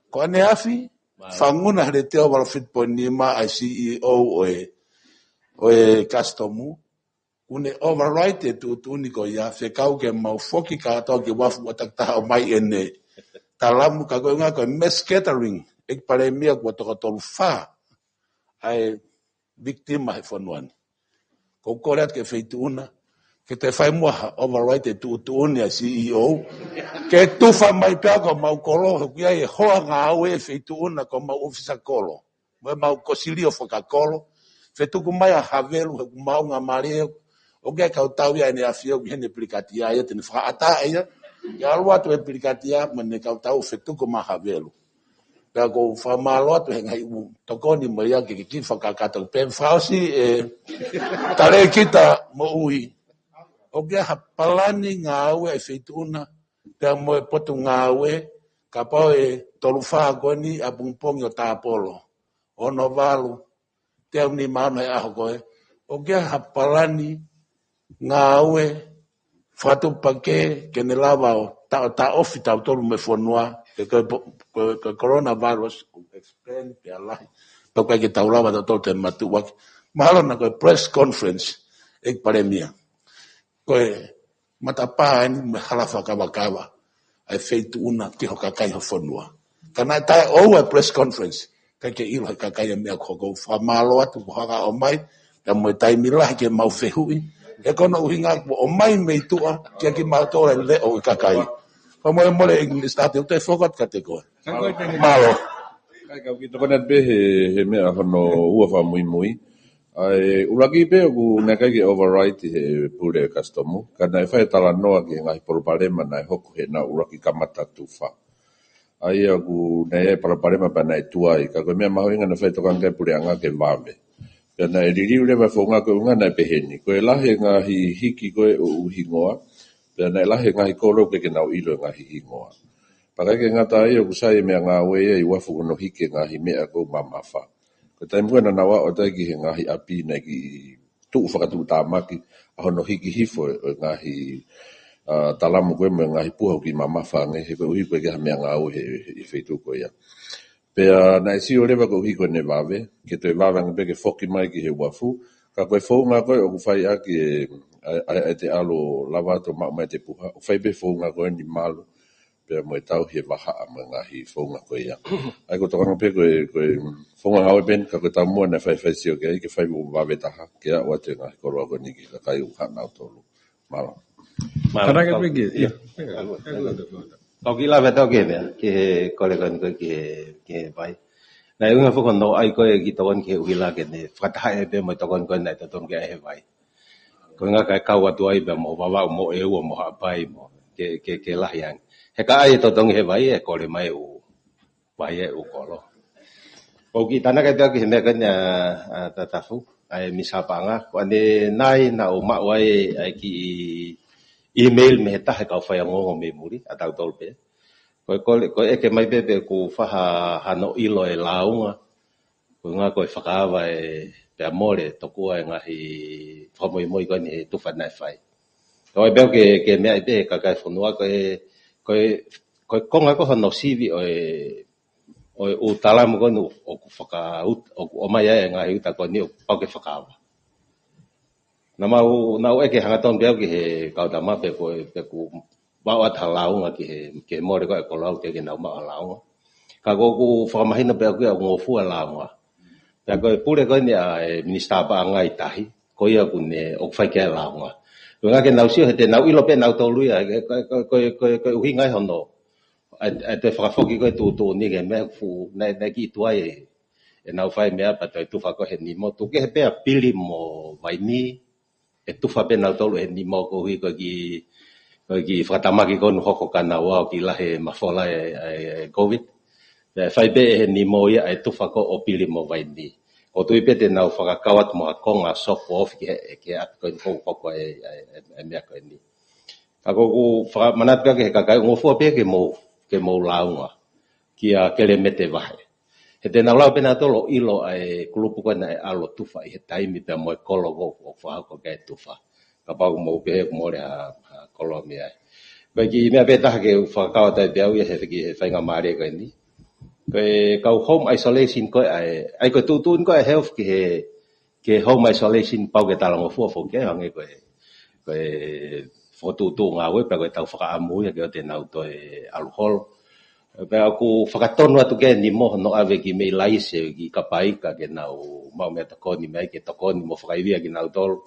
Ko ʻaneafi, fanguna he letiō valu fitu poini nima ʻa e C E O ʻo e, ʻo e Customs, ʻoku ne override e tuʻutuʻuni ko ia, fekau ke mau foki kātoa ki uafu ʻo takitaha ʻomai ʻene talamu, ka ko e ʻuhinga ko e mass catering, ʻEiki Palēmia, kuo toko tolu fā ʻa e victim ʻa e fonua ni. ʻOku ou kole atu ki he Feituʻu na, ke toe fai muʻa ha override e tuʻutuʻuni ʻa e C E O, ke tufa mai pē ʻa homau kolo, he ʻoku ʻi ai e hoa ngāue ʻa e Feituʻu na ko homau ʻōfisa kolo mo ʻemau kosilio fakakolo, fetuku mai ʻa Havelu, he ʻoku maʻunga mālie, ʻoku ʻi ai e kau tau ia ʻEne ʻAfio ʻoku ʻi heni e pilikatia ia, te ne fakaʻatā ia, ke ʻalu atu e pilikatia mo ʻene kau tau fetuku mai ʻa Havelu. Pea ʻoku ou fakamālō atu he ngaahi ʻū tokoni mo ia ke, ke kiʻi fakakakato. Pea fakaʻosi e Talēkita Moʻui, ʻoku ʻi ai ha palani ngāue ʻa e Feituʻu na pea mo e Potungāue, kapau ʻe tolu fā ko eni ʻapongipongi ʻo Tāpolo, ono valu, teau nima ono he ʻaho ko ē, ʻoku ʻi ai ha palani ngāue fakatuʻupakē ke ne lava ʻo ta-, taʻofi tautolu mei he fonua, he ko e po-, ko e, ko e coronavirus, ʻoku expand pea lahi, pea ʻikai ke tau lava tautolu te matuʻuaki. Mahalo na ko e press conference, ʻEiki Palēmia, ko e matapā eni mo e hala fakakavakava ʻa e Feituʻu na ki ho kakai ho fonua. Ka naʻe taʻeʻoua e press conference, ʻikai ke ʻilo he kakai e meʻa ko ē. ʻOku ou fakamālō atu ko hoʻo hanga ʻo ʻomai, pea mo e taimi lahi ke mau fehuʻi, he ko hono ʻuhinga kuo ʻomai mei tuʻa kiate kimautolu e leʻo ʻo e kakai. Fakamolemole ʻEiki Minisitā, te u toe foki atu kiate koe. Mālō. ʻIkai, kau kiʻi tokoni atu pē he, he meʻa hono ua fakamuimui. ʻA e ʻuluaki pē ʻoku naʻe ʻikai ke override he pule Customs, ka naʻe fai e talanoa ki he ngaahi palopalema naʻe hoko heʻenau ʻuluaki kamata tufa. ʻA ia ʻoku naʻe ʻi ai e palopalema pea naʻe tuai, ka ko e meʻa mahuʻinga naʻe fai tokanga ki ai e puleʻanga ke vave. Pea naʻe liliu leva e founga ko e ʻuhinga naʻe peheni. Ko e lahi e ngaahi hiki ko ē ʻo e ʻū hingoa, pea naʻe lahi e ngaahi kolo ʻoku ʻikai ke nau ʻilo e ngaahi hingoa. Pea ʻikai ke ngata ai, ʻoku sai e meʻa ngāue ia ʻi uafu hono hiki e ngaahi meʻa ko ē ʻoku mamafa. Ko e taimi ko ē naʻa nau aʻu atu ai ki he ngaahi ʻapi naʻe kiʻi tuʻu fakatuʻutāmaki ʻa hono hiki hifo ʻo e ngaahi, ʻa, talamu ko ē mo e ngaahi puha ʻoku kiʻi mamafa ange, he koeʻuhi ko e ʻikai ke ʻi ai ha meʻa ngāue he, he, he feituʻu ko ia. Pea naʻe sio leva koeʻuhi ko ʻene vave, ke toe vave ange pē ke foki mai ki he uafu, ka ko e founga ko ē ʻoku fai ʻaki e, ʻa, ʻa, ʻa e te ʻalu ʻo lava atu ʻo maʻu mai e te puha, ʻoku fai pē founga ko eni malu, pea mo e tauhi e vahaʻa mo e ngaahi founga ko ia. ʻA ia ʻoku ou tokanga pē ko e, ko e founga ngāue pē eni, ka ko e taumuʻa naʻe faifai sio ki ai ke fai ʻo vave taha, ke aʻu atu e ngaahi koloa ko eni ki he kakai ʻoku haʻanautolu. Mālō. Mālō. Ka naʻe ke Piki, ia. Ia. Kau kiʻi lave atu ki he meʻa, ki he kole ko eni ko ē ki he, ki he vai. Naʻe ʻuhinga foki hono ʻai ko ē kiʻi tokoni ki he ʻuhila ke ne fakatahaʻi pē mo e tokoni ko ē naʻe totonu ke ʻai he vai. Ko e ʻuhinga kae kau atu ai pē mo Vavaʻu mo ʻEua mo Haʻapai mo ke, ke, ke lahi ange. He ka ʻai e totongi he vai ʻe kole mai e ʻū pai e ʻū kolo. ʻOku kiʻi tānaki pē au ki he meʻa ko eni ʻa, ʻa Tatafu, ʻa e Minisitā Paʻanga, ko ʻene nai naʻa ku maʻu ai ʻa e kiʻi email mei he taha e kau faiongoongo mei muli, ʻa tautolu pē. Ko e kole, ko e ʻeke mai pē pe ʻoku fai ha, hano ʻilo e lāunga, ko e ʻuhinga ko e fakaava e pea mole, tokua e ngaahi fakamoimoi ko eni he tufa naʻe fai. Ko e pea ke, ke meaʻi pē kakai fonua, ko e, ko e, ko e konga ko hono sivi ʻo e, ʻo e ʻū talamu ko eni ʻoku fakaut-, ʻoku ʻomai ai e ngaahi uta ko eni ʻoku pau ke fakaava. Naʻa mau, naʻa ku ʻeke hangatonu pē au ki he kau tama pe ko e, pe ʻoku maʻu ʻa e lāunga ki he, ki he mole ko e kolo au ke ke nau maʻu ʻa e lāunga. Ka ko ʻeku fakamahino pē au ki he ʻoku ngofua e lāunga. Pea ko e pule ko eni ʻa e Minisitā Paʻanga ʻi tahi, ko ia ʻoku ne, ʻoku fai ki ai e lāunga. Ko e ʻuhinga ke nau sio he te nau ʻilo pē nautolu ia, ko e, ko e, ko e, ko e, ko e ʻuhinga ia hono ʻa e, ʻa e toe fakafoki ko e tuʻutuʻuni ki he meʻa ʻoku fuʻu, naʻe, naʻe kiʻi tuai e, ʻenau fai meʻa pea toe tufa ko ē he nimo, tuku kehe pē ʻa Pili mo Vaini, ʻe tufa pē nautolu he nimo koeʻuhi ko e kiʻi, ko e kiʻi fakatamaki ko eni hoko kia naua ʻoku kiʻi lahi e mafola e, e, e COVID. Pea fai pē he nimo ia ʻa e tufa ko ē ʻo Pili mo Vaini. ʻOku ou tui pē te nau fakakau atu mo ha konga soko ofi ki he, ki he ʻapi ko eni ʻoku hoko e, e, e, e meʻa ko eni. Ka ko ʻeku fakamanatu pē ki he kakai, ngofua pē ke mou, ke mou lāunga kia Kelemete Vahe. He te nau lava pē nautolu ʻo ʻilo ʻa e kulupu ko ē naʻe ʻalu ʻo tufa ʻi he taimi pea mo e kolo ko ē ʻoku fakahoko ki ai e tufa. Kapau ʻoku mou pehē ʻoku mole ha, ha kolo mei ai. Ko e kiʻi meʻa pē taha ke u fakakau atu ai pē au ia he, ki he faingamālie ko eni. Ko e kau home isolation ko ē ʻa e, ʻa e ko e tuʻutuʻuni ko ē ʻa e health ki he ki he home isolation pau ke talangofua foki hangē ko e, ko e fokotuʻutuʻu ngāue pea ko e tau fakaʻamu ia ke ʻoua te nau toe ʻalu holo. Pea ʻoku fakatonu atu ki he nimo hono ʻave ki mei Laise ki Kapaika ke nau maʻu meʻatokoni mei ai ke tokoni mo fakaivia kinautolu.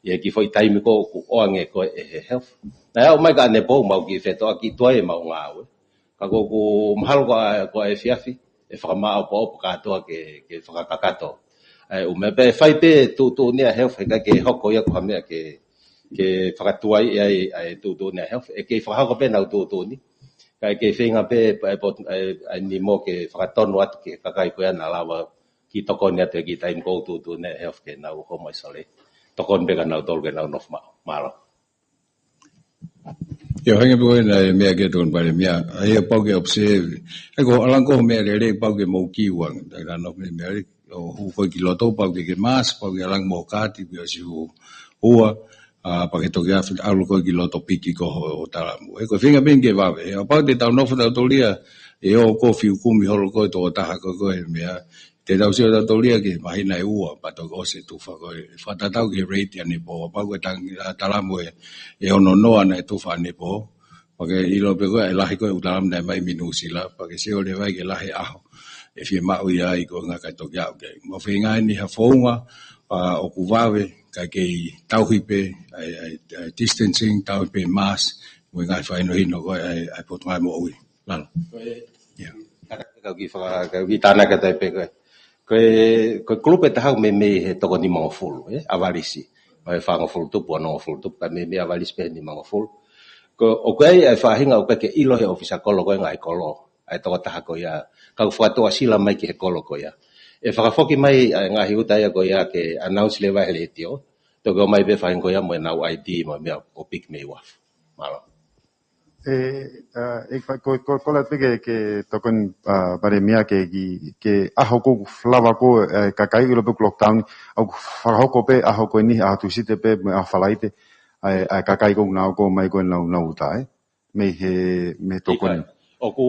ʻI he kiʻi foʻi taimi ko ē ʻoku ʻoange ko ē ʻe he health. Naʻe aʻu mai kia Nepou mau kiʻi fetoʻaki tuai ʻemau ngāue. Ka ko ʻeku mahalo ko e, ko e efiafi, ʻe fakamāʻopoʻopo kātoa ke, ke fakakakato. ʻA e ʻū meʻa pea ʻe fai pē tuʻutuʻuni ʻa e health he ʻikai ke hoko ia ko ha meʻa ke, ke fakatuai ai ʻa e tuʻutuʻuni ʻa e health. ʻE kei fakahoko pē ʻenau tuʻutuʻuni. Ka ʻe kei feinga pē, ʻa e pot-, ʻa e, ʻa e nimo ke fakatonu atu ki he kakai ko ia naʻa lava kiʻi tokoni atu he kiʻi taimi ko ē ʻoku tuʻutuʻuni ai e health ke nau home isolate. Tokoni pē kia nautolu ke nau nofo maʻu. Mālō. ʻIo, hangē pē ko ena e meʻa ke tokoni Palēmia. ʻA ia pau ke observe. ʻA ia ko e ʻalu ange ko e meʻa lelei pau ke mou kiu ange. Taʻe lava nofo mei meʻa lelei. ʻO hū ko ē ki loto pau ke ke mask, pau ke ʻalu ange mo e kaati, pea ʻosi hū. Hua, ʻa, pea ke toki afi ʻalu ko ē ki loto piki ko ē ho, ho talamu. ʻE ko e feinga pē ke vave. ʻA ia pau te tau nofo tautolu ia, ʻe ō ko ē fiukumi holo ko ē tokotaha ko ē ko e meʻa. Te tau sio tautolu ia ki he māhina ʻe ua, pea toki ʻosi e tufa ko ē. Fakatatau ki he rate ʻa Nepou, pau ko e tangi, ʻa, talamu ʻe, ʻe ono noa naʻe tufa ʻa Nepou. Pea ke ʻilo pē ko ē, ʻe lahi ko ē ʻū talamu naʻe mai mei Nuʻusila, pea ke sio leva ai ki he lahi e ʻaho ʻe fiemaʻu ia ai ko e ngaahi kakai toki aʻu ki ai. Mo e feinga eni ha founga, ʻa, ʻoku vave, kae kei tauhi pē, ʻa e, ʻa e, ʻa e distancing, tauhi pē mask, mo e ngaahi fakahinohino ko ē, ʻa e, ʻa e Potungāue Moʻui. Lalo. Ko e, ʻIo. Kata kau kiʻi faka-, kau kiʻi tānaki atu ai pē ko e. Ko e, ko e kulupu ʻe taha ʻoku meimei he toko nimangofulu, ē, ʻavalisi. ʻO e fāngofulu tupu, onongofulu tupu, ka meimei ʻavalisi pē he nimangofulu. Ko, ʻoku ʻi ai e faʻahinga ʻoku ʻikai ke ʻilo he ʻōfisa kolo ko ē ngaahi kolo, ʻa e tokotaha ko ia, ka ʻoku fakatuʻasila mai ki he kolo ko ia. ʻE fakafoki mai ʻa e ngaahi uta ia ko ia ke announce leva he letiō, toki ʻomai pē faʻahinga ko ia mo ʻenau I D mo e meʻa ʻo piki mei uafu. Mālō. ʻE, ʻa, ʻe fa-, ko, ko, ko la pē ke, ke tokoni, ʻa, Palēmia ke, ki, ke ʻaho ko ē ʻoku lava ko ē, ʻa e kakai ʻilo pē ʻoku lockdown, ʻoku fakahoko pē ʻaho ko eni, ʻaho Tūsite pē, mo e ʻaho Falaite, ʻa e, ʻa e kakai ko ē ʻoku nau ō mai ko ē ʻenau, ʻenau uta, ē? Mei he, mei he tokoni. ʻIkai. ʻOku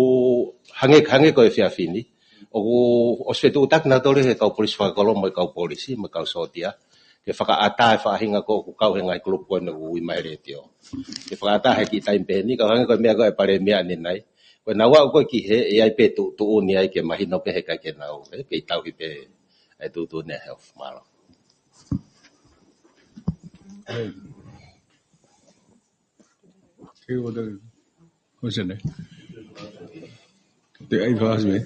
hangē, hangē ko e efiafi ni. ʻOku ʻosi fetuʻutaki nautolu he kau polisi fakakolo mo e kau polisi, mo e kau sōtia. Ke fakaʻatā e faʻahinga ko ē ʻoku kau he ngaahi kulupu ko eni ʻoku ui mai he letiō. Ke fakaʻatā he kiʻi taimi pehē ni, ka hangē ko e meʻa ko ē ʻa e Palēmia ʻanenai. Ko ʻenau aʻu ko ē ki hē, ʻe ʻi ai pē tuʻutuʻuni ai ke mahino pē he ʻikai ke nau, ē, kei tauhi pē ʻa e tuʻutuʻuni ʻa e health. Mālō. Who's in there? Te ai fasi me.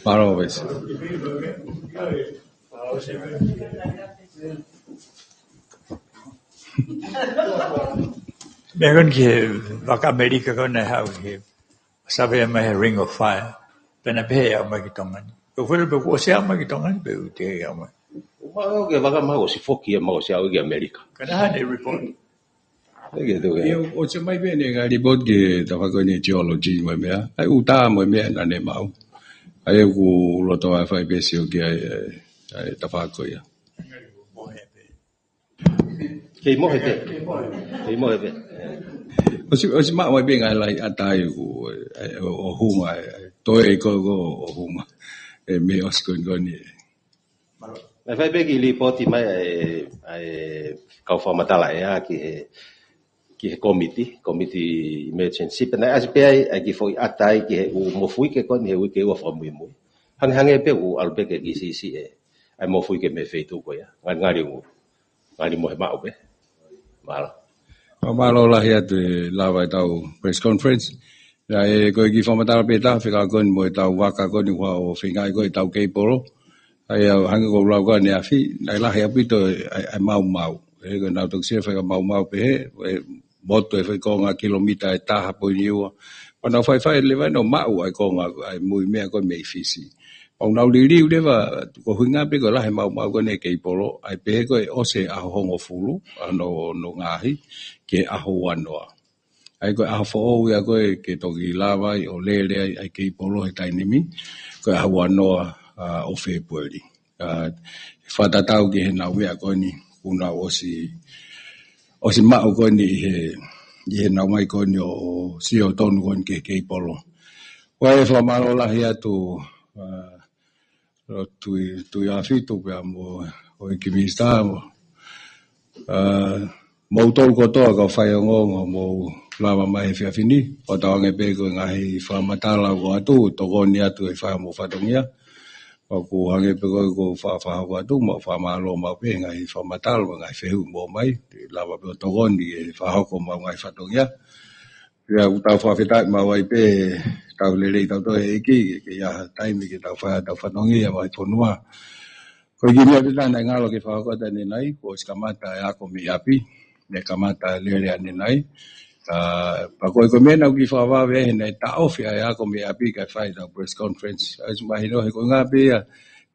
Paro ves. Meron ke vaka Amerika ko ena hau ke save mai he Ring of Fire. Pea na pehē ʻe aʻu mai ki Tonga ni. Ko e fela pe kuo ʻosi aʻu mai ki Tonga ni, pe ʻoku teʻeki aʻu mai. ʻOku ou maʻu ke vaka mau ʻosi foki ia, mau ʻosi aʻu ki ʻAmelika. Ka naʻe ʻi ai e report. Eke tu ke. Ia, ʻosi mai pē ʻene ngaahi report ki he tafaʻaki ko eni geology mo e meʻa. ʻA e uta mo e meʻa naʻa ne maʻu. ʻA ia ʻoku ou loto ʻa e fai pē sio ki ai, ʻa e, ʻa e tafaʻaki ko ia. Kei mohe pē. Kei mohe pē. ʻOsi, ʻosi maʻu mai pē ngaahi lahi ʻata ʻoku, ʻe, ʻo, ʻo hunga, ʻe, toe ko, ko, ʻo hunga. ʻE, mei he ʻosi ko eni ko eni. Naʻe fai pē kiʻi lipooti mai ʻa e, ʻa e kau fakamatala ʻea ki he, ki he komiti, komiti emergency. Pea naʻe ʻasi pē ai, ʻa e kiʻi foʻi ʻata ai ki he ʻū mofuike ko eni he uike ua fakamuimui. Hangehangē pē ʻoku ʻalu pē ke kiʻi siʻisiʻi ʻa e mofuike mei he feituʻu ko ia. Ngali, ngali ʻoku ngali mohe maʻu pē. Mālō. Mālō lahi atu e lava ʻetau press conference. Naʻe ko e kiʻi fakamatala pē taha fekauʻaki ko eni mo ʻetau vaka ko eni ʻoku feingaʻi ko ē ʻetau keipolo. ʻA ia hangē ko e lau ko ē ʻaneafi, naʻe lahi ʻaupito ʻa e, ʻa e maumau. ʻE ko e nau toki sio faika maumau pehē, ʻe motu e fai konga kilomita ʻe taha poini ua. Pea nau faifai leva ʻo maʻu ʻa e konga ʻa e mui meʻa ko ē mei Fisi. Pea nau liliu leva, ko e ʻuhinga pē ko e lahi e maumau ko eni e keipolo, ʻa ia pehē ko e ʻosi e ʻaho hongofulu, ʻa hono, hono ngaohi, ki he ʻaho uanoa. ʻA ia ko e ʻaho foʻou ia ko ē ke toki lava ai ʻo lele ai ʻa e keipolo he taimi ni, ko e ʻaho uanoa, ʻa, ʻo Fēpueli. ʻA, fakatatau ki heʻenau meʻa ko eni, kuo nau ʻosi, ʻosi maʻu ko eni ʻi he, ʻi heʻenau mai ko eni ʻo, ʻo sio tonu ko eni ki he keipolo. Ko ia ʻe fakamālō lahi atu, ʻa, ʻo Tui, Tuiafitu pea mo e kiʻi minisitā mo, ʻa, moutolu kotoa kau faiongoongo mou lava mai he efiafi ni, ʻo tauange pē ko e ngaahi fakamatala ʻoku ʻoatu, tokoni atu he fai homou fatongia. ʻOku hangē pē ko e ʻoku ou fa-, fakahoko atu, mau fakamālō maʻu pē he ngaahi fakamatala, mo e ngaahi fehuʻi mou ʻomai, te u lava pē ʻo tokoni he fakahoko homau ngaahi fatongia. Pea ʻoku tau fakafetaʻi maʻu ai pē, tau lelei tautolu he ʻEiki, ke ʻi ai ha taimi ke tau fai ʻetau fatongia maʻa e fonua. Ko e kiʻi meʻa pē taha naʻe ngalo ke fakahoko atu ʻanenai, kuo ʻosi kamata e ako mei ʻapi, naʻe kamata lele ʻanenai. ʻA, pea ko e, ko e meʻa naʻá ku kiʻi fakavave ai he naʻe taʻofi ʻa e ako mei ʻapi kae fai ʻetau press conference. ʻOsi mahino he ko e ʻuhinga pē ia,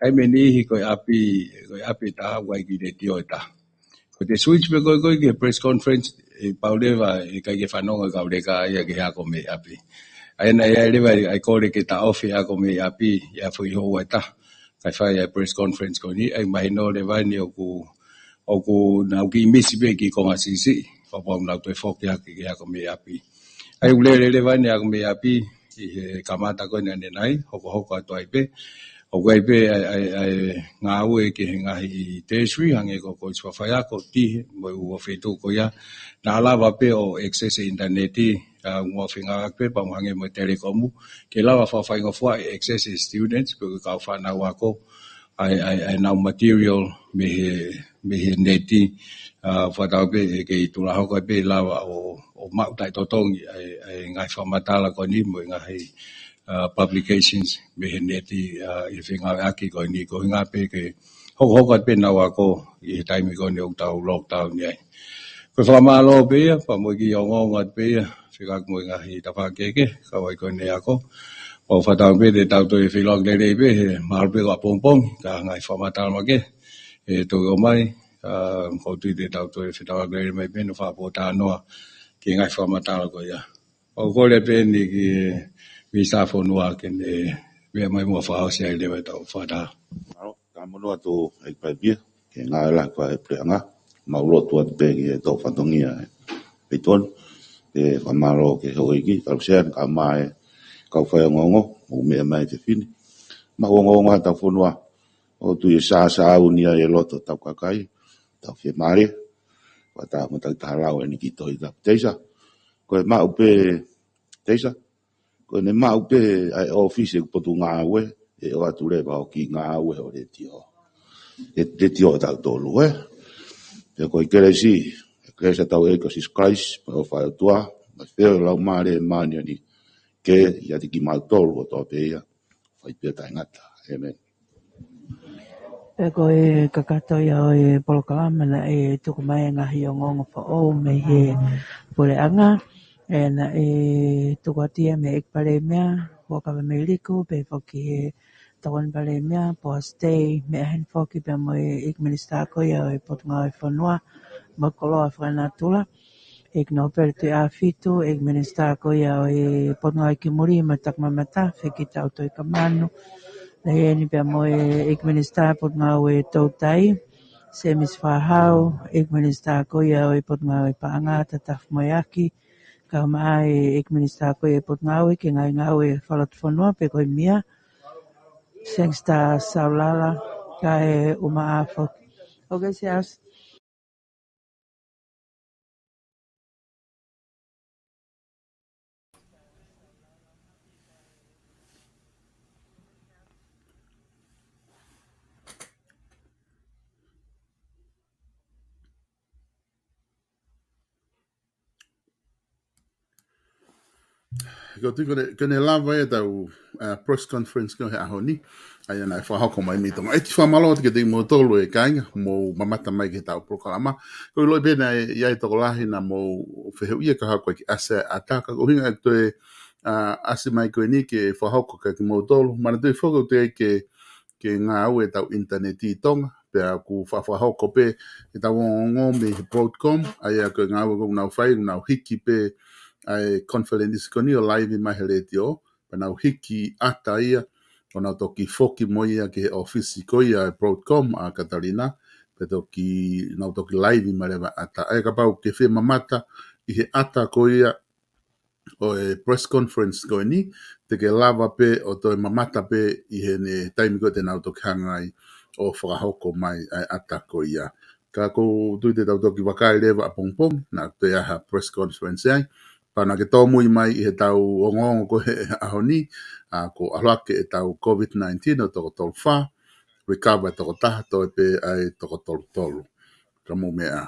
taimi ʻe niʻihi ko e ʻapi, ko e ʻapi ʻe taha, ʻoku ʻi ai e kiʻi letiō ʻe taha. Ko ʻete switch pē ko ē ko ē ki he press conference, ʻe pau leva, ʻe ʻikai ke fanongo e kau leka ia ki he ako mei ʻapi. ʻA ia naʻe ʻi ai leva ʻa e kole ke taʻofi e ako mei ʻapi, ʻi ha foʻi houa ʻe taha. Kae fai ʻa e press conference ko eni, ʻa ia mahino leva eni ʻoku, ʻoku nau kiʻi misi pē e kiʻi konga siʻisiʻi, kapau nau toe foki hake ki he ako mei ʻapi. ʻA ia ʻoku lele leva eni e ako mei ʻapi, ʻi he kamata ko eni ʻanenai, hokohoko atu ai pē. ʻOku ʻi ai pē ʻa e, ʻa e, ʻa e ngāue ki he ngaahi tertiary, hangē ko e kolisi faiako, tihe, mo e ua feituʻu ko ia. Naʻa lava pē ʻo access e ʻinitaneti, ʻa, ʻoku mau fengāueʻaki pē, pea mo hangē mo e telekomu. Ke lava fakafaingofuaʻi access e students, pe ko e kau fānau ako, ʻa e, ʻa e, ʻa ʻenau material mei he, mei he neti, ʻa, fakatau pē ʻe kei tula hoko ai pē lava ʻo, ʻo maʻu taʻetotongi ʻa e, ʻa e ngaahi fakamatala ko eni mo e ngaahi, ʻa, publications mei he neti, ʻa, ʻi he fengāueʻaki ko eni ko e ʻuhinga pē ke hokohoko atu pē ʻenau ako ʻi he taimi ko eni ʻoku tau lockdown ai. Ko e fakamālō pē ia, pea mo e kiʻi ongoongo atu pē ia, fekauʻaki mo e ngaahi tafaʻaki kehekehe, kau ai ko eni e ako. Pea ʻoku fakatau pē te tau toe feʻiloaki lelei pē, he mahalo pē ko ʻapongipongi, ka ngaahi fakamatala makehe, ʻe toki ʻomai, ʻa, ʻoku ou tui te tau toe fetaulaki lelei mai pē, ʻo fakapōtalanoa ki he ngaahi fakamatala ko ia. ʻOku ou kole pē eni ki he Minisitā Fonua ke ne meʻa mai muʻa fakaʻosi ai leva ʻetau fakataha. Mālō, ka mono atu ʻEiki Palēmia, ke ngāue lahi fai e puleʻanga, mau lotu atu pē ki he toʻo fatongia ʻe Peitoni, pea fakamālō ki he houʻeiki, Kalusea, kae ʻumaʻā e kau faiongoongo, mou meʻa mai he efiafi ni. Mau ongoongo ʻa hotau fonua, ʻoku tui ʻe sāsāuni ai e loto hotau kakai, tau fiemālie, fakataha mo e taki taha lau ʻeni ki he tohi tapu Teisa. Ko e maʻu pē Teisa, ko ʻene maʻu pē ʻa e ʻōfisi ʻoku potungāue, ʻe ʻoatu leva ʻo kiʻi ngāue ʻo letiō. ʻE letiō ʻa tautolu, ē? Pea ko e kelesi, kelesi ʻa hotau ʻEiki ko Sīsū Kalaisi, mo e ʻofa ʻa e ʻOtua, mo e feohi ʻa e Laumālie Māʻoniʻoni, ke ʻiate kimautolu kotoa pē ia, fai pē taʻengata. ʻĒmeni. Pea ko e kakato ia ʻo e polokalama naʻe tuku mai e ngaahi ongoongo foʻou mei he puleʻanga, ʻe naʻe tuku atu ia mei he ʻEiki Palēmia, Huʻakavameiliku, pehē foki ʻe he Tokoni Palēmia, Poasi Tei, meʻa heni foki pea mo e ʻEiki Minisitā ko ia ʻo e Potungāue Fonua mo e Koloa Fakanatula, ʻEiki Nōpele Tuʻiʻāfitu, ʻEiki Minisitā ko ia ʻo e Potungāue Kimuli mo e Takimamata, Fekitautoi Kamanu, lahi eni pea mo e ʻEiki Minisitā Potungāue Toutai, Semisi Fakahau, ʻEiki Minisitā ko ia ʻo e Potungāue Paʻanga, Tatafu Moeaki, kae ʻumaʻā e ʻEiki Minisitā ko ia ʻo e Potungāue ki he Ngaahi Ngāue Fakalotofonua pe ko e M I A, Sangster Saulala, kae ʻumaʻā foki. Okay, Sias. Ko e tui ko ʻene, ko ʻene lava ia ʻetau, uh, press conference ko ē he ʻaho ni. ʻA ia naʻe fakahoko mai mei Tonga. ʻEiki, fakamālō atu kiate kimoutolu e kāinga, mou mamata mai ki heʻetau polokalama. Ko e ʻilo pē naʻe ʻi ai e tokolahi naʻa mou fehuʻia ka haʻu ko ē ki ʻasi ʻa e ʻata, ka ko e ʻuhinga ʻeku toe, uh, ʻasi mai ko eni ke fakahoko kia kimoutolu. Manatuʻi foki ʻoku teʻeki ke, ke ngāue ʻetau ʻinitaneti ʻi Tonga, pea ʻoku fakafakahoko pē ʻetau ongoongo mei he Broadcom, ʻa ia ko e ngāue ʻoku nau fai, ʻoku nau hiki pē ʻa e konifelenisi ko eni ʻo laivi mai he letiō, pea nau hiki ʻata ia, ʻo nau toki foki mo ia ki he ʻōfisi ko ia ʻa e Broadcom ʻa Katalina, pea toki, nau toki laivi mai leva ʻata. ʻA ia kapau ʻoku ke fie mamata ʻi he ʻata ko ia ʻo e press conference ko eni, te ke lava pē ʻo toe mamata pē ʻi heʻene taimi ko ē te nau toki hanga ai ʻo fakahoko mai ʻa e ʻata ko ia. Ka ʻoku ou tui te tau toki vakai leva ʻapongipongi, naʻa toe ʻi ai ha press conference ai. Pea naʻa ke tōmui mai ʻi heʻetau ongoongo ko ē he ʻaho ni, ʻa, kuo ʻalu hake ʻetau COVID nineteen ʻo toko tolu fā, recover toko taha, toe pē ʻa e toko tolu tolu. Ka mou meʻa.